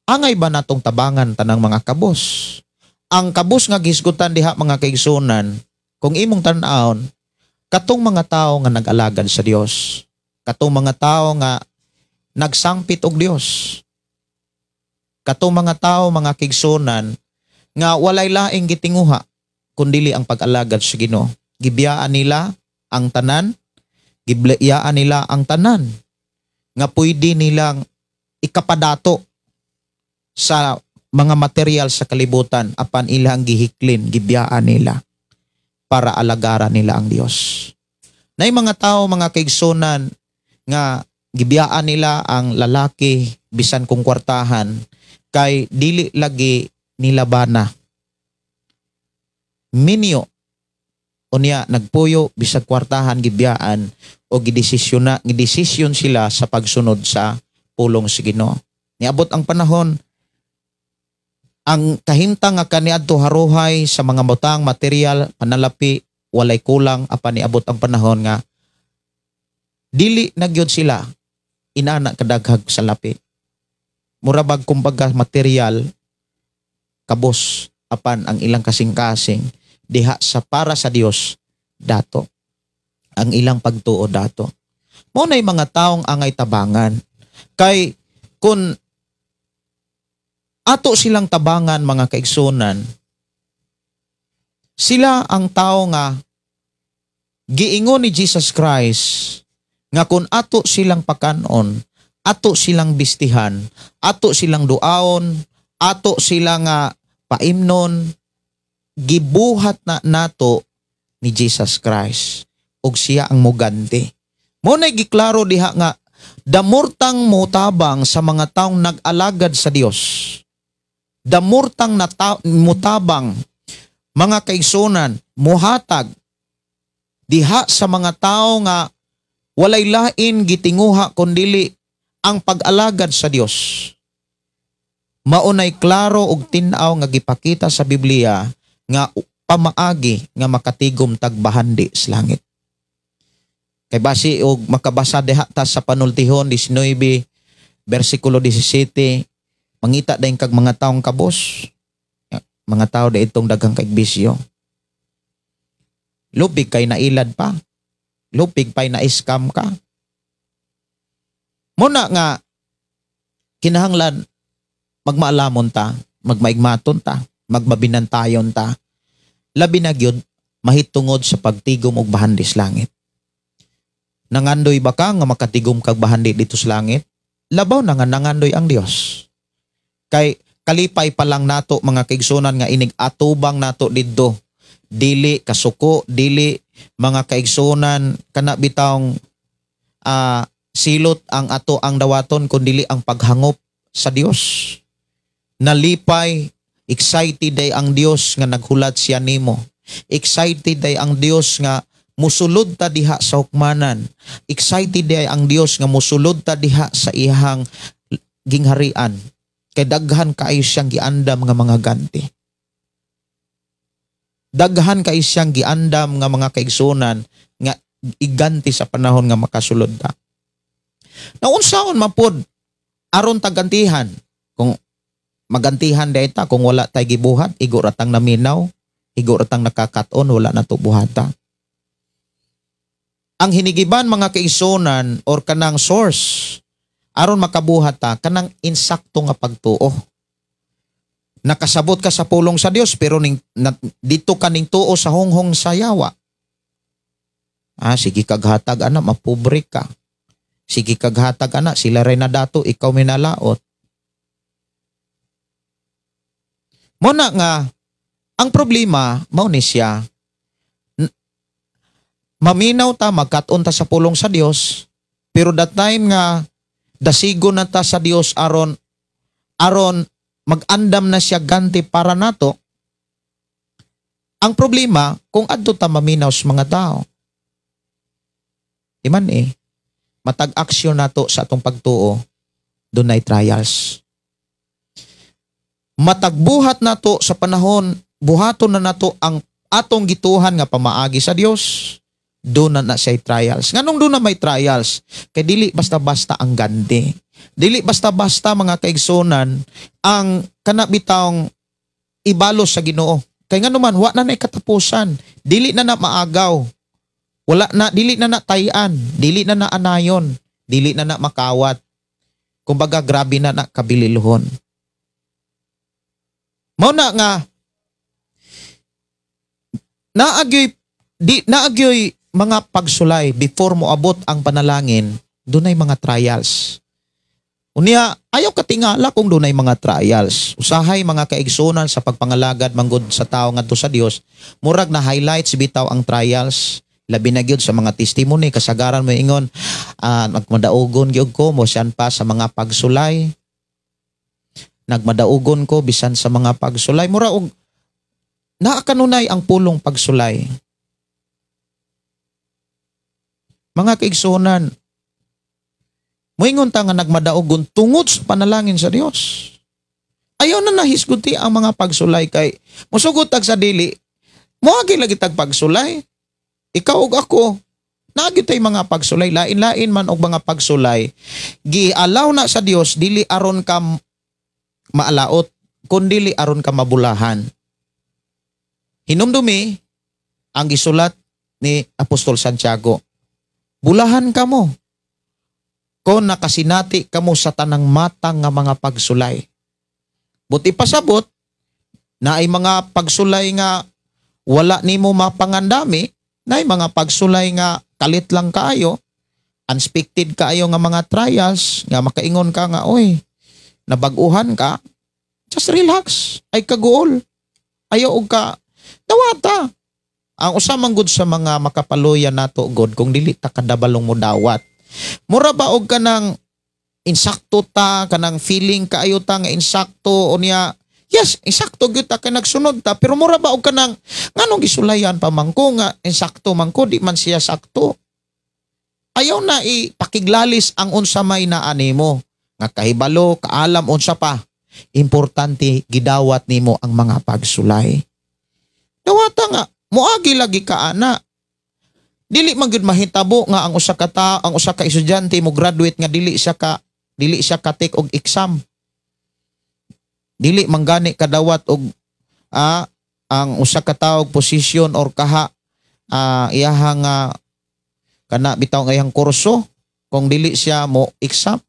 angay ba natong tabangan tanang mga kabos? Ang kabos nga gisgutan diha, mga kaigsunan, kung imong tan-awon, katong mga tao nga nag-alagad sa Dios, katong mga tao nga nagsangpit og Dios, katong mga tao, mga kaigsunan, nga walay laing gitinguha kundili ang pag-alagad sa Ginoo. Gibiyaan nila ang tanan, gibiyaan nila ang tanan nga pwede nilang ikapadato sa mga material sa kalibutan apan ilang gihiklin, gibiyaan nila para alagaran nila ang Dios. Nay mga tao, mga kaigsunan, nga gibiyaan nila ang lalaki bisan kung kwartahan kay dili lagi nila bana. Minyo Unya nagpuyo bisag kwartahan gibiyaan o gidesisyon na gidesisyon sila sa pagsunod sa pulong sa Ginoo. Niabot ang panahon, ang kahimtang nga kaniadto haruhay sa mga butang material panalapi walay kulang, apan niabot ang panahon nga dili na gyud sila inana kadaghag sa lapi. Mura bag kumbaga material kabos, apan ang ilang kasing-kasing diha sa para sa Dios dato. Ang ilang pagtuo dato. Mao nay mga taong angay tabangan. Kay kung ato silang tabangan, mga kaigsunan, sila ang tao nga giingon ni Jesus Christ nga kung ato silang pakanon, ato silang bistihan, ato silang duaon, ato sila nga paimnon, gibuhat na nato ni Jesus Christ ug siya ang muganti. Mao nay giklaro diha nga damurtang motabang sa mga taong nag-alagad sa Dios. Damurtang mutabang, mga kaigsunan, muhatag diha sa mga tao nga walay lain gitinguha kundili ang pag-alagad sa Dios. Maunay klaro og tin-aw nga gipakita sa Biblia nga pamaagi nga makatigom tag bahandi sa langit. Kay basi og makabasa diha ta sa Panultihon 19 bersikulo 17, mangita dayon kag mga taong kabos. Mga tao da itong daghang kay bisyo. Lupig kay nailad pa. Lupig pa'y na-scam ka. Muna nga kinahanglan magmaalamon ta, magmaigmaton ta, magmabinantayon ta. Labi na gyud mahitungod sa pagtigom og bahandi sa langit. Nangandoy ba ka nga makatigom kag bahandi dito sa langit? Labaw na nga nangandoy ang Dios. Kay kalipay pa lang nato, mga kaigsunan, nga inig atubang nato didto. Dili kasuko, dili, mga kaigsunan, kana bitawng silot ang ato ang dawaton kun dili ang paghangop sa Dios. Nalipay, excited day ang Dios nga naghulat siya nimo. Excited day ang Dios nga musulod ta diha sa hukmanan. Excited day ang Dios nga musulod ta diha sa iyang gingharian. Kay daghan kaayo siyang giandam nga mga ganti. Daghan kaayo siyang giandam nga mga kaigsunan nga iganti sa panahon nga makasulod ta. Naunsaon mapod aron tagantihan? Kung magantihan day ta kung wala tay gibuhat, igo ratang naminaw, igo ratang nakakaton, wala na to buhata. Ang hinigiban, mga kaigsunan, or kanang source aron makabuhat ta, kanang insakto nga pagtuo. Nakasabot ka sa pulong sa Dios pero ning, na, dito ka ning tuo sa honghong sa yawa. Sige kaghatag ana, mapobre ka. Sige kaghatag ana, sila rin na dato, ikaw minalaot. Muna nga ang problema mao ni siya, maminaw ta, magkat-on ta sa pulong sa Dios, pero that time nga dasigo na ta sa Dios aron aron mag-andam na siya ganti para nato. Ang problema kung adto ta maminaw sa mga tao. Di man matag aksyon nato sa atong pagtuo, dunay trials. Matagbuhat nato sa panahon, buhaton na nato ang atong gituhan nga pamaagi sa Dios, doon na na siya trials. Nganong doon na may trials? Kay dili basta-basta ang ganti. Dili basta-basta, mga kaigsunan, ang kanabitang ibalos sa Ginoo. Kay ngano man, wa na na katapusan. Dili na na maagaw. Wala na, dili na na tayan, dili na na anayon, dili na na makawat. Kumbaga grabe na na kabililhon. Mao na nga naagyoy di naagyoy mga pagsulay before mo abot ang panalangin, dunay mga trials. Unya, ayaw katingala kung dunay mga trials. Usahay, mga kaigsunan, sa pagpangalagad manggod sa tao ngadto sa Dios, murag na highlights bitaw ang trials. Labi na gyud sa mga testimony, kasagaran mo ingon, nagmadaugon gyud ko mo siyan pa sa mga pagsulay. Nagmadaugon ko bisan sa mga pagsulay. Mura og naa kanunay ang pulong pagsulay. Mga kaigsuonan, moingon ta nga nagmadaogon tungod sa panalangin sa Dios. Ayaw na nahisguti ang mga pagsulay kay musugot tag sa dili, moagi lagi tag pagsulay. Ikaw ug ako, naa gyud tay mga pagsulay, lain-lain man og mga pagsulay. Gialaw na sa Dios dili aron ka maalaot, kun dili aron ka mabulahan. Hinumdumi ang gisulat ni Apostol Santiago. Bulahan kamo kung nakasinati kamo sa tanang matang nga mga pagsulay. Buti pasabot na ay mga pagsulay nga wala nimo mapangandami, na ay mga pagsulay nga kalit lang kaayo, unexpected kaayo nga mga trials, nga makaingon ka nga, oy, nabag-uhan ka, just relax, ay kaguol. Ayaw og ka, dawata. Ang usa man gud sa mga makapaluya nato God kung dili ta kadabalong mo dawat. Mura ba og kanang insakto ta, kanang feeling kaayo ta nga insakto unya, yes, insakto gyud ta kay nagsunod ta, pero mura ba og kanang nganong gisulayan pa man ko nga insakto man ko, di man siya sakto. Ayaw na ipakiglalis ang unsa may naa nimo nga kahibalo, kaalam unsa pa. Importante gidawat nimo ang mga pagsulay. Dawata nga moagi lagi ka ana. Dili man gyud mahitabo nga ang usa ka ta, ang usa ka estudyante mo graduate nga dili siya ka take og exam. Dili man gani kadawat og ang usa ka tawo position or kaha iyahang kana bitaw nga iyang kurso kung dili siya mo exam.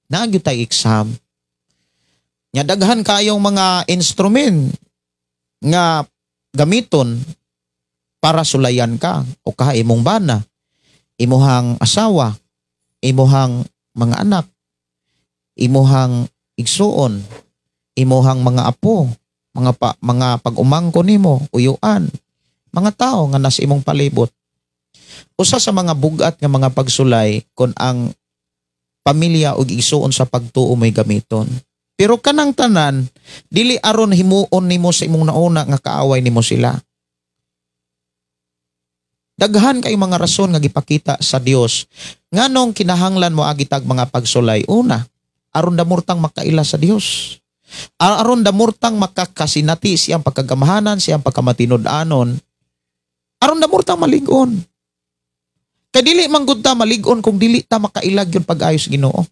Naa gyud tay exam. Nya daghan kayong mga instrument nga gamiton para sulayan ka o kaha imong bana, imuhang asawa, imuhang mga anak, imuhang igsuon, imuhang mga apo, mga pag-umangko nimo, uyuan, mga tao nga nasa imong palibot. Usa sa mga bugat nga mga pagsulay kon ang pamilya ug igsuon sa pagtuo may gamiton. Pero kanang tanan, dili aron himuon nimo sa imong nauna nga kaaway nimo sila. Daghan kay mga rason nga gipakita sa Dios nganong kinahanglan mo agitag mga pagsulay. Una, aron damurtang makaila sa Dios. Aron damurtang makakasinati siyang pagkagamahanan, siyang pagkamatinud-anon. Aron damurtang malig-on. Kay dili man gud ta malig-on kung dili ta makailag yun pag-ayos Ginoo.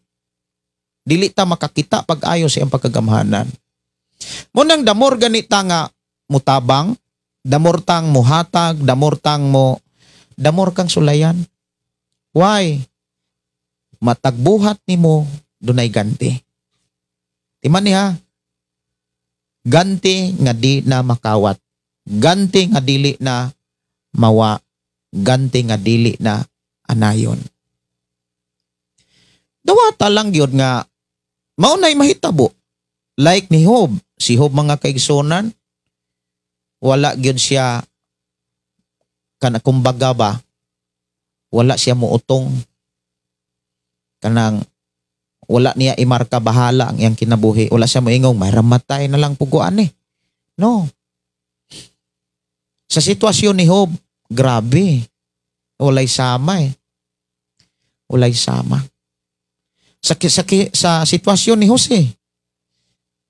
Dili ta makakita pag-ayo sa iyang pagkagamhanan. Munang damor ganita nga mutabang, damor tang muhatag, damor tang mo, damor kang sulayan. Why? Matagbuhat nimo dunay ganti. Timan niya, ganti nga di na makawat. Ganti nga dili na mawa. Ganti nga dili na anayon. Dawata lang gyud nga mao nay mahitabo. Like ni Job, si Job mga kaigsunan, wala gyud siya kana kumbaga ba, wala siya muutong, kanang wala niya imarka bahala ang iyang kinabuhi, wala siya moingong maramatay na lang puguan eh. No. Sa sitwasyon ni Job, grabe. Walay sama eh. Walay sama. Sa sitwasyon ni Jose,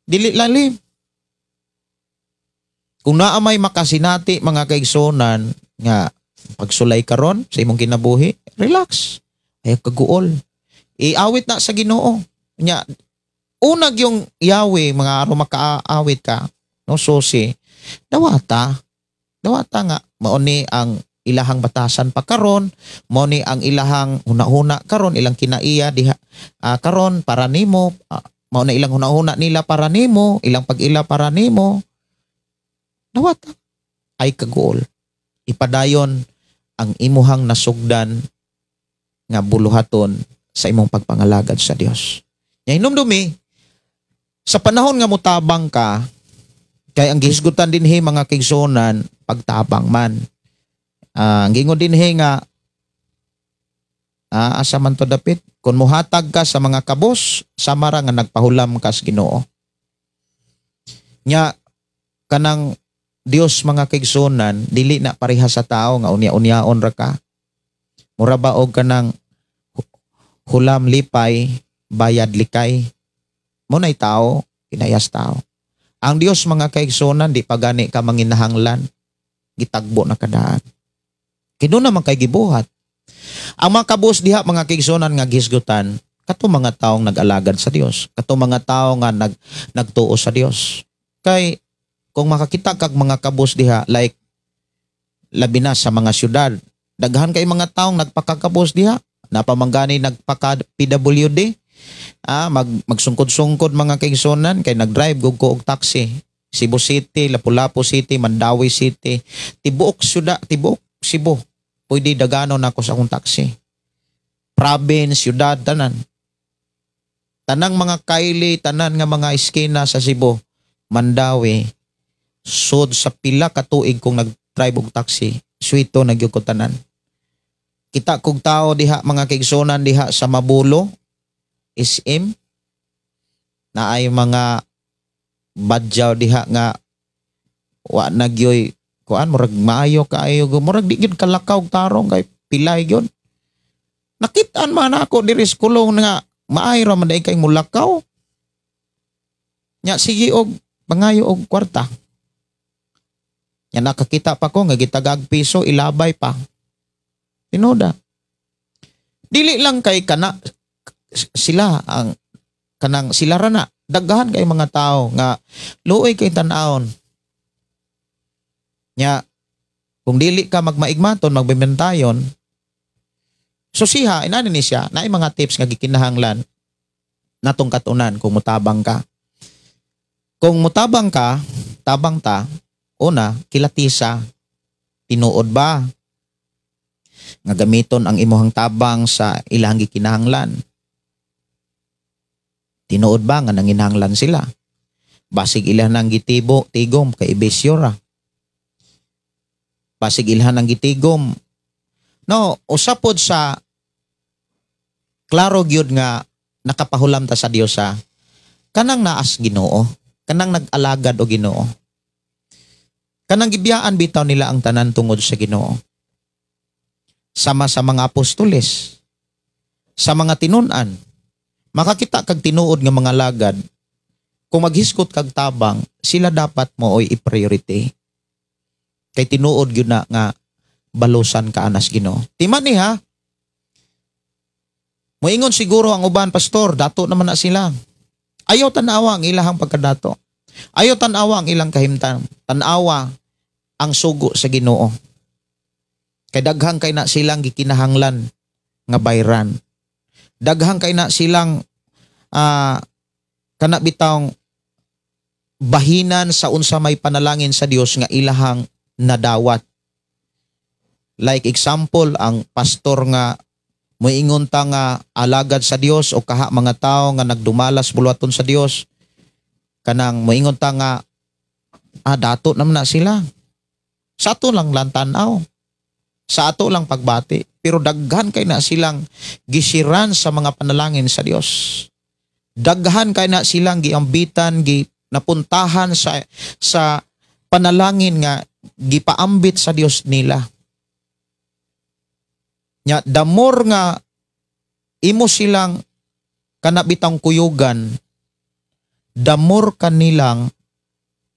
dili lalim. Kung naa may makasinati mga kaigsunan nga pagsulay karon sa imong kinabuhi, relax. Ayaw kaguol. Iawit na sa Ginoo. Nya unag yung Yahweh mga aron makaawit ka, no susi. Dawata. Dawata nga mao ni ang ilahang batasan pa karon, mao ni ang ilahang hunahuna karon, ilang kinaiya diha karon para nimo, mao na ilang hunahuna nila para nimo, ilang pag-ila para nimo. Dawata ay kaguol. Ipadayon ang imuhang nasugdan nga buluhaton sa imong pagpangalagad sa Dios. Nya hinumdumi sa panahon nga mutabang ka, kay ang gihisgutan dinhi mga kaigsuonan pagtabang man. Ang gingon dinhi nga asa man to dapit, kung muhatag ka sa mga kabos, samara nga nagpahulam ka sa Ginoo. Nya kanang Dios mga kaigsuonan dili na pareha sa tao nga unya-unyaon ra ka. Mura ba og kanang hulam lipay, bayad likay. Mo na'y tao, kinayas tao. Ang Dios, mga kaigsunan, di pa gani ka manginahanglan, gitagbo na kadaan. Kinuna man kay gibuhat. Ang mga kabus diha, mga kaigsunan, nga gisgutan, kato mga taong nag-alagad sa Dios, kato mga tao nga nagtuo sa Dios. Kay kung makakita kag mga kabus diha, like labi na sa mga syudad, daghan kay mga taong nagpakakabus diha, napamanggani nagpaka PWD, magsungkod-sungkod, mga kaigsunan, kay nag-drive gug ko og taxi. Cebu City, Lapu-Lapu City, Mandaue City, tibuok syudad, tibuok Cebu. Pwede daganon ako sa akong taxi. Province, syudad, tanan. Tanang mga kaili, tanan nga mga eskina sa Cebu, Mandaue, sud sa pila ka tuig kong nag-drive og taxi, suwito na gyud ko tanan. Kita kog tao diha, mga kaigsunan, diha sa Mabulo, SM, na ay mga badyaw diha nga wa na gyoy kuan, murag maayo kaayo, murag di gyud kalakaw og tarong kay pilay gyud. Nakitaan man ako diri sa kulong nga maayo ra man diay kay mulakaw. Nya sige og pangayo og kwarta. Nya nakakita pa ko nga gitagag piso, ilabay pa. Tinuda. Dili lang kay kana sila ang kanang sila ra na, daghan kay mga tao nga luoy kay tan-awon. Nya kung dili ka magmaigmaton, magbibentayon. So siya, inani ni siya, naay mga tips nga gikinahanglan natong katunan kung mutabang ka. Kung mutabang ka, tabang ta, una, kilatisa, tinuod ba nga gamiton ang imuhang tabang sa ilang gikinahanglan? Tinuod ba nga nanginahanglan sila? Basig ilang nang gitibo, tigom kay ibisyo ra. Basig ilhan ang gitigom. No, usapod sa klaro gyud nga nakapahulam ta sa Dios sa kanang naas Ginoo, kanang nag-alagad og Ginoo. Kanang gibiyaan bitaw nila ang tanan tungod sa Ginoo. Sama sa mga apostoles, sa mga tinun-an, makakita kag tinuod nga mga lagad, kung maghisgot kag tabang, sila dapat mooy i-priority. Kay tinuod gyud na nga balusan ka anas Ginoo. Timan ni ha. Moingon siguro ang uban, "Pastor, dato naman na sila." Ayaw tan-awa ang ilahang pagkadato. Ayaw tan-awa ang ilang kahimtang. Tan-awa ang sugo sa Ginoo. Kay daghang kay na silang gikinahanglan nga bayran. Daghang kay na silang kana bitawng bahinan sa unsa may panalangin sa Dios nga ilahang nadawat. Like example, ang pastor nga moingon ta nga alagad sa Dios o kaha mga tao nga nagdumalas buluhaton sa Dios, kanang moingon ta nga dato naman na sila. Sa ato lang lang tan-aw. Sa ato lang pagbati. Pero daghan kay na silang gisiran sa mga panalangin sa Dios. Daghan kay na silang giambitan, gi napuntahan sa panalangin nga gipaambit sa Dios nila. Nya the more nga imo silang kanabitang kuyugan, the more kanilang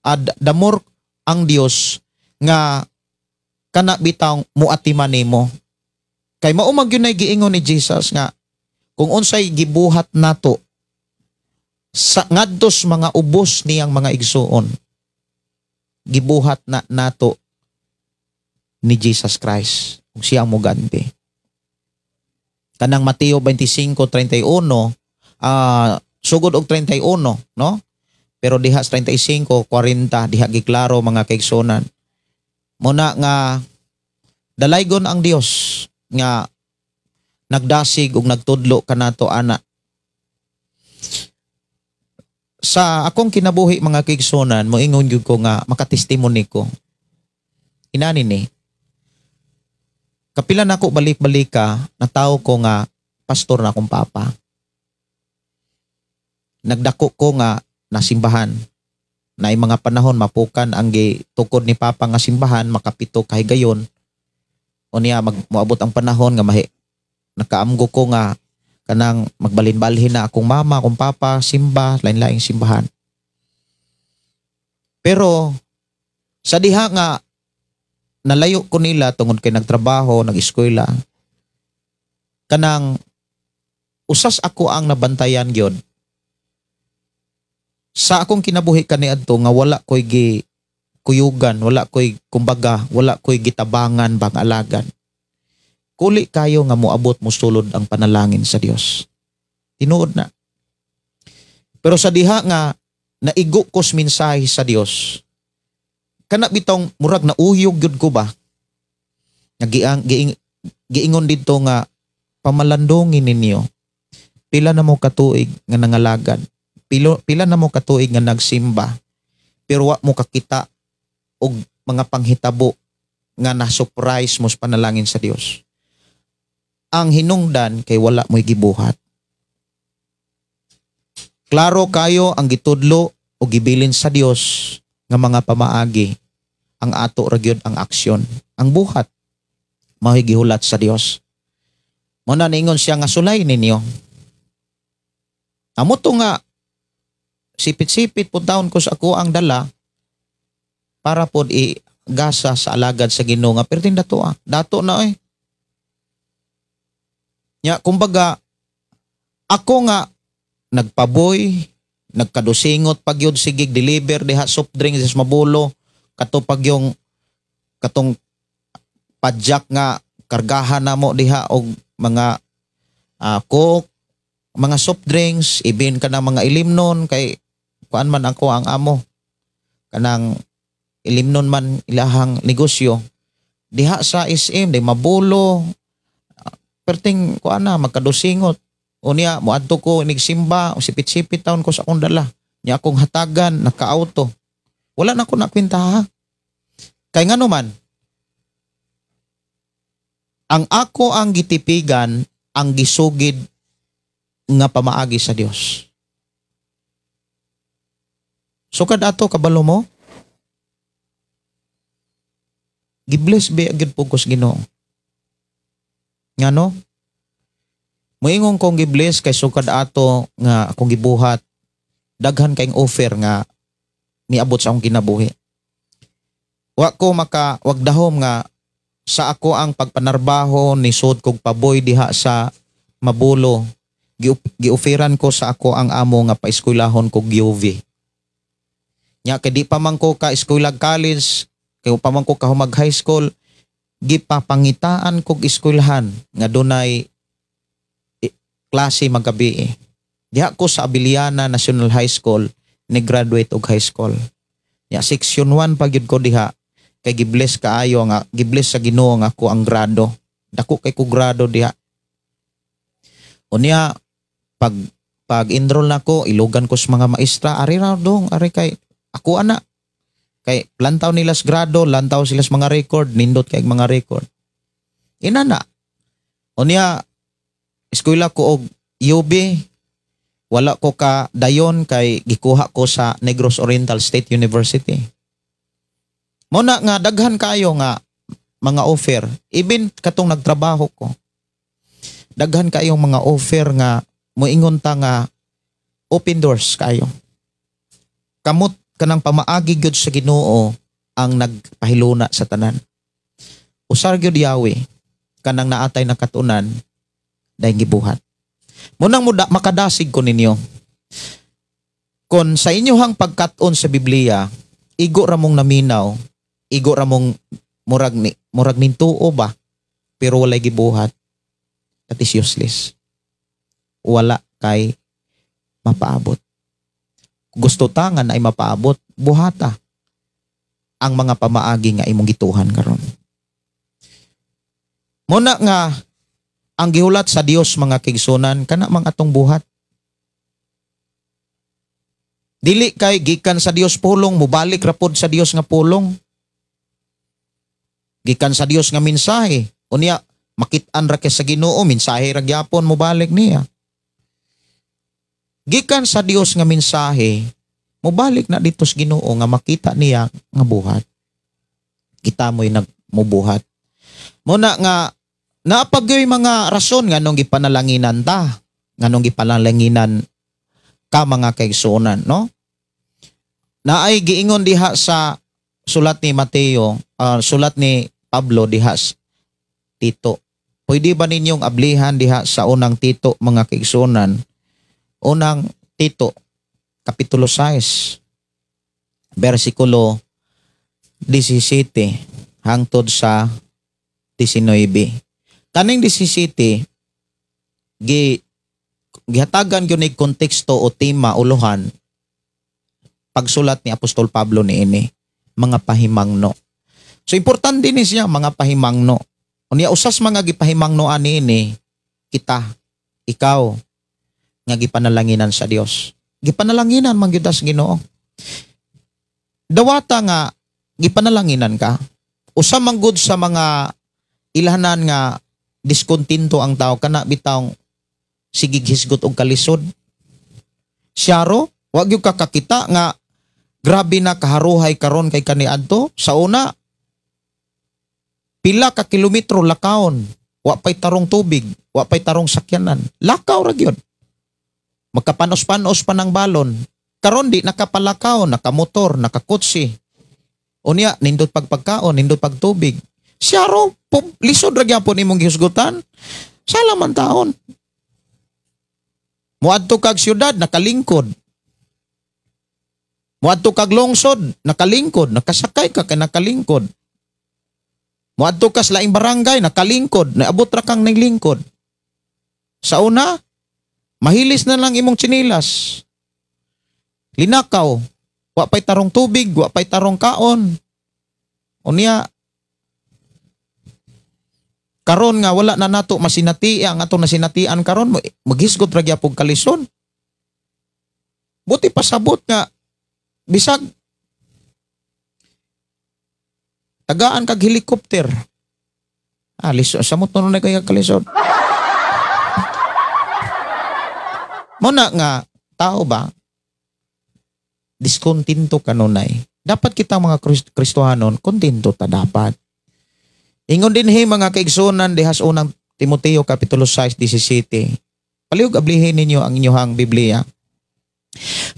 ad the more ang Dios nga kana bitang muatiman nimo. Kay mao man gyud nay giingon ni Jesus nga kung unsay gibuhat nato sa ngadtos mga ubos niyang mga igsuon, gibuhat na nato ni Jesus Christ kung siya ang muganti. Kanang Mateo 25:31, sugod og 31, no? Pero diha sa 35, 40 diha giklaro, mga kaigsunan. Muna nga dalaygon ang Dios nga nagdasig ug nagtudlo kanato ana. Sa akong kinabuhi, mga kaigsunan, moingon gyud ko nga makatestimony ko. Inani ni. Kapila nako balik-balik ka, natawo ko nga pastor na akong papa. Nagdako ko nga nasimbahan. Na mga panahon mapukan ang gitukod ni papa nga simbahan, makapito kahigayon. Unya moabot ang panahon nga mahi nakaamgo ko nga kanang magbalin-balhin na akong mama, akong papa, simba, lain-laing simbahan. Pero sa diha nga nalayo ko nila tungod kay nagtrabaho, nag-eskwela, kanang usas ako ang nabantayan gyud sa akong kinabuhi kaniadto nga wala ko'y gi kuyugan, wala ko'y kumbaga, wala ko'y gitabangan bang alagan. Kuli kayo nga moabot mosulod ang panalangin sa Dios. Tinuod na. Pero sa diha nga naigo ko sa mensahe sa Dios, kana bitong murag na uyog gyud ko ba? Nga giingon didto nga pamalandongin ninyo. Pila na mo katuig nga nangalagad. Pila na mo katuig nga nagsimba. Pero wa mo kakita og mga panghitabo nga na-surprise mo sa panalangin sa Dios. Ang hinungdan kay wala mo'y gibuhat. Klaro kayo ang gitudlo o gibilin sa Dios nga mga pamaagi. Ang ato ra gyud ang aksyon, ang buhat mao'y gihulat sa Dios. Mo na niingon siya nga sulay ninyo. Amo to nga sipit-sipit pud taon ko sa ako ang dala para pod i-gasa sa alagad sa Ginoo nga perting dato ah. Dato na oy. Nya kumbaga ako nga nagpaboy, nagkadusingot pag yun sigig deliver diha soft drinks sa Mabulo, kato pag yung katong padjak nga kargahan namo diha og mga coke, mga soft drinks, ibin ka na mga ilimnon kay kuan man ako ang amo. Kanang ilimnon man ilahang negosyo. Diha sa SM, di Mabulo, perting kuan na magkadusingot. Unya moadto ko nigsimba, sipit-sipit taon ko sa akong dala. Nya akong hatagan, naka-auto. Wala na ko nakwenta ha. Kay ngano man, ang ako ang gitipigan, ang gisugid nga pamaagi sa Dios. Sukad ato kabalo mo, gibless ba gyud po ko sa Ginoo. Ngano? Moingon kong gibless kay sukad ato nga akong gibuhat, daghan kayong offer nga miabot sa akong kinabuhi. Wa ko maka wag dahom nga sa ako ang pagpanarbaho ni sud kog paboy diha sa Mabulo. Gioferan ko sa ako ang amo nga paeskwelahon kog UV. Nya kay di pa man ko ka eskwela college, kay pa man ko ka humag high school, gipapangitaan kog eskwelahan nga dunay klase magabi. Diha ko sa Abiliana National High School ni graduate og high school. Nya section 1 pa gyud ko diha kay gibless kaayo nga gibless sa Ginoo nga ako ang grado. Dako kay ko grado diha. Unya pag enroll nako ilugan ko sa mga maestra, ari ra dong, ari kay ako ana. Kay lantaw nila sa grado, lantaw sila sa mga record, nindot kay mga record. Inana. Unya eskwela ko og UB, wala ko ka dayon kay gikuha ko sa Negros Oriental State University. Muna nga daghan kayo nga mga offer, even katong nagtrabaho ko. Daghan kayong mga offer nga moingon ta nga open doors kayo. Kamot kanang pamaagi gyud sa Ginoo ang nagpahiluna sa tanan. Usar gyud Yahweh kanang naatay nakatunan dahil gibuhat. Munang muda makadasig ko ninyo. Kon sa inyohang pagkat-on sa Biblia, igo ra mong naminaw, igo ra mong murag nintuo ba, pero walay gibuhat. That is useless. Wala kay mapaabot. Gusto ta nga naay mapaabot, buhata ang mga pamaagi nga imong gituhan karon. Muna nga ang gihulat sa Dios mga kigsunan kana mang atong buhat. Dili kay gikan sa Dios pulong, mubalik ra pod sa Dios nga pulong. Gikan sa Dios nga mensahe. Unya makit-an ra kay sa Ginoo, mensahe ra gyapon mubalik niya. Gikan sa Dios nga mensahe, mubalik na dito sa Ginoo nga makita niya nga buhat. Kita mo'y nagmubuhat. Muna nga naapagyoy mga rason nganong gipanalanginan ta, nganong gipanalanginan ka, mga kaigsuonan, no? Naay giingon diha sa sulat ni Mateo, sulat ni Pablo diha sa Tito. Pwede ba ninyong ablihan diha sa Unang Tito, mga kaigsuonan? Unang Tito, Kapitulo 6, versikulo 17 hangtod sa 19. Kaning 17, gihatagan gyud ni konteksto o tema, uluhan, pagsulat ni Apostol Pablo niini, mga pahimangno. So importante ni siya, mga pahimangno. Unya usas mga gipahimangnoan niini kita, ikaw nga gipanalanginan sa Dios. Gipanalanginan man gyud ta sa Ginoo. Dawata nga gipanalanginan ka. Usa man gud sa mga ilhanan nga diskontento ang tao, kana bitawng sigig hisgot og kalisod. Siyaro, wa gyud ka kakita nga grabe na kaharuhay karon kay kaniadto. Sa una, pila ka kilometro lakawon, wa pay tarong tubig, wa pay tarong sakyanan. Lakaw ra gyud. Magkapanos-panos pa ng balon. Karon di nakapalakaw, nakamotor, nakakotse. Unya, nindot pagpagkaon, nindot pagtubig. Siyaro, lisod ra gyapon imong gihusgutan. Sala man taon. Muadto kag syudad, nakalingkod. Muadto kag lungsod, nakalingkod, nakasakay ka kay nakalingkod. Muadto ka sa laing barangay, nakalingkod, naabot ra kang naglingkod. Sa una, mahilis na lang imong tsinilas. Linakaw, wa pay tarong tubig, wa pay tarong kaon. Unya, karon nga wala na nato masinati ang atong nasinatian karon, maghisgot ra gyapon kalison. Buti pasabot nga bisag tagaan kag helicopter. Ah, lisod samot no na kay kalisod. Muna nga tao ba diskontento kanunay. Dapat kita mga Kristohanon kontento ta dapat. Ingon din he mga kaigsunan dihas Unang Timoteo Kapitulo 6:17. Palihog ablihin ninyo ang inyohang Biblia.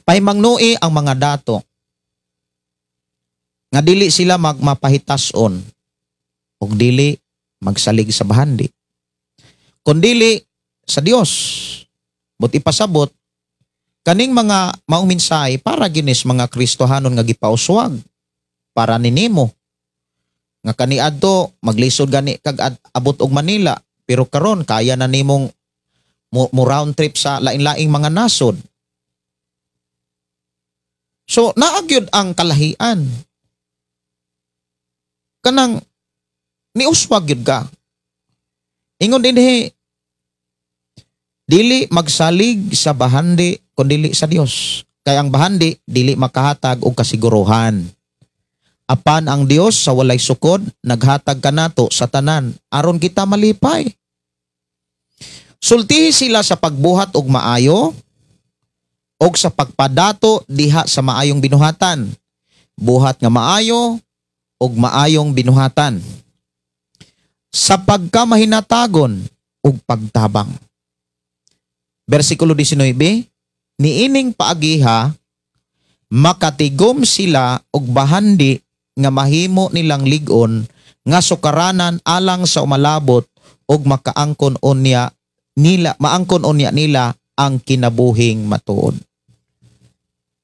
Pahimangnui ang mga dato nga dili sila magmapahitason ug dili magsalig sa bahandi, kundili sa Dios. But ipasabot kaning mga maong mensahe para ginis mga Kristohanon nga gipauswag para ninimo nga kaniadto maglisod gani kag abot og Manila, pero karon kaya na nimong mo round trip sa lain-laing mga nasod. So naagyod ang kalahian. Kanang niuswag gyud ka. Ingon dinhi, dili magsalig sa bahandi kun dili sa Dios. Kay ang bahandi dili makahatag og kasiguruhan. Apan ang Dios sa walay sukod naghatag kanato sa tanan aron kita malipay. Sultihi sila sa pagbuhat og maayo og sa pagpadato diha sa maayong binuhatan. Buhat nga maayo og maayong binuhatan. Sa pagkamahinatagon ug pagtabang. Versikulo 19, niining paagiha makatigom sila og bahandi nga mahimo nilang lig-on nga sukaranan alang sa umalabot og makaangkon unya nila, maangkon unya nila ang kinabuhing matuod.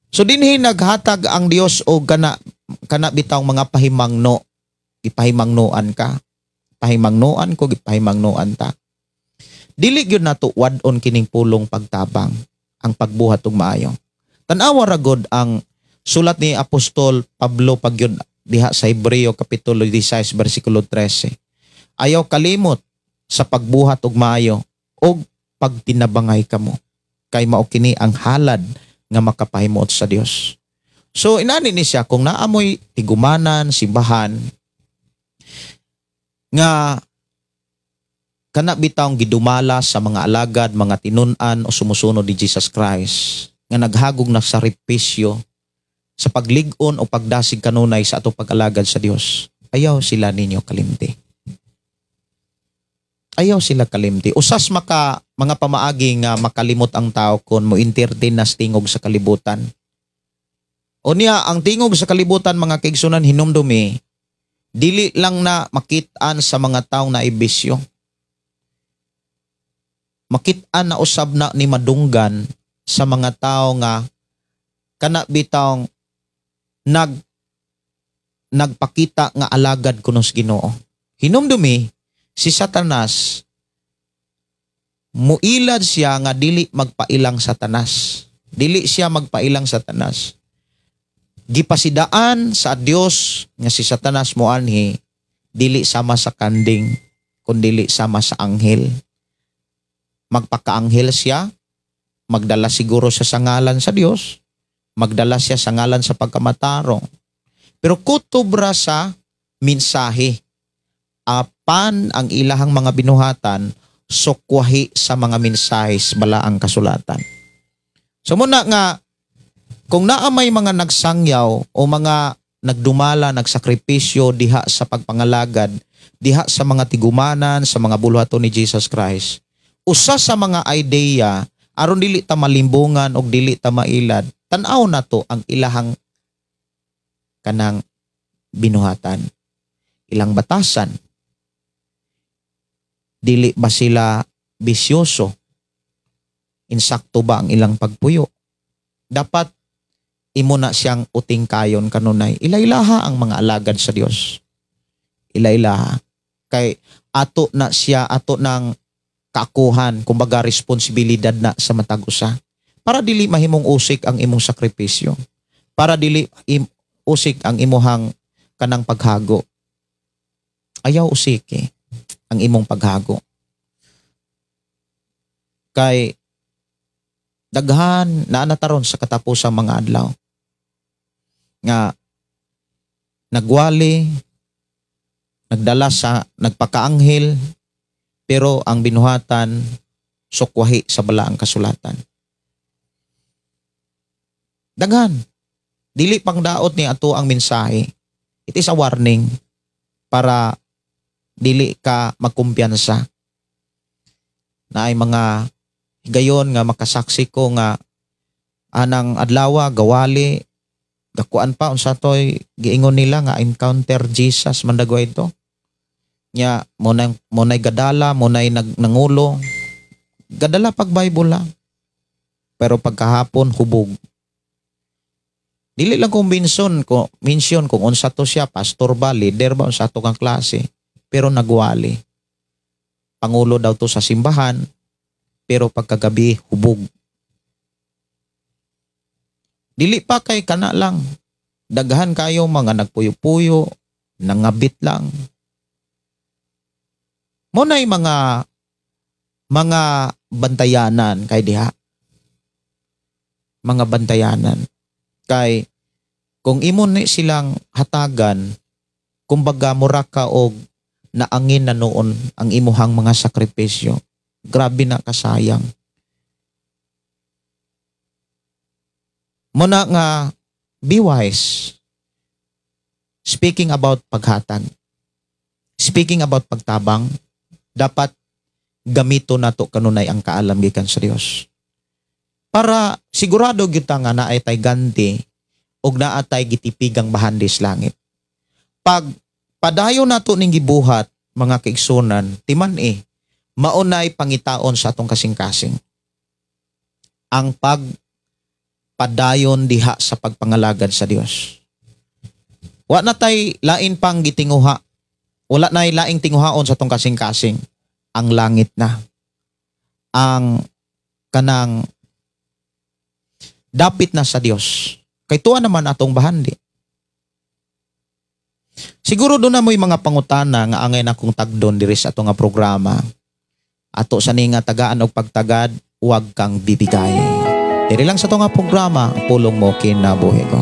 So dinhi naghatag ang Dios og kana kana bitawng mga pahimangno. Gipahimangnoan ka, pahimangnoan ko, gipahimangnoan ta. Dili gyud nato wad-on kining pulong pagtabang, ang pagbuhat og maayo. Tan-awa ra gud ang sulat ni Apostol Pablo pagyud diha sa Hebreo Kapitulo 16 versikulo 13. Ayaw kalimot sa pagbuhat og maayo og pagtinabangay kamo, kay mao kini ang halad nga makapahimuot sa Dios. So inani ni siya kung naamoy tigumanan, simbahan nga kana bitawng gidumala sa mga alagad, mga tinun-an o sumusunod ni Jesus Christ nga naghagog na sakripisyo sa paglig-on o pagdasig kanunay sa atong pag-alagad sa Dios. Ayaw sila ninyo kalimti. Ayaw sila kalimti. Usas maka mga pamaagi nga makalimot ang tao kon mo entertain na tingog sa kalibutan. O niya, ang tingog sa kalibutan mga kaigsunan hinumdumi, dili lang na makit-an sa mga taong naibisyo. Makit-an na usab na ni madunggan sa mga tao nga kana bitawng nagpakita nga alagad kuno sa Ginoo. Hinumdumi, si Satanas muilad siya nga dili magpailang Satanas. Dili siya magpailang Satanas. Gipasidaan sa Dios nga si Satanas moanhi dili sama sa kanding kundili sama sa anghel. Magpakaanghel siya, magdala siguro siya sa ngalan sa Dios, magdala siya sa ngalan sa pagkamatarong. Pero kutubra sa mensahe, apan ang ilahang mga binuhatan sukwahi sa mga mensahe sa balaang kasulatan. So muna nga, kung naa may mga nagsangyaw o mga nagdumala, nagsakripisyo diha sa pagpangalagad, diha sa mga tigumanan, sa mga buluhaton ni Jesus Christ, usa sa mga idea aron dili ta malimbungan og dili ta mailad, tan-aw na to ang ilahang kanang binuhatan, ilang batasan. Dili ba sila bisyoso? Insakto ba ang ilang pagpuyo? Dapat imo na siyang uting kayon kanunay. Ilailaha ang mga alagad sa Dios. Ilailaha. Kay ato na siya, ato ng kakuhan, kumbaga responsibilidad na sa matag usa. Para dili mahimong usik ang imong sakripisyo. Para dili usik ang imuhang kanang paghago. Ayaw usiki ang imong paghago. Kay daghan naa na taron sa katapusang mga adlaw nga nagwali, nagdala sa nagpakaanghel, pero ang binuhatan sukwahi sa balaang kasulatan. Daghan. Dili pang daot ni ato ang mensahe. It is a warning para dili ka magkumpiyansa. Na ay mga higayon nga makasaksi ko nga anang adlawa gawali gakuan pa unsa toy giingon nila nga encounter Jesus mandagway ito. Nya mo nay gadala, mo nay nangulo. Gadala pag Bible lang. Pero pagkahapon hubog. Dili lang kong mention kung unsa to siya, pastor ba, leader ba, unsa to kang klase. Pero nagwali. Pangulo daw to sa simbahan, pero pagkagabi hubog. Dili pa kay kana lang. Daghan kayo mga nagpuyo-puyo, nangabit lang. Muna'y mga bantayanan kay diha. Mga bantayanan. Kay kung imo ni silang hatagan, kumbaga mura ka og naangin na noon ang imuhang mga sakripisyo. Grabe na kasayang. Muna nga, be wise. Speaking about paghatag, speaking about pagtabang, dapat gamito nato kanunay ang kaalam gikan sa Dios. Para sigurado gyud ta nga naay tay ganti og naa tay gitipigang bahandis langit. Pag padayon nato ning gibuhat mga kaigsunan, timan maunay pangitaon sa atong kasing-kasing. Ang pagpadayon diha sa pagpangalagad sa Dios. Wa na tay lain pang gitinguha. Wala na laing tinguhaon sa atong kasing-kasing. Ang langit na. Ang kanang dapit na sa Dios. Kay tuwa naman atong bahandi. Siguro doon na mo'y mga pangutana nga angay na kong tagdon diri sa ato nga programa. Ato sa ni nga tagaan og pagtagad, huwag kang bibigay. Diri lang sa ato nga programa, Pulong Mo Kinabuhi Ko.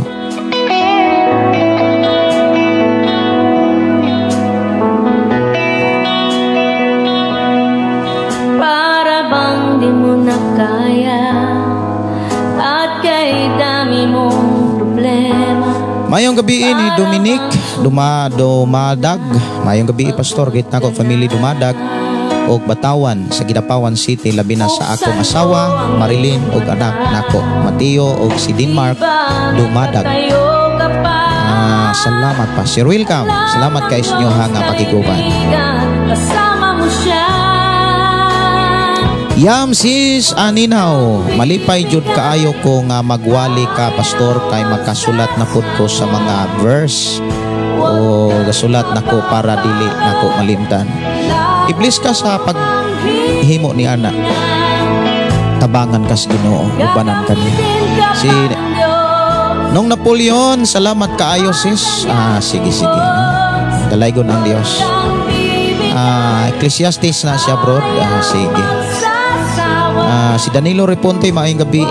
Para bang di mo na kaya at kay dami mong problema. Mayong gabi ni Dominic Dumadag. Mayong gabi Pastor, git na ko family Dumadag. Og Batawan sa Gidapawan City, labi na sa akong asawa Marilyn og anak nako Mateo og si Denmark Dumadag. Salamat pa Sir, welcome. Salamat kay sa inyo ha nga pakiguban. Kasama mo siya. Yam sis Aninaw, malipay jud kaayo ko nga magwali ka, pastor, kay makasulat na pud ko sa mga verse o gasulat nako para dili nako malimtan. Iblis ka sa paghimo ni ana. Tabangan ka sa Ginoo, ubanan ka niya. Si Nong Napoleon, salamat kaayo sis. Sige sige. No? Dalaygon ang Dios. Ecclesiastes na siya, bro. Sige. Si Danilo Reponte, maayong gabi.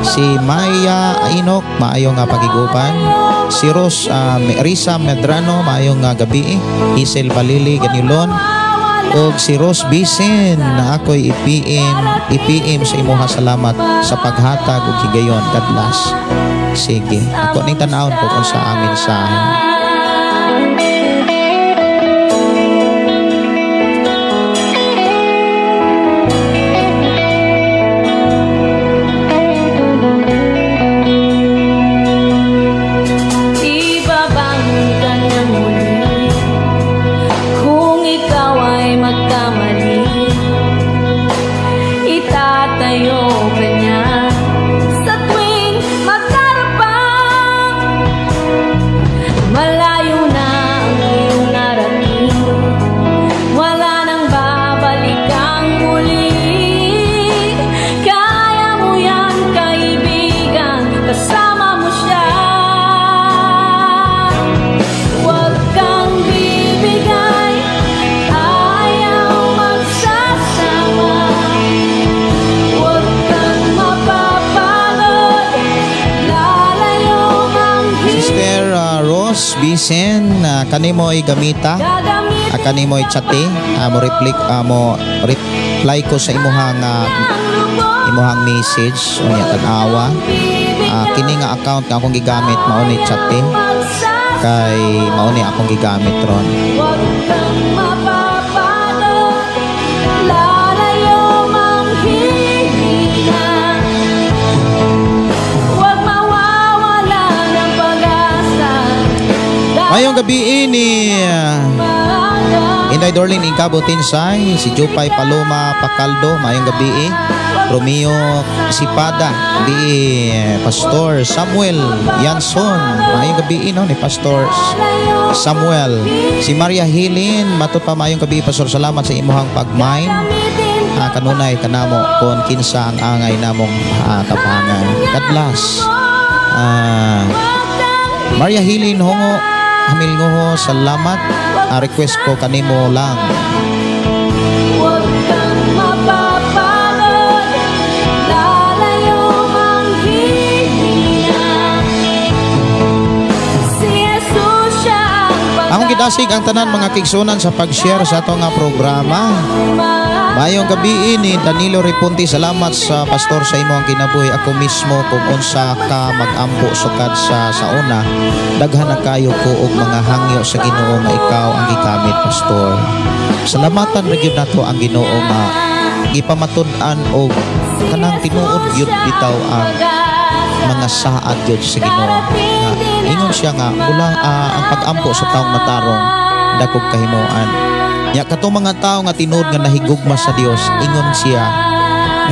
Si Maya Ainok, maayong nga pagigupan. Si Ros Risa Medrano, maayong nga gabi. Isel Balili Ganilon og si Rose Bisen na ako'y i-PM sa imuha, salamat sa paghatag og higayon. God bless. Sige, ako ning tan-awon ko kung sa ang mensahe. Ibabangon ka niyang muli kung ikaw ay magkamali. Itatayo ka niya sa tuwing magkarapa. Malayo na ang iyong narating, wala nang babalikang muli. Kaya mo yan, kaibigan, kasama mo siya. Huwag kang bibigay, ayaw magsasawa. Huwag kang mapapagod, lalayo ang Sister Rose Bisen, kanimoy gamita, gagamitin kanimoy chate, mo reply, mo reply ko sa imuhang message unya tan-awa. Kini nga account nga akong gigamit mao ni chate, kay mao ni akong gigamit ron. Huwag kang mapapagod, lalayo mang hihina. Huwag mawawala ng pag-asa. Mayong gabi ni Inday Dorlin Ingkabo Tinsay, si Jupay Paloma Pacaldo, mayong gabi. Romeo Sipada, gabi. Pastor Samuel Yanson, mayong gabi no ni Pastor Samuel. Si Maria Hilin, matud pa, mayong gabi Pastor, salamat sa imuhang pagmain. Kanunay kanamo kon kinsa ang angay namong tabangan. God bless. Maria Hilin Hongo Hamilngoho, salamat. Request ko kanimo lang. Huwag kang mapapagod, lalayo ang hihina. Si Jesus siya ang Akong gidasig ang tanan mga kigsunan sa pag-share sa ato nga programa. Mayong gabi ni Danilo Reponte, salamat sa pastor sa imo ang kinabuhi. Ako mismo kung unsa ka magampo sukad sa sauna, daghan na kayo ko og mga hangyo sa Ginoo nga ikaw ang gigamit, pastor. Salamatan ra gyud nato ang Ginoo nga gipamatud-an og kanang tinuod gyud bitaw ang mga saad gyud sa Ginoo. Nga ingon siya nga mula ang pag-ampo sa taong matarong dakog kahimuan. Nya katong mga tawo nga tinuod nga nahigugma sa Dios, ingon siya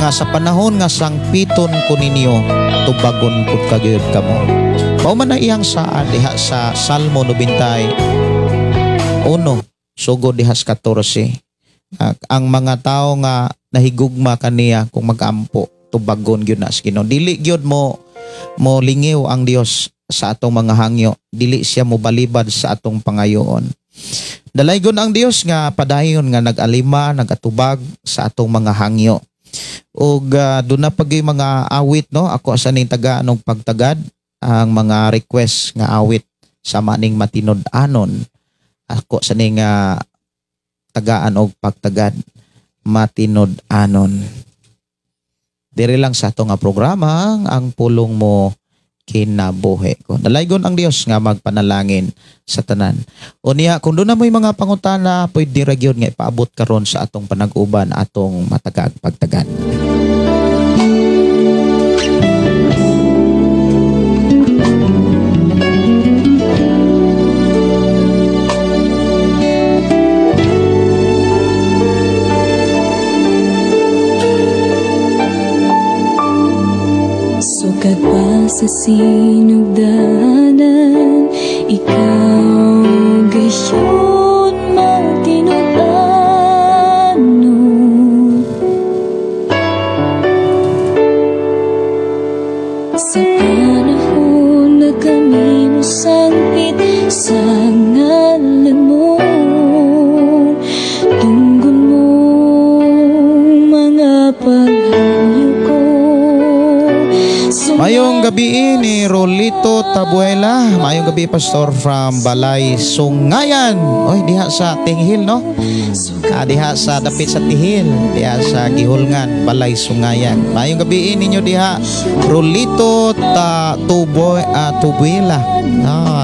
nga sa panahon nga sangpiton ko ninyo, tubagon pud kagyud kamo. Mao man na iyang saad diha sa Salmo 91 sugod diha sa 14. Ang mga tawo nga nahigugma kaniya kung mag-ampo, tubagon gyud na sa Ginoo. Dili gyud mo lingiw ang Dios sa atong mga hangyo, dili siya mobalibad sa atong pangayoon. Dalaygon ang Dios nga padayon nga nag-alima, nagatubag sa atong mga hangyo. Ug doon na pag mga awit no, ako sa ning taga anong pagtagad ang mga request nga awit sa maning matinud-anon. Ako sa ning tagaan og pagtagad matinud-anon. Diri lang sa ato nga programa ang pulong mo Kinabuhi Ko. Dalaygon ang Dios nga magpanalangin sa tanan. Unya, kung doon na mo'y mga pangutana, pwede ra gyud nga ipaabot karon sa atong panag-uban, atong matagag pagtagan. Sugad pa sa sinugdanan, ikaw gayon magtinud-ano. Sa panahon na kami mosangpit sa ngalan mo, tunggon mo mga paghayo ko. Mayong gabi ni Rolito Tabuela. Mayong gabi, Pastor, from Balay Sungayan. Oy, diha sa Tinghil, no? Diha sa dapit sa Tihil, diha sa Gihulngan, Balay Sungayan. Mayong gabi ninyo diha, Rolito Tabuela.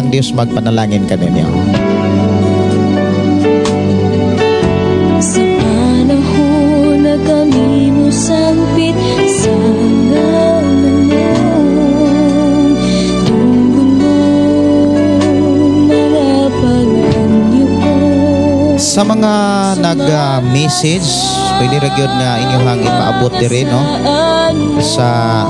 Ang Dios magpanalangin kaninyo. Sa panahon na kami mosampit sa ngalan mo, tunggon mo mga pag-anyo ko. Sa mga nag-message, pwede ra gyud nga inyong ipaabot diri, no? Sa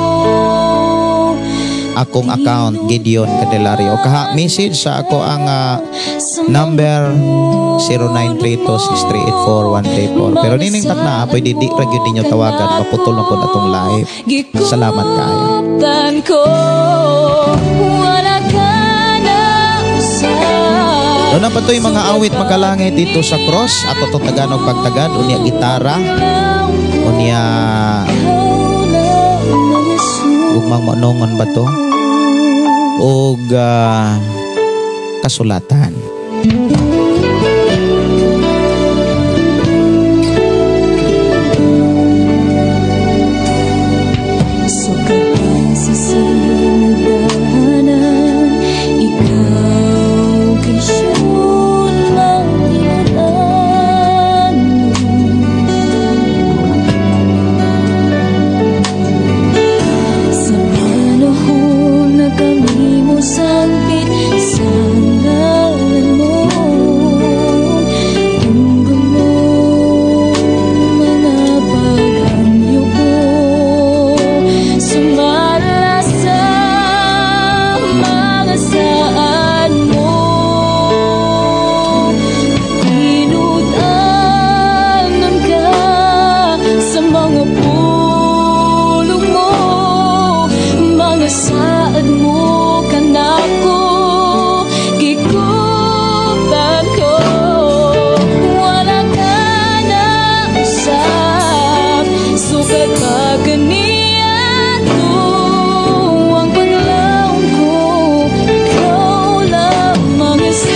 akong account, Gideon Candelario. Kaha message sa ako ang number 0932-638-4134. Pero nining takna, pwede di ra gyud ninyo tawagan, maputol na pud atong live. Salamat kaayo. Doon na pa to'y mga awit makalangit dito sa cross. Ato to Tagalog pagtagad, unya gitara, unya gugmang manongon ba to? Og kasulatan. Sugatan sa sinagdanan, ikaw gayon magtinud-ano. Sa panahon na kami mosangpit sa ngalan mo, tunggon mo mga pag-anyo ko. Sumala sa mga saan mo, tinud-anon ka sa mga pulong mo, mga saad mo kanako, gikutan ko. Wala ka na usap, sugad pa kaniadto ang paglaom ko, ikaw lamang Jesus.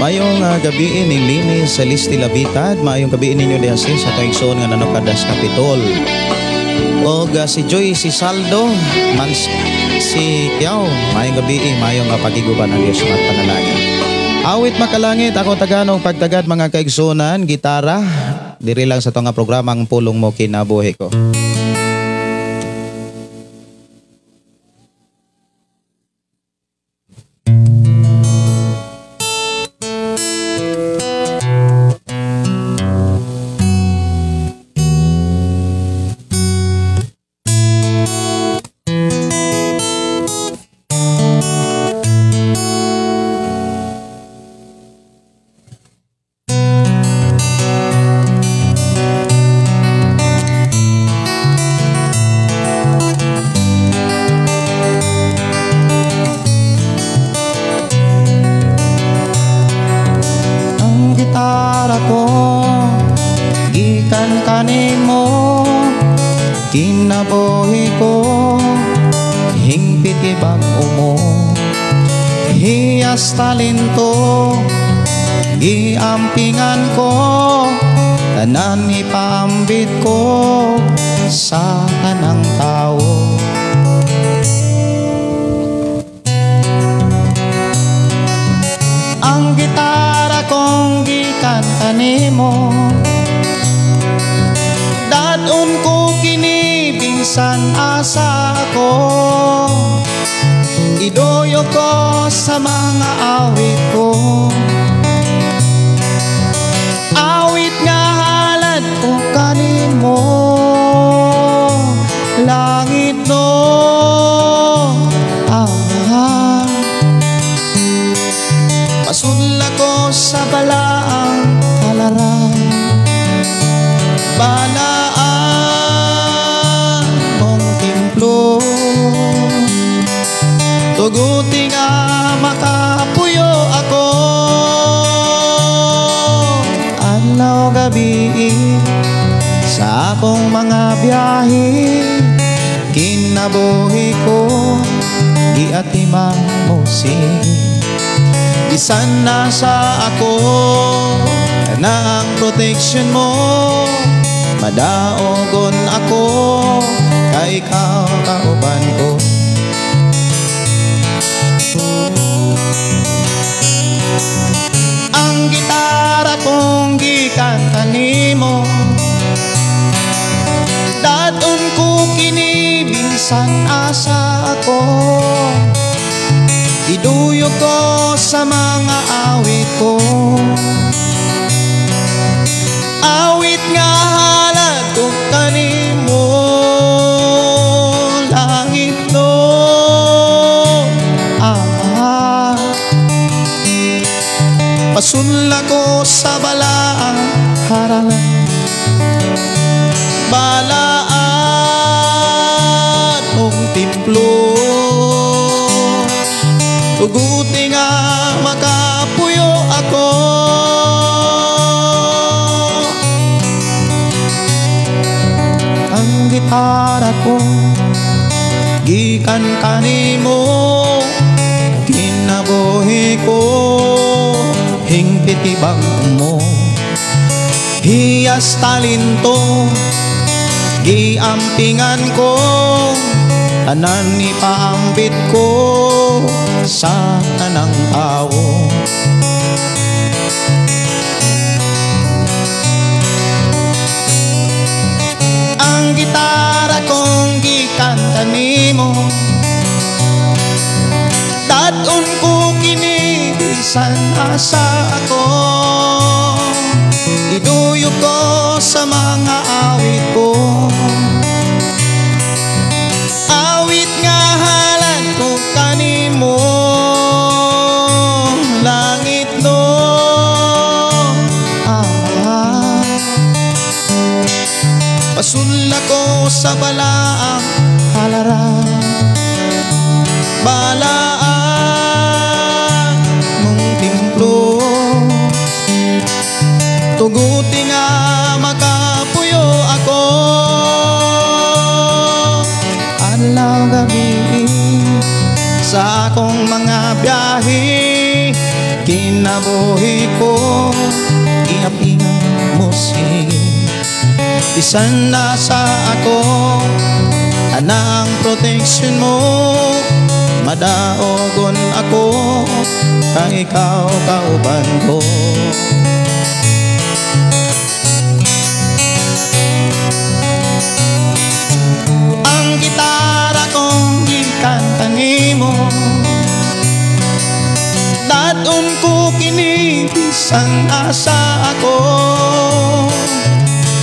Mayong gabi ni Lini Celeste Labitad. Mayong gabi ninyo diha sis sa atong igsoon nga nanokadas Kapitol. Og si Joy si Saldo mans si Kiao. Mayong gabi, mayong pagiguban ang Dios magpanalangin. Awit makalangit ako Tagalog pagtagad mga kaigsunan, gitara diri lang sa atong programang Pulong Mo Kinabuhi Ko. Kinabuhi ko, hingpit ibang umo, hiyas talento, giampingan ko, Tanan ipaambit ko sa tanang tao. Ang gitara kong gikanta nimo, dadon ko kini bisan asa ako. Idoyo ko sa mga awit ko, awit nga halad ko kanimo. Langit no, ah, pasudla ko sa balaang halaran. Balaan mong templo, tuguti nga makapuyo ako. Adlaw gabi sa akong mga biyahe, kinabuhi ko giatiman mo si. Bisan nasa ako na ang protection mo, madaogon ako kay ikaw kauban ko. Ang gitara kong gikanta nimo, dadon ko kini bisan asa ako. Iduyo ko sa mga awit ko, awit nga halad ko kanimo. Langit no, ah, pasunla ko sa balaang haralan. Balaan mong templo, tuguti nga makapuyo ako. Ang gitara ko gikan kanimo, kinabuhi ko hingpit ibang mo. Hiyas talento giampingan ko, tanan ipaambit ko sa tanang tao. Ang gitara kong gikanta nimo, dadon ko kini bisan asa ako. Iduyo ko sa mga awit ko, awit nga halad ko kanimo. Langit no, ah, pasunla ko sa balaang halaran. Balaan mong templo, tuguti nga makapuyo ako. Adlaw gabi sa akong mga biyahe, kinabuhi ko iapingan mo si. Bisan nasa ako anang protection mo, madaogon ako kay ikaw kauban ko. Ang gitara kong gikanta nimo, dadon ko kini bisan asa ako.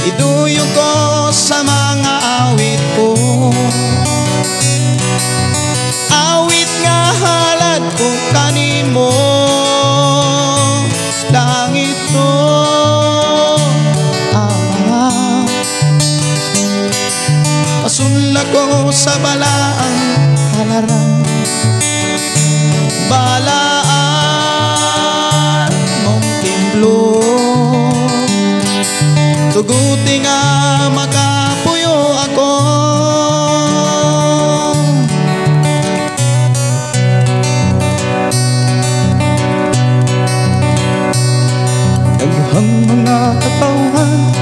Iduyo ko sa mga awit ko, awit nga halad ko kanimo. Langit no, ah, pasunla ko sa balaang halaran. Balaan mong templo, tuguti nga makapuyo ako. Daghang mga katawhan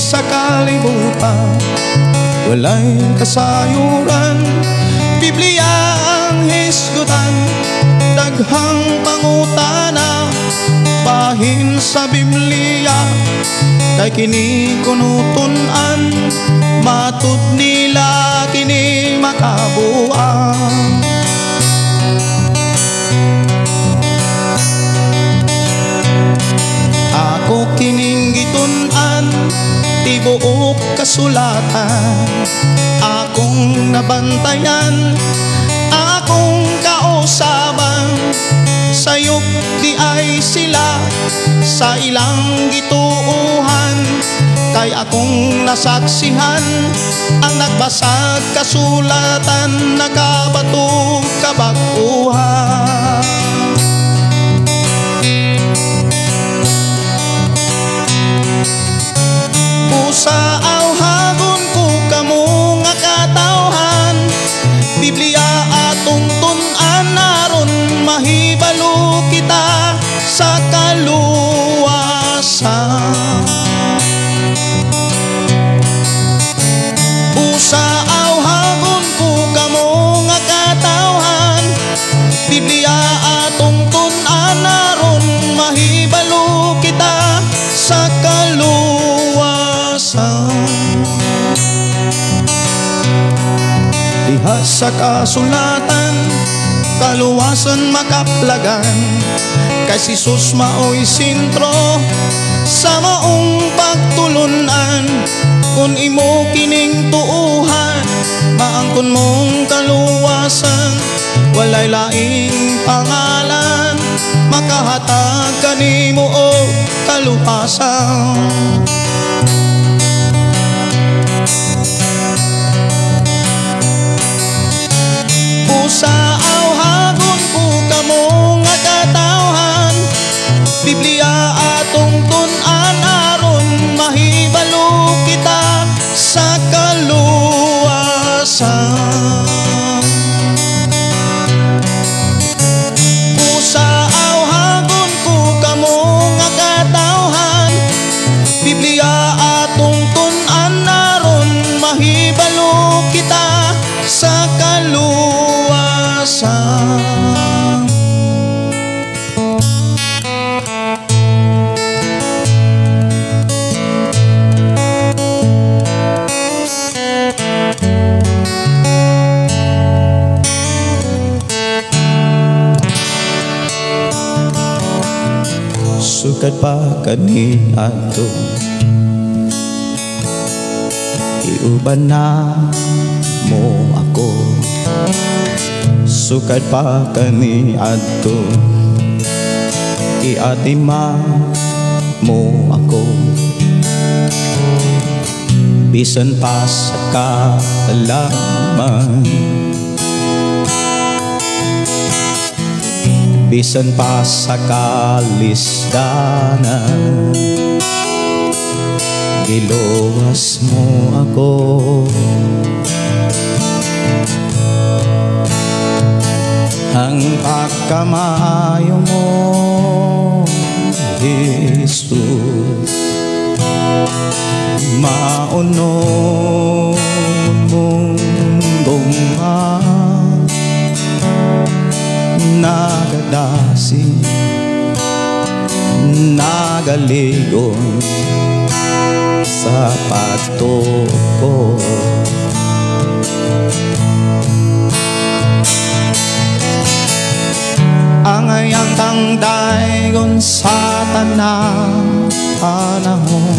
sa kalibutan, walay kasayuran. Biblia ang hisgutan, daghang pangutana bahin sa Biblia, kay kini kunutun-an, matud nila kini makabuang. Ako kining gitun-an, tibuok kasulatan, akong nabantayan, akong kausaban. Sayop di ay sila sa ilang gituuhan, kay akong nasaksihan ang nagbasag kasulatan, nakabatog kabag-uhan. Usa awhagon ko kamo nga katawhan, Biblia atong tun-an aron mahibalo kita sa kaluwasan. Usa awhagon ko kamo nga katawhan, Biblia atong tun-an aron mahibalo kita sa kaluwasan. Diha sa kasulatan, kaluwasan makaplagan, kay si Jesus maoy sentro sa maong pagtulunan. Kung imo kining tuuhan, maangkon mong kaluwasan, walay laing pangalan makahatag kanimo og kaluwasan. Usa awhagon ko kamo nga katawhan, Biblia atong tun-an aron mahibalo kita sa kaluwasan. Usa awhagon ko kamo nga katawhan, Biblia atong tun-an aron mahibalo kita sa kaluwasan. Sukad pa kaniadto, iuban na mo ako. Sukad pa kaniadto, iatima mo ako. Bisan pa sa kaalaman, bisan pa sa kalisdanan, giluwas mo ako. Ang pagkamaayo mo, Jesus, maunon mundong nagadasi, nagaligon sa pagtuko. Angay ang kang daygon sa tanang panahon,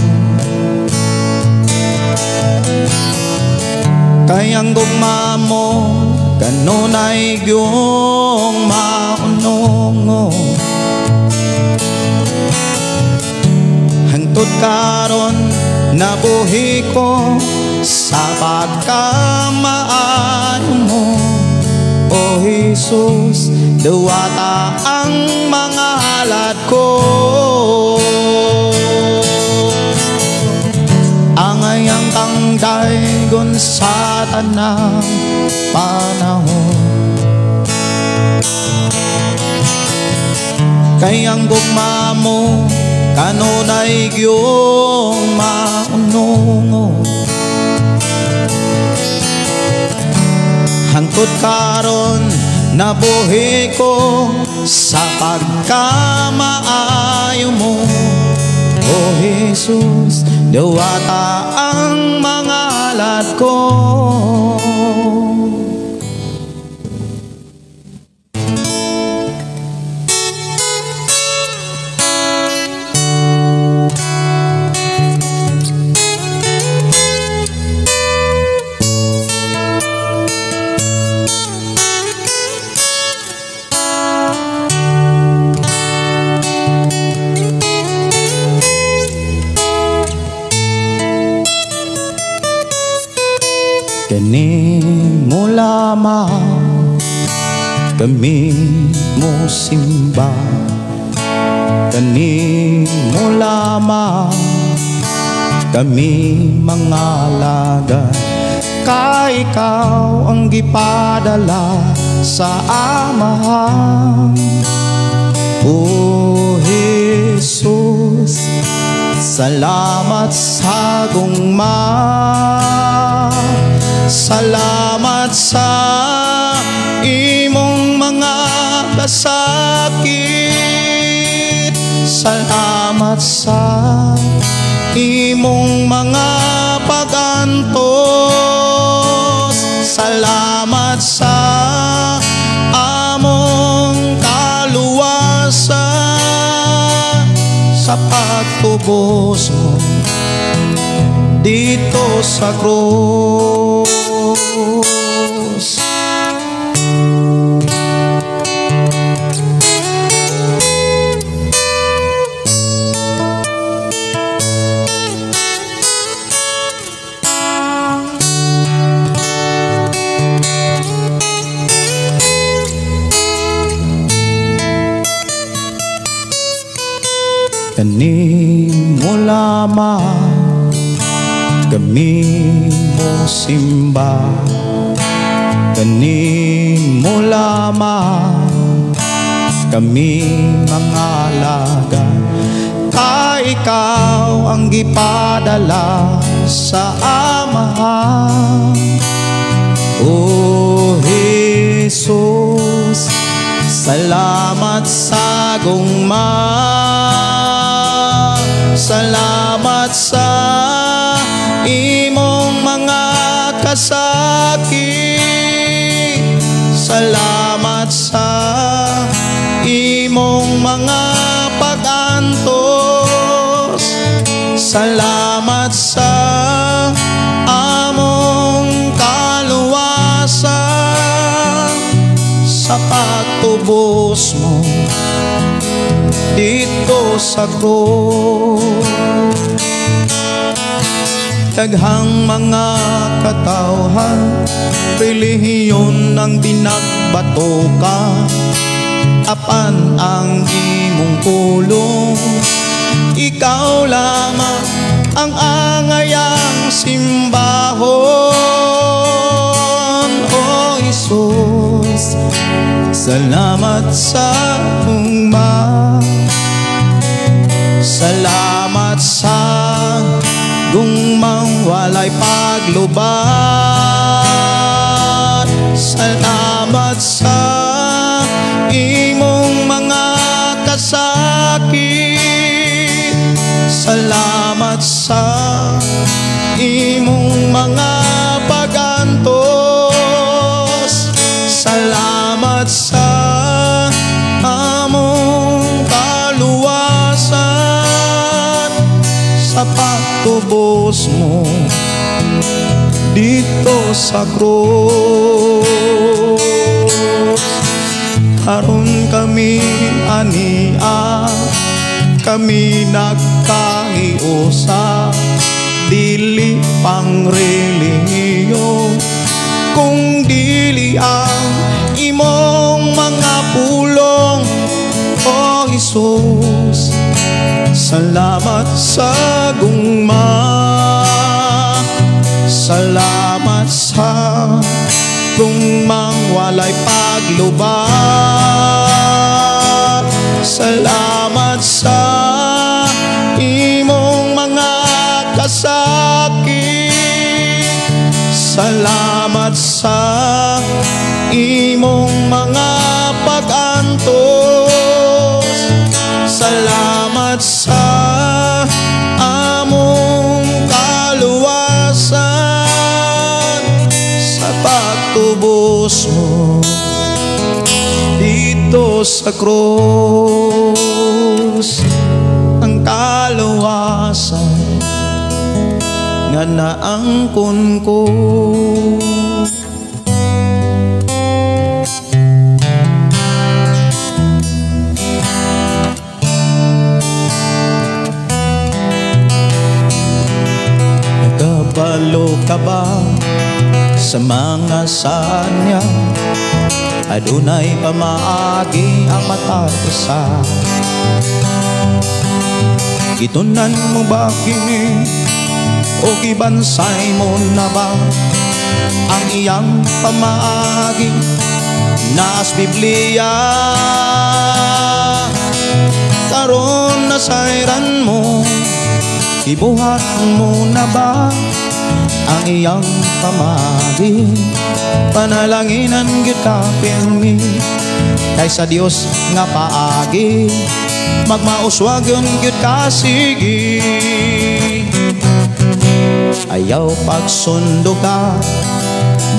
kay ang gugma mo kanunay gyung maunongo. Hangtod karon nabuhi ko sa pagkamaayo mo, O Jesus, duwata ang mga halad ko. Angay ang kang daygon sa tanang panahon, kay ang gugma mo Kanunay gyung maunungo. Hangtod karon nabuhi ko sa pagkamaayo mo. O Jesus, diwata ang mga alad ko. Kani mo lamang kami mo simba, kani mo lamang kami mga lagad. Kay ikaw ang gipadala sa Amahan. O Jesus, salamat sa gugma, salamat sa imong mga kasakit, salamat sa imong mga pag-antos, salamat sa among kaluwasan, sa pagtubos mo dito sa krus. Kani mo lamang kami mo simba, kani mo lamang kami mga lagad. Kay ikaw ang gipadala sa Amahan. O Jesus, salamat sa gugma, salamat sa imong mga kasakit, salamat sa imong mga pag-antos, salamat sa among kaluwasan, sa pagtubos mo dito sa krus. Daghang mga katawhan, relihiyon ang binagbatoka, apan ang imong pulong, ikaw lamang ang angayang simbahon. O Jesus, salamat sa gugma, salamat sa gugmang walay paglubat, salamat sa imong mga kasakit, salamat sa imong mga pag-antos, salamat sa among kaluwasan, sa pagtubos mo dito sa krus. Karon kami ania, kami nagkahiusa, dili pang relihiyon, kung dili ang imong mga pulong. O Jesus, salamat sa gugma, salamat sa gugmang walay paglubat, salamat sa Salamat sa imong mga pag-antos. Salamat sa among kaluwasan, sa pagtubos mo dito sa krus, ang kaluwasan nga naangkon ko. Nakabalo ka ba sa mga sanya? Adunay pamaagi ang matag usa. Gitunan mo ba kini o gibansay mo na ba ang iyang pamaagi naas Biblia? Karon nasayran mo, ibuhat mo na ba ang iyang pamaagi? Panalanginan gyud ka pirmi kay sa Dios nga paagi, magmauswagon gyud ka sige. Ayaw pagsundo ka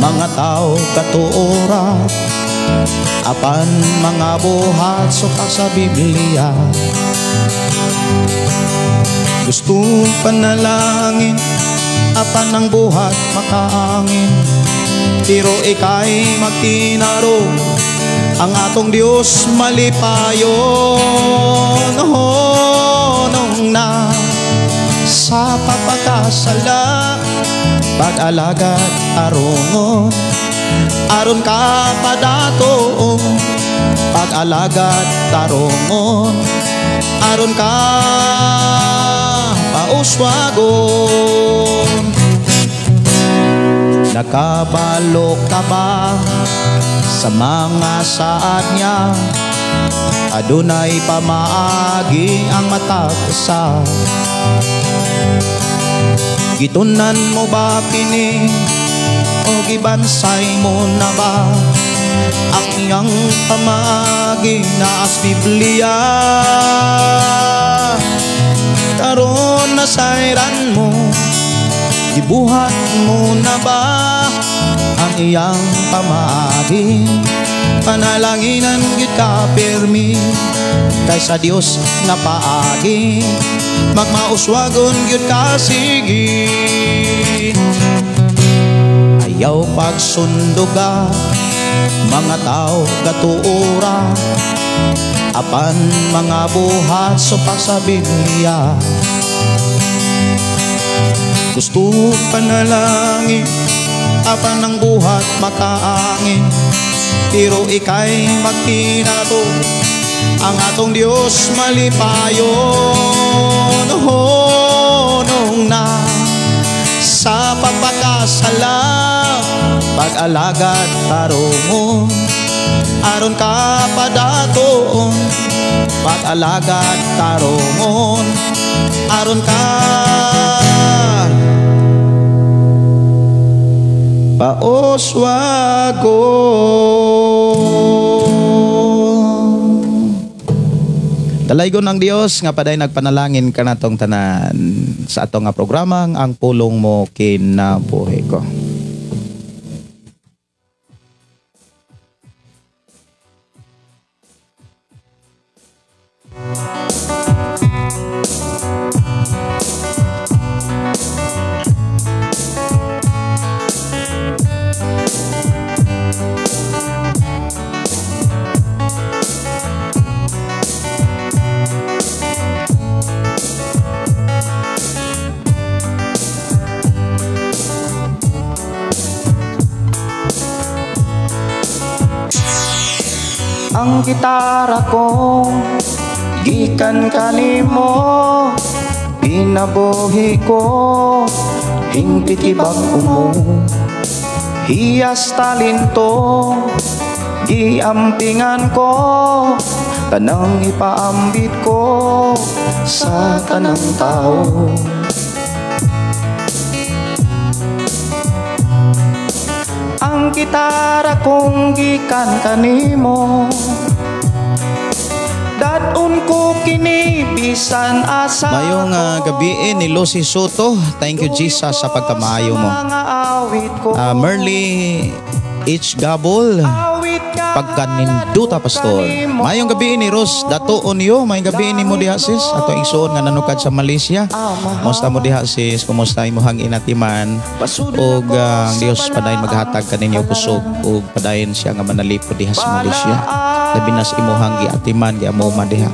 mga tao katuora, apan mga buhat suka sa Biblia. Gusto panalangin apan ang buhat makaangin, pero ika'y magtinaro, ang atong Diyos malipayon. Honong na sa pagpakasala, pag-alagad arongon, aron ka padatoon. Pag-alagad tarongon, aron ka pauswagon. Nakabalo ka ba sa mga saad niya? Adunay pamaagi ang matag usa. Gitunan mo ba kini o gibansay mo na ba ang iyang pamaagi naas Biblia? Karon nasayran mo, gibuhat mo na ba ang iyang pamaagi? Panalanginan gyud ka pirmi kay sa Dios nga paagi, magmauswagon gyud ka sige. Ayaw pagsunduga mga tao gatuora, apan mga buhat supak sa Biblia. Gusto panalangin apan ang buhat makaangin, pero ika'y magtinato, ang atong Diyos malipayon. Honong na sa pagpakasala, pag-alagad tarungon, aron ka padatoon. Pag-alagad tarungon, aron ka pauswagon. Dalaygon ang Dios nga paday nagpanalangin kanatong tanan sa atong nga programang Ang Pulong Mo Kinabuhi Ko. Ang gitara ko gikan kanimo, pinabuhi ko hingpit ibag mo, hiyas talento giampingan ko, tanang ipaambit ko sa tanang tao. gitara kong gikan kanimo. Dadon ko kini bisan asa. Mayong gabi ni Lucy Soto. Thank you, Jesus, sa pagkamaayo mo. Mga awit ko. Merly H. Gabol. Awit nga Pagkaninduta, Pastor. Mayong gabi ni Ros Dato Onyo, mayong gabi ni mo diha, sis. Ato igsuon nga nanukad sa Malaysia. Kumusta mo diha, sis? Kumusta imong inatiman? Og ang Dios padayon maghatag kaninyo kusog ug padayon siya nga manalipod diha sa Malaysia. Labi na sa imuhang giatiman, giamuman diha.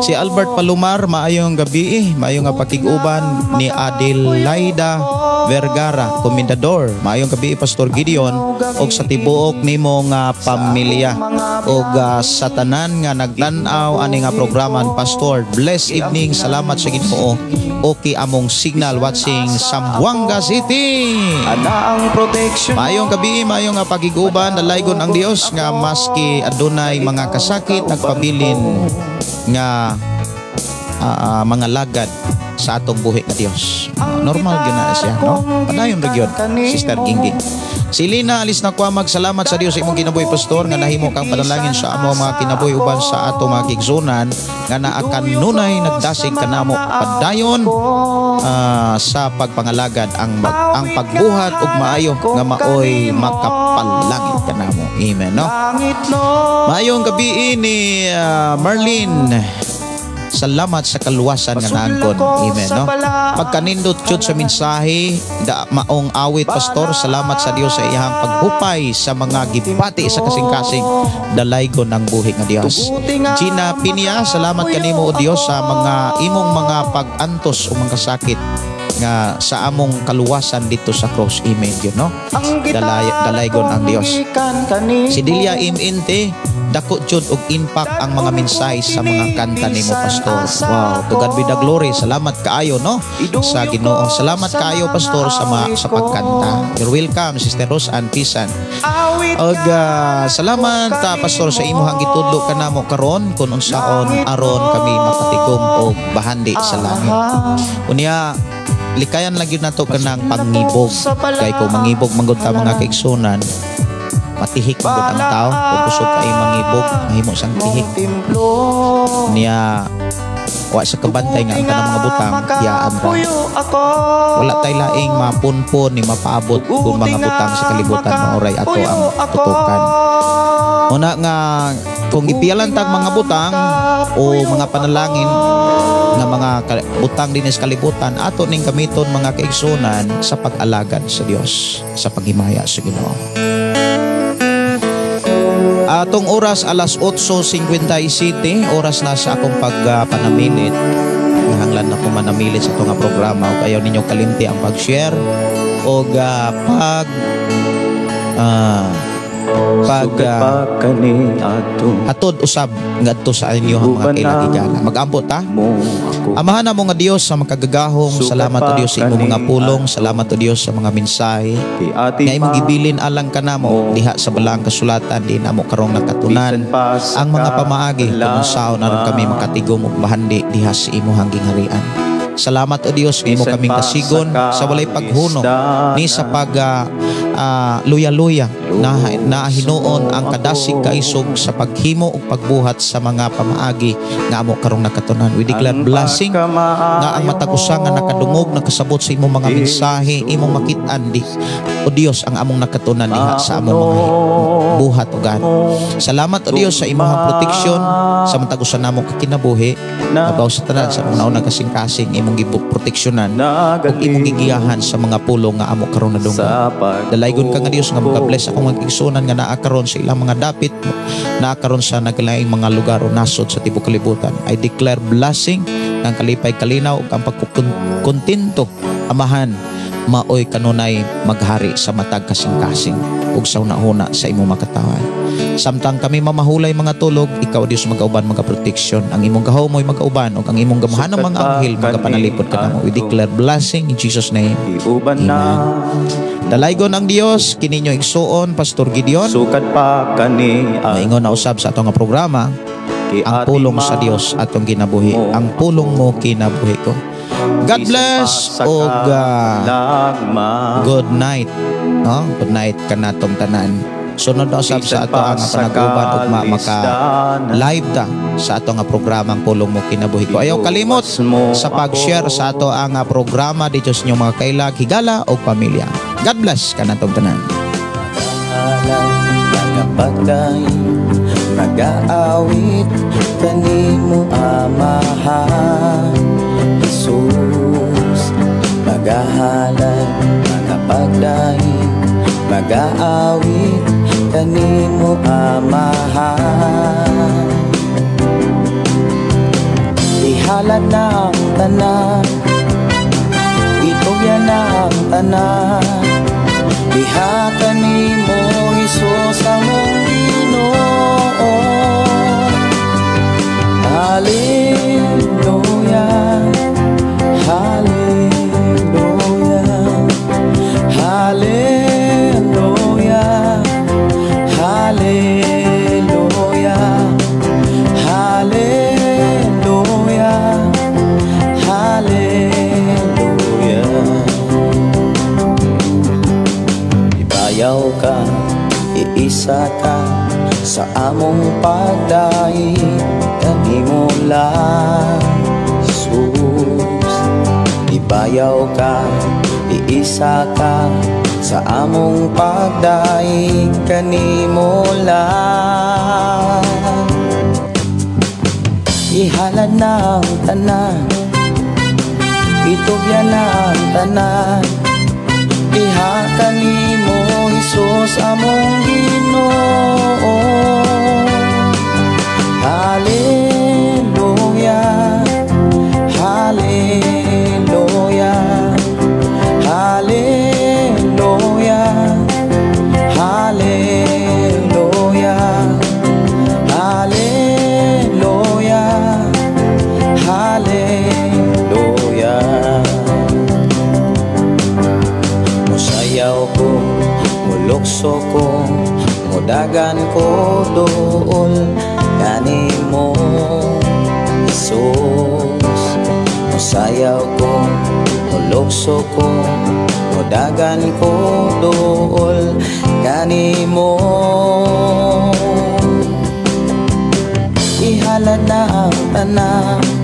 Si Albert Palomar, maayong gabi, maayong nga pakig-uban ni Adelaida Vergara, Komendador. Maayong gabi, Pastor Gideon, og sa tibuok nimo nga pamilya og sa tanan nga nagtan-aw ani nga programa, Pastor. Bless evening, salamat sa Ginoo. Okay among signal, watching Zamboanga City. Ana ang protection. Maayong gabi, maayong nga pagiguban, dalaygon ang Dios nga maski adunay mga kasakit nagpabilin nga mga lagad sa atong buhi nga Dios. Normal gyud na siya, no? Padayon ra gyud, Sister Gingging. Si Lina alis na kwa, magsalamat sa Dios sa imong kinabuhi, Pastor, nga nahimo kang panalangin sa amo mga kinabuhi uban sa ato mga kigsunan nga naa kanunay nagdasig kanamo padayon sa pagpangalagad ang pagbuhat og maayo nga maoy makapalangit kanamo. Amen, no? Langit no. Maayong gabi ni Marlene. Salamat sa kaluwasan nga naangkon. Amen, no? Pagkanindot jud sa mensahe, da maong awit, Pastor. Salamat sa Dios sa iyang paghupay sa mga gibati sa kasing-kasing. Dalaygon ang buhi nga Dios. Gina Pinia, salamat kanimo o Dios sa mga imong mga pag-antos o mga kasakit nga sa among kaluwasan dito sa cross. Amen yun, no? Ang Dalaygon ang Dios. gikan kanimo. Si Delia MNT, dako jud og impact ang mga mensahe sa mga kanta nimo, Pastor. Wow, to God be the glory. Salamat kaayo, no, sa Ginoo. Salamat kaayo, Pastor, sa pagkanta. You're welcome, Sister Rose Ann Pisan. Awit Og salamat Pastor sa imong gitudlo kanamo karon kung unsaon aron kami makatigom og bahandi sa langit. Unya likayan lang gyud nato kanang pangibog kay kung mangibog manggod ta, mga kaigsunan, matihik manggod ang tao. Kung kusog kay mangibog, mahimo sang tihik. Timplo. Niya wa sa kabantay nga ang tanang mga butang piyaan ra. Puyo ako. Wala tay laing mapunpon ni mapaabot kung mga butang sa kalibutan, maoray ato ang tutukan. Una nga kung ipiyalan tag mga butang o mga panalangin nga mga butang din sa kalibutan, ato ning gamiton, mga kaigsunan, sa pag-alagad sa Dios, sa paghimaya sa Ginoo. Atong oras alas 8:57, oras na sa akong pagpanamilit. Nahanglan na ko manamilit sa itong programa ug ayaw ninyo kalimti ang pag-share o pag pag Sugat pa kani ato hatod usab ngadto sa inyo ang mga kailagigala. Magampo ta. Mo ako. Amahan mo nga Dios sa makagagahong, Sugat salamat o pa Dios sa imong mga kani pulong, ato. Salamat o Dios sa mga mensahe Ti ati nga imong gibilin alang kanamo diha sa balaang kasulatan di namo karong nakatunan Bisan pa sa ang mga pamaagi kung unsaon aron kami makatigom og bahandi diha sa imong gingharian. Salamat o Dios nga imo Bisan kaming pa kasigon sa sa walay paghunong ni sa pag luya-luya na, na hinuon ang kadasig kaisog sa paghimo ug pagbuhat sa mga pamaagi nga amo karong nakatunan. We declare Ang blessing nga ang matag usa nga nakadungog, nakasabot sa imong mga mensahe, imong makit-an di o Dios ang among nakatunan diha sa among mga buhat o God. Salamat o Dios sa imong proteksyon sa matag usa namo kakinabuhi labaw sa tanan sa mga naunang kasing-kasing imong giproteksyonan ug imong gigiyahan sa mga pulong nga amo karon nadungog. Dalaygon ka nga Dios nga makabless akong mga igsunan nga naa karon sa ilang mga dapit, naa karon sa naglaing mga lugar o nasod sa tibuok kalibutan. I declare blessing ng kalipay, kalinaw ug ang pagkontento, Amahan, maoy kanunay maghari sa matag kasing-kasing ug sa hunahuna sa imong makatawan. Samtang kami mamahulay mga tulog, ikaw Dios magauban, mga protection. Ang imong gahom mo'y magauban ug ang imong gamahanong mga anghel magapanalipod kanamo. We declare blessing in Jesus' name. Iuban na. Dalaygon ang Dios kininyo igsuon Pastor Gideon. Sukad pa kani Maingon na usab sa atong nga programa Ti ang ati pulong ma sa Dios atong ginabuhi. Ang pulong mo kinabuhi ko. God bless ug good night. No? Good night kanatong tanan. Sunod na usab sa ato ang panag-uban ugma, maka live ta sa ato nga programang Pulong Mo Kinabuhi Ko. Ayaw kalimot sa pag-share sa ato ang programa dito sa inyong mga kailag, higala o pamilya. God bless kanatong tanan. Magapagdaig, magaawit kanimo, Amahan Jesus. Magahalad, magapagdaig, magaawit kanimo, Amahan. Ihalad na ang tanan, itugyan na ang tanan, diha kanimo, Hesus, among Ginoo. Hallelujah, Hallelujah, Hallelujah, Hallelujah, Hallelujah, Hallelujah. Ibayaw ka, iisa ka sa among pagdaig kanimo lang, Jesus. Ibayaw ka, iisa ka sa among pagdaig kanimo lang. Ihalad na ang tanan, itugyan na ang tanan, diha kanimo, Hesus, among Ginoo. Hallelujah, Hallelujah, Hallelujah, Hallelujah, Hallelujah, Hallelujah. Musayaw ko, mulukso ko, mudagan ko duol kanimo, Jesus. Musayaw ko, mulukso ko, mudagan ko duol kanimo. Ihalad na ang tanan.